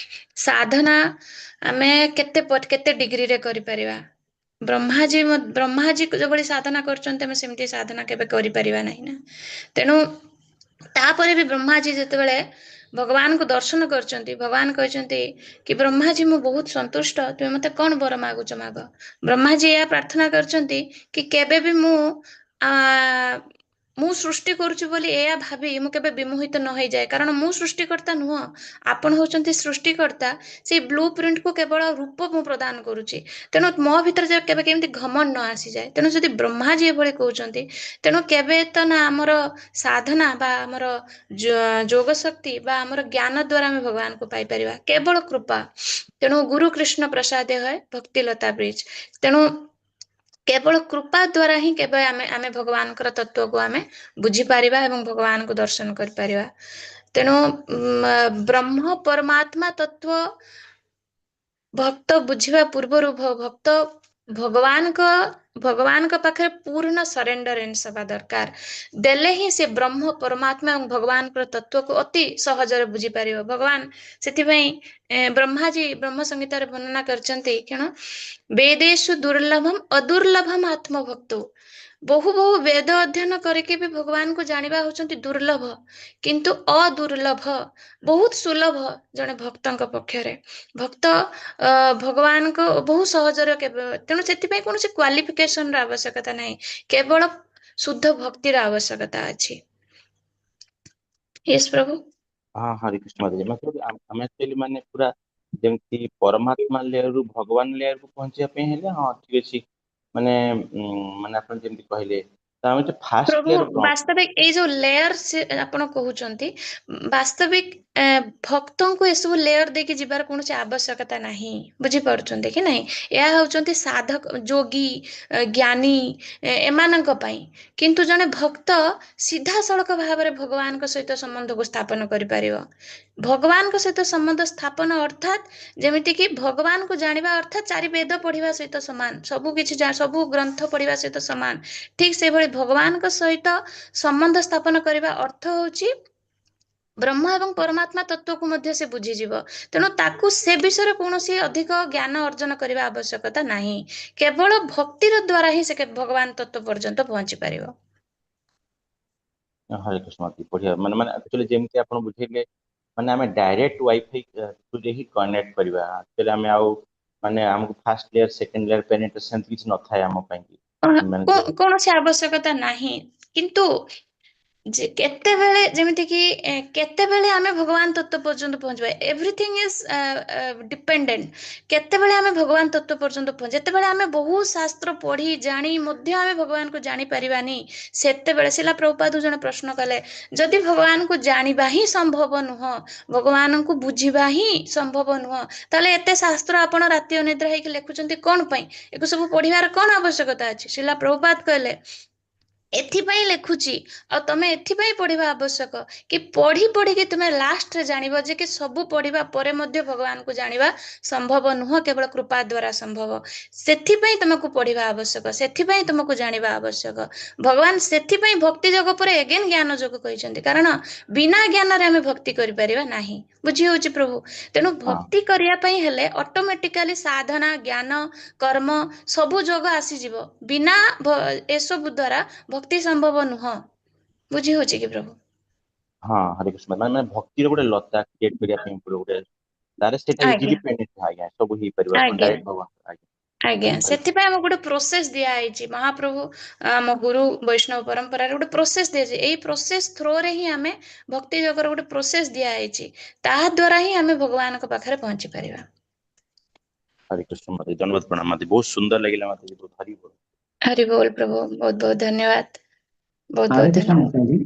ସାଧନା ଆମେ କେତେ କେତେ ଡିଗ୍ରୀରେ କରିପାରିବା। ବ୍ରହ୍ମାଜୀ ଯୋଉଭଳି ସାଧନା କରୁଛନ୍ତି ଆମେ ସେମିତି ସାଧନା କେବେ କରିପାରିବା ନାହିଁ ନା। ତେଣୁ ତାପରେ ବି ବ୍ରହ୍ମାଜୀ ଯେତେବେଳେ ଭଗବାନଙ୍କୁ ଦର୍ଶନ କରିଛନ୍ତି, ଭଗବାନ କହିଛନ୍ତି କି ବ୍ରହ୍ମାଜୀ ମୁଁ ବହୁତ ସନ୍ତୁଷ୍ଟ, ତୁମେ ମତେ କଣ ବର ମାଗୁଛ ମାଗ। ବ୍ରହ୍ମାଜୀ ଏହା ପ୍ରାର୍ଥନା କରିଛନ୍ତି କି କେବେ ବି ମୁଁ ମୁଁ ସୃଷ୍ଟି କରୁଛି ବୋଲି ଏହା ଭାବି ମୁଁ କେବେ ବିମୋହିତ ନ ହେଇଯାଏ, କାରଣ ମୁଁ ସୃଷ୍ଟିକର୍ତ୍ତା ନୁହଁ, ଆପଣ ହଉଛନ୍ତି ସୃଷ୍ଟିକର୍ତ୍ତା। ସେଇ ବ୍ଲୁ ପ୍ରିଣ୍ଟକୁ କେବଳ ରୂପ ମୁଁ ପ୍ରଦାନ କରୁଛି। ତେଣୁ ମୋ ଭିତରେ ଯେ କେବେ କେମିତି ଘମଣ୍ଡ ନ ଆସିଯାଏ। ତେଣୁ ଯଦି ବ୍ରହ୍ମାଜୀ ଏଭଳି କହୁଛନ୍ତି, ତେଣୁ କେବେ ତ ନା ଆମର ସାଧନା ବା ଆମର ଯୋଗ ଶକ୍ତି ବା ଆମର ଜ୍ଞାନ ଦ୍ଵାରା ଆମେ ଭଗବାନଙ୍କୁ ପାଇପାରିବା, କେବଳ କୃପା। ତେଣୁ ଗୁରୁ କୃଷ୍ଣ ପ୍ରସାଦେ ହଏ ଭକ୍ତିଲତା ବ୍ରିଜ। ତେଣୁ କେବଳ କୃପା ଦ୍ଵାରା ହିଁ କେବେ ଆମେ ଆମେ ଭଗବାନଙ୍କର ତତ୍ଵକୁ ଆମେ ବୁଝିପାରିବା ଏବଂ ଭଗବାନଙ୍କୁ ଦର୍ଶନ କରିପାରିବା। ତେଣୁ ବ୍ରହ୍ମ ପରମାତ୍ମା ତତ୍ଵ ଭକ୍ତ ବୁଝିବା ପୂର୍ବରୁ ଭକ୍ତ ଭଗବାନଙ୍କ ପାଖରେ ପୂର୍ଣ୍ଣ ସରେଣ୍ଡରେନ୍ସ ହେବା ଦରକାର। ଦେଲେ ହିଁ ସେ ବ୍ରହ୍ମ ପରମାତ୍ମା ଏବଂ ଭଗବାନଙ୍କର ତତ୍ଵକୁ ଅତି ସହଜରେ ବୁଝିପାରିବ। ଭଗବାନ ସେଥିପାଇଁ ବ୍ରହ୍ମାଜୀ ବ୍ରହ୍ମ ସଂହିତାରେ ବର୍ଣ୍ଣନା କରିଛନ୍ତି କଣ, ବେଦେଷୁ ଦୁର୍ଲଭମ ଅଦୁର୍ଲଭମ ଆତ୍ମଭକ୍ତୁ। ବହୁ ବହୁ ବେଦ ଅଧ୍ୟୟନ କରିକି ବି ଭଗବାନଙ୍କୁ ଜାଣିବା ହଉଛନ୍ତି ଦୁର୍ଲଭ, କିନ୍ତୁ ଅଦୁର୍ଲଭ ବହୁତ ସୁଲଭ ଜଣେ ଭକ୍ତଙ୍କ ପକ୍ଷରେ। ଭକ୍ତ ଭଗବାନଙ୍କ ବହୁ ସହଜରେ କେବେ, ତେଣୁ ସେଥିପାଇଁ କୌଣସି କ୍ୱାଲିଫିକେସନର ଆବଶ୍ୟକତା ନାହିଁ, କେବଳ ଶୁଦ୍ଧ ଭକ୍ତିର ଆବଶ୍ୟକତା ଅଛି। ୟେସ୍ ପ୍ରଭୁ। ହଁ, ହରେ କୃଷ୍ଣ ମାତାଜୀ। ଆମେ ଆକ୍ଚୁଆଲି ମାନେ ପୁରା ଯେମିତି ପରମାତ୍ମା ଲେୟରରୁ ଭଗବାନ ଲେୟରକୁ ପହଞ୍ଚିବା ପାଇଁ ହେଲେ, ହଁ ଠିକ ଅଛି, ମାନେ ମାନେ ଆପଣ ଯେମିତି କହିଲେ ତ ଆମେ ଯୋଉ ଫାଷ୍ଟ ପ୍ରଭୁ ଲେୟର, ବାସ୍ତବିକ ଏଇ ଯୋଉ ଲେୟର ଆପଣ କହୁଛନ୍ତି, ବାସ୍ତବିକ ଭକ୍ତଙ୍କୁ ଏସବୁ ଲେୟର ଦେଇକି ଯିବାର କୌଣସି ଆବଶ୍ୟକତା ନାହିଁ। ବୁଝିପାରୁଛନ୍ତି କି ନାହିଁ? ଏହା ହଉଛନ୍ତି ସାଧକ, ଯୋଗୀ, ଜ୍ଞାନୀ ଏମାନଙ୍କ ପାଇଁ। କିନ୍ତୁ ଜଣେ ଭକ୍ତ ସିଧାସଳଖ ଭାବରେ ଭଗବାନଙ୍କ ସହିତ ସମ୍ବନ୍ଧକୁ ସ୍ଥାପନ କରିପାରିବ। ଭଗବାନଙ୍କ ସହିତ ସମ୍ବନ୍ଧ ସ୍ଥାପନ ଅର୍ଥାତ୍ ଯେମିତିକି ଭଗବାନଙ୍କୁ ଜାଣିବା ଅର୍ଥାତ୍ ଚାରି ବେଦ ପଢିବା ସହିତ ସମାନ, ସବୁ କିଛି ସବୁ ଗ୍ରନ୍ଥ ପଢିବା ସହିତ ସମାନ। ଠିକ ସେଇଭଳି ଭଗବାନଙ୍କ ସହିତ ସମ୍ବନ୍ଧ ସ୍ଥାପନ କରିବା ଅର୍ଥ ହଉଛି ବ୍ରହ୍ମ ଏବଂ ପରମାତ୍ମା ତତ୍ଵକୁ ମଧ୍ୟ ସେ ବୁଝିଯିବ। ତେଣୁ ତାକୁ ସେ ବିଷୟରେ କୌଣସି ଅଧିକ ଜ୍ଞାନ ଅର୍ଜନ କରିବା ଆବଶ୍ୟକତା ନାହିଁ, କେବଳ ଭକ୍ତିର ଦ୍ଵାରା ହିଁ ସେ ଭଗବାନ ତତ୍ଵ ପର୍ଯ୍ୟନ୍ତ ପହଞ୍ଚି ପାରିବ। ହରେ କୃଷ୍ଣ, ଅତି ବଢିଆ। ମାନେ ମାନେ ଆକ୍ଚୁଆଲି ଯେମିତି ଆପଣ ବୁଝେଇଲେ, ମାନେ ଆମେ ଡାଇରେକ୍ଟ ୱାଇଫାଇ ଥ୍ରୁରେ ହିଁ କନେକ୍ଟ କରିବା। ଆକ୍ଚୁଆଲି ଆମେ ଆଉ ମାନେ ଆମକୁ ଫାଷ୍ଟ ଲେୟର, ସେକେଣ୍ଡ ଲେୟର ପେନିଟ୍ରେସନ ସେମିତି କିଛି ନଥାଏ ଆମ ପାଇଁ କି ମାନେ କୌଣସି ଆବଶ୍ୟକତା ନାହିଁ। କିନ୍ତୁ ଯେ କେତେବେଳେ ଯେମିତି କି କେତେବେଳେ ଆମେ ଭଗବାନ ତତ୍ଵ ପର୍ଯ୍ୟନ୍ତ ପହଞ୍ଚିବା, ଏଭ୍ରିଥିଙ୍ଗ is dependent. କେତେବେଳେ ଆମେ ଭଗବାନ ତତ୍ଵ ପର୍ଯ୍ୟନ୍ତ ପହଞ୍ଚ, ଯେତେବେଳେ ଆମେ ବହୁ ଶାସ୍ତ୍ର ପଢି ଜାଣି ମଧ୍ୟ ଆମେ ଭଗବାନଙ୍କୁ ଜାଣିପାରିବାନି, ସେତେବେଳେ ଶ୍ରୀଲା ପ୍ରଭୁପାଦ ଜଣେ ପ୍ରଶ୍ନ କଲେ, ଯଦି ଭଗବାନଙ୍କୁ ଜାଣିବା ହିଁ ସମ୍ଭବ ନୁହଁ, ଭଗବାନଙ୍କୁ ବୁଝିବା ହିଁ ସମ୍ଭବ ନୁହଁ, ତାହେଲେ ଏତେ ଶାସ୍ତ୍ର ଆପଣ ରାତି ଅନିଦ୍ରା ହେଇକି ଲେଖୁଛନ୍ତି କଣ ପାଇଁ? ଏକୁ ସବୁ ପଢିବାର କଣ ଆବଶ୍ୟକତା ଅଛି? ଶ୍ରୀଲା ପ୍ରଭୁପାଦ କହିଲେ, ଏଥିପାଇଁ ଲେଖୁଛି ଆଉ ତମେ ଏଥିପାଇଁ ପଢିବା ଆବଶ୍ୟକ କି ପଢି ପଢିକି ତୁମେ ଲାଷ୍ଟରେ ଜାଣିବ ଯେ କି ସବୁ ପଢିବା ପରେ ମଧ୍ୟ ଭଗବାନଙ୍କୁ ଜାଣିବା ସମ୍ଭବ ନୁହଁ, କେବଳ କୃପା ଦ୍ଵାରା ସମ୍ଭବ। ସେଥିପାଇଁ ତମକୁ ପଢିବା ଆବଶ୍ୟକ, ସେଥିପାଇଁ ତମକୁ ଜାଣିବା ଆବଶ୍ୟକ। ଭଗବାନ ସେଥିପାଇଁ ଭକ୍ତି ଯୋଗ ପରେ ଏଗେନ ଜ୍ଞାନ ଯୋଗ କହିଛନ୍ତି, କାରଣ ବିନା ଜ୍ଞାନରେ ଆମେ ଭକ୍ତି କରିପାରିବା ନାହିଁ। ବୁଝି ହଉଛି ପ୍ରଭୁ? ତେଣୁ ଭକ୍ତି କରିବା ପାଇଁ ହେଲେ ଅଟୋମେଟିକାଲି ସାଧନା, ଜ୍ଞାନ, କର୍ମ ସବୁ ଯୋଗ ଆସିଯିବ। ବିନା ଏସବୁ ଦ୍ଵାରା ଭକ୍ତି ସମ୍ଭବ ନୁହଁ। ବୁଝି ହଉଛି କି ପ୍ରଭୁ? ହଁ, ହରେ କୃଷ୍ଣ। ମାନେ ମାନେ ଭକ୍ତିର ଗୋଟେ ଲତା କ୍ରିଏଟ କରିବା ପାଇଁ ପଡିବ ଗୋଟେ, ତାର ସେଇଟା ଇଜିଲି ପେନିଟ୍ରେଟ, ଆଜ୍ଞା, ସବୁ ହେଇପାରିବ ଆପଣ ଡାଇରେକ୍ଟ ଭଗବାନ, ଆଜ୍ଞା। ଆଜ୍ଞା, ହରେ ସେଥିପାଇଁ ଆମକୁ ଗୋଟେ ପ୍ରୋସେସ ଦିଆହେଇଛି। ମହାପ୍ରଭୁ ଆମ ଗୁରୁ ବୈଷ୍ଣବ ପରମ୍ପରାରେ ଗୋଟେ ପ୍ରୋସେସ ଦିଆଯାଇଛି। ଏଇ ପ୍ରୋସେସ ଥ୍ରୋରେ ହିଁ ଆମେ ଭକ୍ତି ଯୋଗର ଗୋଟେ ପ୍ରୋସେସ ଦିଆହେଇଛି, ତାହା ଦ୍ଵାରା ହିଁ ଆମେ ଭଗବାନଙ୍କ ପାଖରେ ପହଞ୍ଚି ପାରିବା। ହରେ କୃଷ୍ଣ ମାତାଜୀ, ଧନ୍ୟବାଦ, ପ୍ରଣାମ ମାତାଜୀ, ବହୁତ ସୁନ୍ଦର ଲାଗିଲା ମାତାଜୀ, ବହୁତ ହରି ବୋଲ। ହରି ବୋଲ ପ୍ରଭୁ, ବହୁତ ବହୁତ ଧନ୍ୟବାଦ, ବହୁତ ହରେ ବହୁତ କୃଷ୍ଣ ଧନ୍ୟବାଦ ମାତାଜୀ।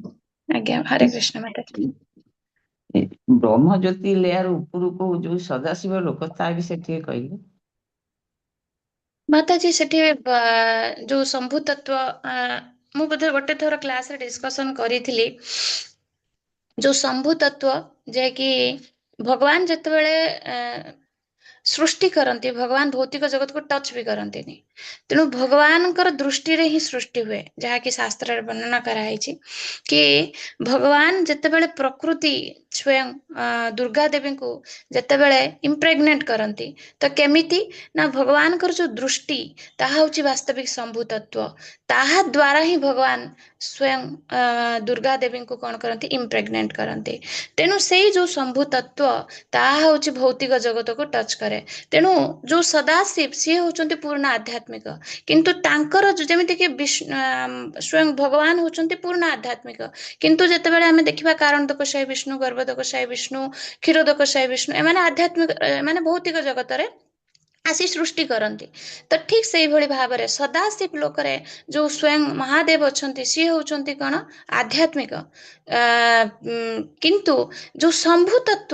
ଆଜ୍ଞା, ହରେ କୃଷ୍ଣ ମାତାଜୀ। ବ୍ରହ୍ମଜ୍ୟୋତି ଲେୟାର ଉପରକୁ ଯୋଉ ସଦାଶିବ ଲୋକ, ତା ବିଷୟରେ ଟିକେ କହିଲେ। ମାତାଜୀ, ସେଠି ଯୋଉ ଶମ୍ଭୁ ତତ୍ଵ, ମୁଁ ବୋଧେ ଗୋଟେ ଥର କ୍ଲାସରେ ଡିସ୍କସନ କରିଥିଲି। ଯୋଉ ଶମ୍ଭୁ ତତ୍ଵ, ଯାହାକି ଭଗବାନ ଯେତେବେଳେ ସୃଷ୍ଟି କରନ୍ତି, ଭଗବାନ ଭୌତିକ ଜଗତକୁ ଟଚ୍ ବି କରନ୍ତିନି। ତେଣୁ ଭଗବାନଙ୍କର ଦୃଷ୍ଟିରେ ହିଁ ସୃଷ୍ଟି ହୁଏ, ଯାହାକି ଶାସ୍ତ୍ରରେ ବର୍ଣ୍ଣନା କରାହେଇଛି କି ଭଗବାନ ଯେତେବେଳେ ପ୍ରକୃତି ସ୍ୱୟଂ ଦୁର୍ଗା ଦେବୀଙ୍କୁ ଯେତେବେଳେ ଇମ୍ପ୍ରେଗନେଣ୍ଟ କରନ୍ତି, ତ କେମିତି ନା ଭଗବାନଙ୍କର ଯୋଉ ଦୃଷ୍ଟି ତାହା ହଉଛି ବାସ୍ତବିକ ଶମ୍ଭୁ ତତ୍ଵ। ତାହା ଦ୍ୱାରା ହିଁ ଭଗବାନ ସ୍ୱୟଂ ଦୁର୍ଗା ଦେବୀଙ୍କୁ କଣ କରନ୍ତି, ଇମ୍ପ୍ରେଗନେଣ୍ଟ କରନ୍ତି। ତେଣୁ ସେଇ ଯୋଉ ଶମ୍ଭୁ ତତ୍ଵ ତାହା ହଉଛି ଭୌତିକ ଜଗତକୁ ଟଚ୍ କରେ। କରେ। ତେଣୁ ଯୋଉ ସଦାଶିବ, ସିଏ ହଉଛନ୍ତି ପୂର୍ଣ୍ଣ ଆଧ୍ୟାତ୍ମିକ, କିନ୍ତୁ ତାଙ୍କର ଯେମିତିକି ବିଷ୍ଣୁ, ସ୍ୱୟଂ ଭଗବାନ ହଉଛନ୍ତି ପୂର୍ଣ୍ଣ ଆଧ୍ୟାତ୍ମିକ, କିନ୍ତୁ ଯେତେବେଳେ ଆମେ ଦେଖିବା କାରଣୋଦକଶାୟୀ ବିଷ୍ଣୁ, ଗର୍ଭୋଦକଶାୟୀ ବିଷ୍ଣୁ, କ୍ଷୀରୋଦକଶାୟୀ ବିଷ୍ଣୁ, ଏମାନେ ଆଧ୍ୟାତ୍ମିକ, ଏମାନେ ଭୌତିକ ଜଗତରେ ଆସି ସୃଷ୍ଟି କରନ୍ତି। ତ ଠିକ ସେଇଭଳି ଭାବରେ ସଦାଶିବ ଲୋକରେ ଯୋଉ ସ୍ୱୟଂ ମହାଦେବ ଅଛନ୍ତି, ସିଏ ହଉଛନ୍ତି କଣ? ଆଧ୍ୟାତ୍ମିକ। କିନ୍ତୁ ଯୋଉ ଶମ୍ଭୁ ତତ୍ଵ,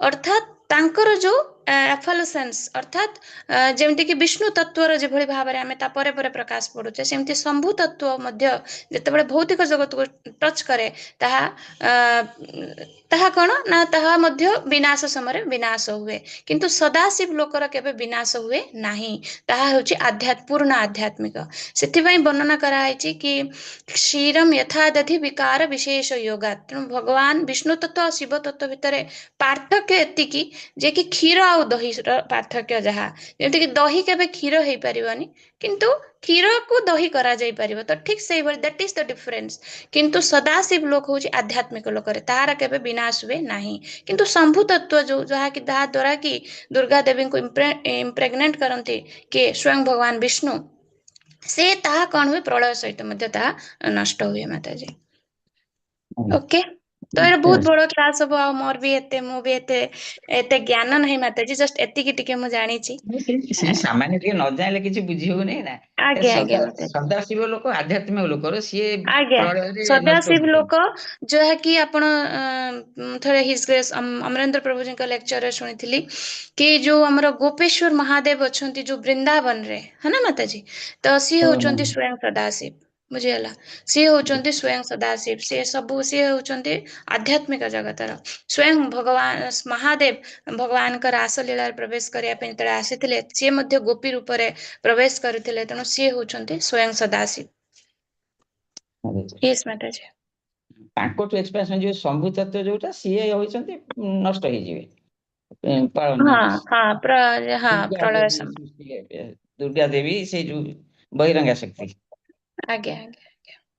ଅର୍ଥାତ୍ ତାଙ୍କର ଯୋଉ ଏଫଲସେନ୍ସ, ଅର୍ଥାତ୍ ଯେମିତିକି ବିଷ୍ଣୁ ତତ୍ଵର ଯେଭଳି ଭାବରେ ଆମେ ତା ପରେ ପରେ ପ୍ରକାଶ ପଡୁଛେ, ସେମିତି ଶମ୍ଭୁ ତତ୍ଵ ମଧ୍ୟ ଯେତେବେଳେ ଭୌତିକ ଜଗତକୁ ଟଚ୍ କରେ, ତାହା କଣ ନା ତାହା ମଧ୍ୟ ବିନାଶ ସମୟରେ ବିନାଶ ହୁଏ। କିନ୍ତୁ ସଦାଶିବ ଲୋକର କେବେ ବିନାଶ ହୁଏ ନାହିଁ। ତାହା ହେଉଛି ପୂର୍ଣ୍ଣ ଆଧ୍ୟାତ୍ମିକ। ସେଥିପାଇଁ ବର୍ଣ୍ଣନା କରାହେଇଛି କି କ୍ଷୀରମ ଯଥା ଦଧି ବିକାର ବିଶେଷ ଯୋଗା। ତେଣୁ ଭଗବାନ ବିଷ୍ଣୁ ତତ୍ଵ ଆଉ ଶିବ ତତ୍ଵ ଭିତରେ ପାର୍ଥକ୍ୟ ଏତିକି ଯେ କି କ୍ଷୀର ଆଉ ଦହିର ପାର୍ଥକ୍ୟ ଯାହା, ଯେମିତିକି ଦହି କେବେ କ୍ଷୀର ହେଇପାରିବନି, କିନ୍ତୁ କ୍ଷୀରକୁ ଦହି କରାଯାଇ ପାରିବ। ତ ଠିକ ସେଇଭଳି, that is the difference. କିନ୍ତୁ ସଦାଶିବ ଲୋକ ହଉଛି ଆଧ୍ୟାତ୍ମିକ ଲୋକରେ, ତାହାର କେବେ ବିନାଶ ହୁଏ ନାହିଁ। କିନ୍ତୁ ଶମ୍ଭୁ ତତ୍ଵ ଯୋଉ, ଯାହାକି ଯାହା ଦ୍ୱାରା କି ଦୁର୍ଗା ଦେବୀଙ୍କୁ ଇମ୍ପ୍ରେଗନେଣ୍ଟ କରନ୍ତି କିଏ? ସ୍ୱୟଂ ଭଗବାନ ବିଷ୍ଣୁ। ସେ ତାହା କଣ ହୁଏ? ପ୍ରଳୟ ସହିତ ମଧ୍ୟ ତାହା ନଷ୍ଟ ହୁଏ ମାତାଜୀ। ଓକେ, ତ ଏଇଟା ବହୁତ ବଡ କ୍ଲାସ ହବ ଆଉ ମୋର ବି ଏତେ ମୁଁ ବି ଏତେ ଏତେ ଜ୍ଞାନ ନାହିଁ ମାତାଜୀ, ଜଷ୍ଟ ଏତିକି ଟିକେ ମୁଁ ଜାଣିଛି। ସେ ସାମାନ୍ୟ ଟିକେ ନ ଜାଣିଲେ କିଛି ବୁଝି ହଉନି ନା। ଆଜ୍ଞା ଆଜ୍ଞା ମାତାଜୀ। ସଦାଶିବ ଲୋକ ଆଧ୍ୟାତ୍ମିକ ଲୋକର, ସିଏ ଆଜ୍ଞା ପ୍ରଳୟରେ ନଷ୍ଟ ସଦାଶିବ ହୁଏ। ଲୋକ, ଯାହାକି ଆପଣ ଥରେ his grace Amarendra ପ୍ରଭୁଜୀଙ୍କ ଲେକ୍ଚରରେ ଶୁଣିଥିଲି କି ଯୋଉ ଆମର ଗୋପେଶ୍ୱର ମହାଦେବ ଅଛନ୍ତି ଯୋଉ ବୃନ୍ଦାବନରେ, ହଁ ନା ମାତାଜୀ? ତ ସିଏ ହଉଛନ୍ତି ସ୍ୱୟଂ ସଦାଶିବ, ବୁଝିଗଲା? ସିଏ ହଉଛନ୍ତି ସ୍ୱୟଂ ସଦାଶିବ। ସିଏ ସବୁ, ସିଏ ହଉଛନ୍ତି ଆଧ୍ୟାତ୍ମିକ ଜଗତର ସ୍ୱୟଂ ଭଗବାନ ମହାଦେବ। ଭଗବାନଙ୍କ ରାସଲୀଳାରେ ପ୍ରବେଶ କରିବା ପାଇଁ ଯେତେବେଳେ ଆସିଥିଲେ, ସିଏ ମଧ୍ୟ ଗୋପୀ ରୂପରେ ପ୍ରବେଶ କରିଥିଲେ। ତେଣୁ ସିଏ ହଉଛନ୍ତି ସ୍ୱୟଂ ସଦାଶିବ। ୟେସ୍ ମାତାଜୀ। ତାଙ୍କଠୁ ଏକ୍ସପାନ୍ସନ ଯୋଉ ଶମ୍ଭୁ ତତ୍ଵ ଯୋଉଟା, ସିଏ ହଉଛନ୍ତି ନଷ୍ଟ ହେଇଯିବେ। ହଁ ହଁ ଦୁର୍ଗା ପ୍ରଳୟ ଦେବୀ ସମୟ ସୃଷ୍ଟି ହେବେ। ଦୁର୍ଗା ଦେବୀ, ସେଇ ଯୋଉ ବହିରଙ୍ଗା ଶକ୍ତି। ଆଜ୍ଞା ଆଜ୍ଞା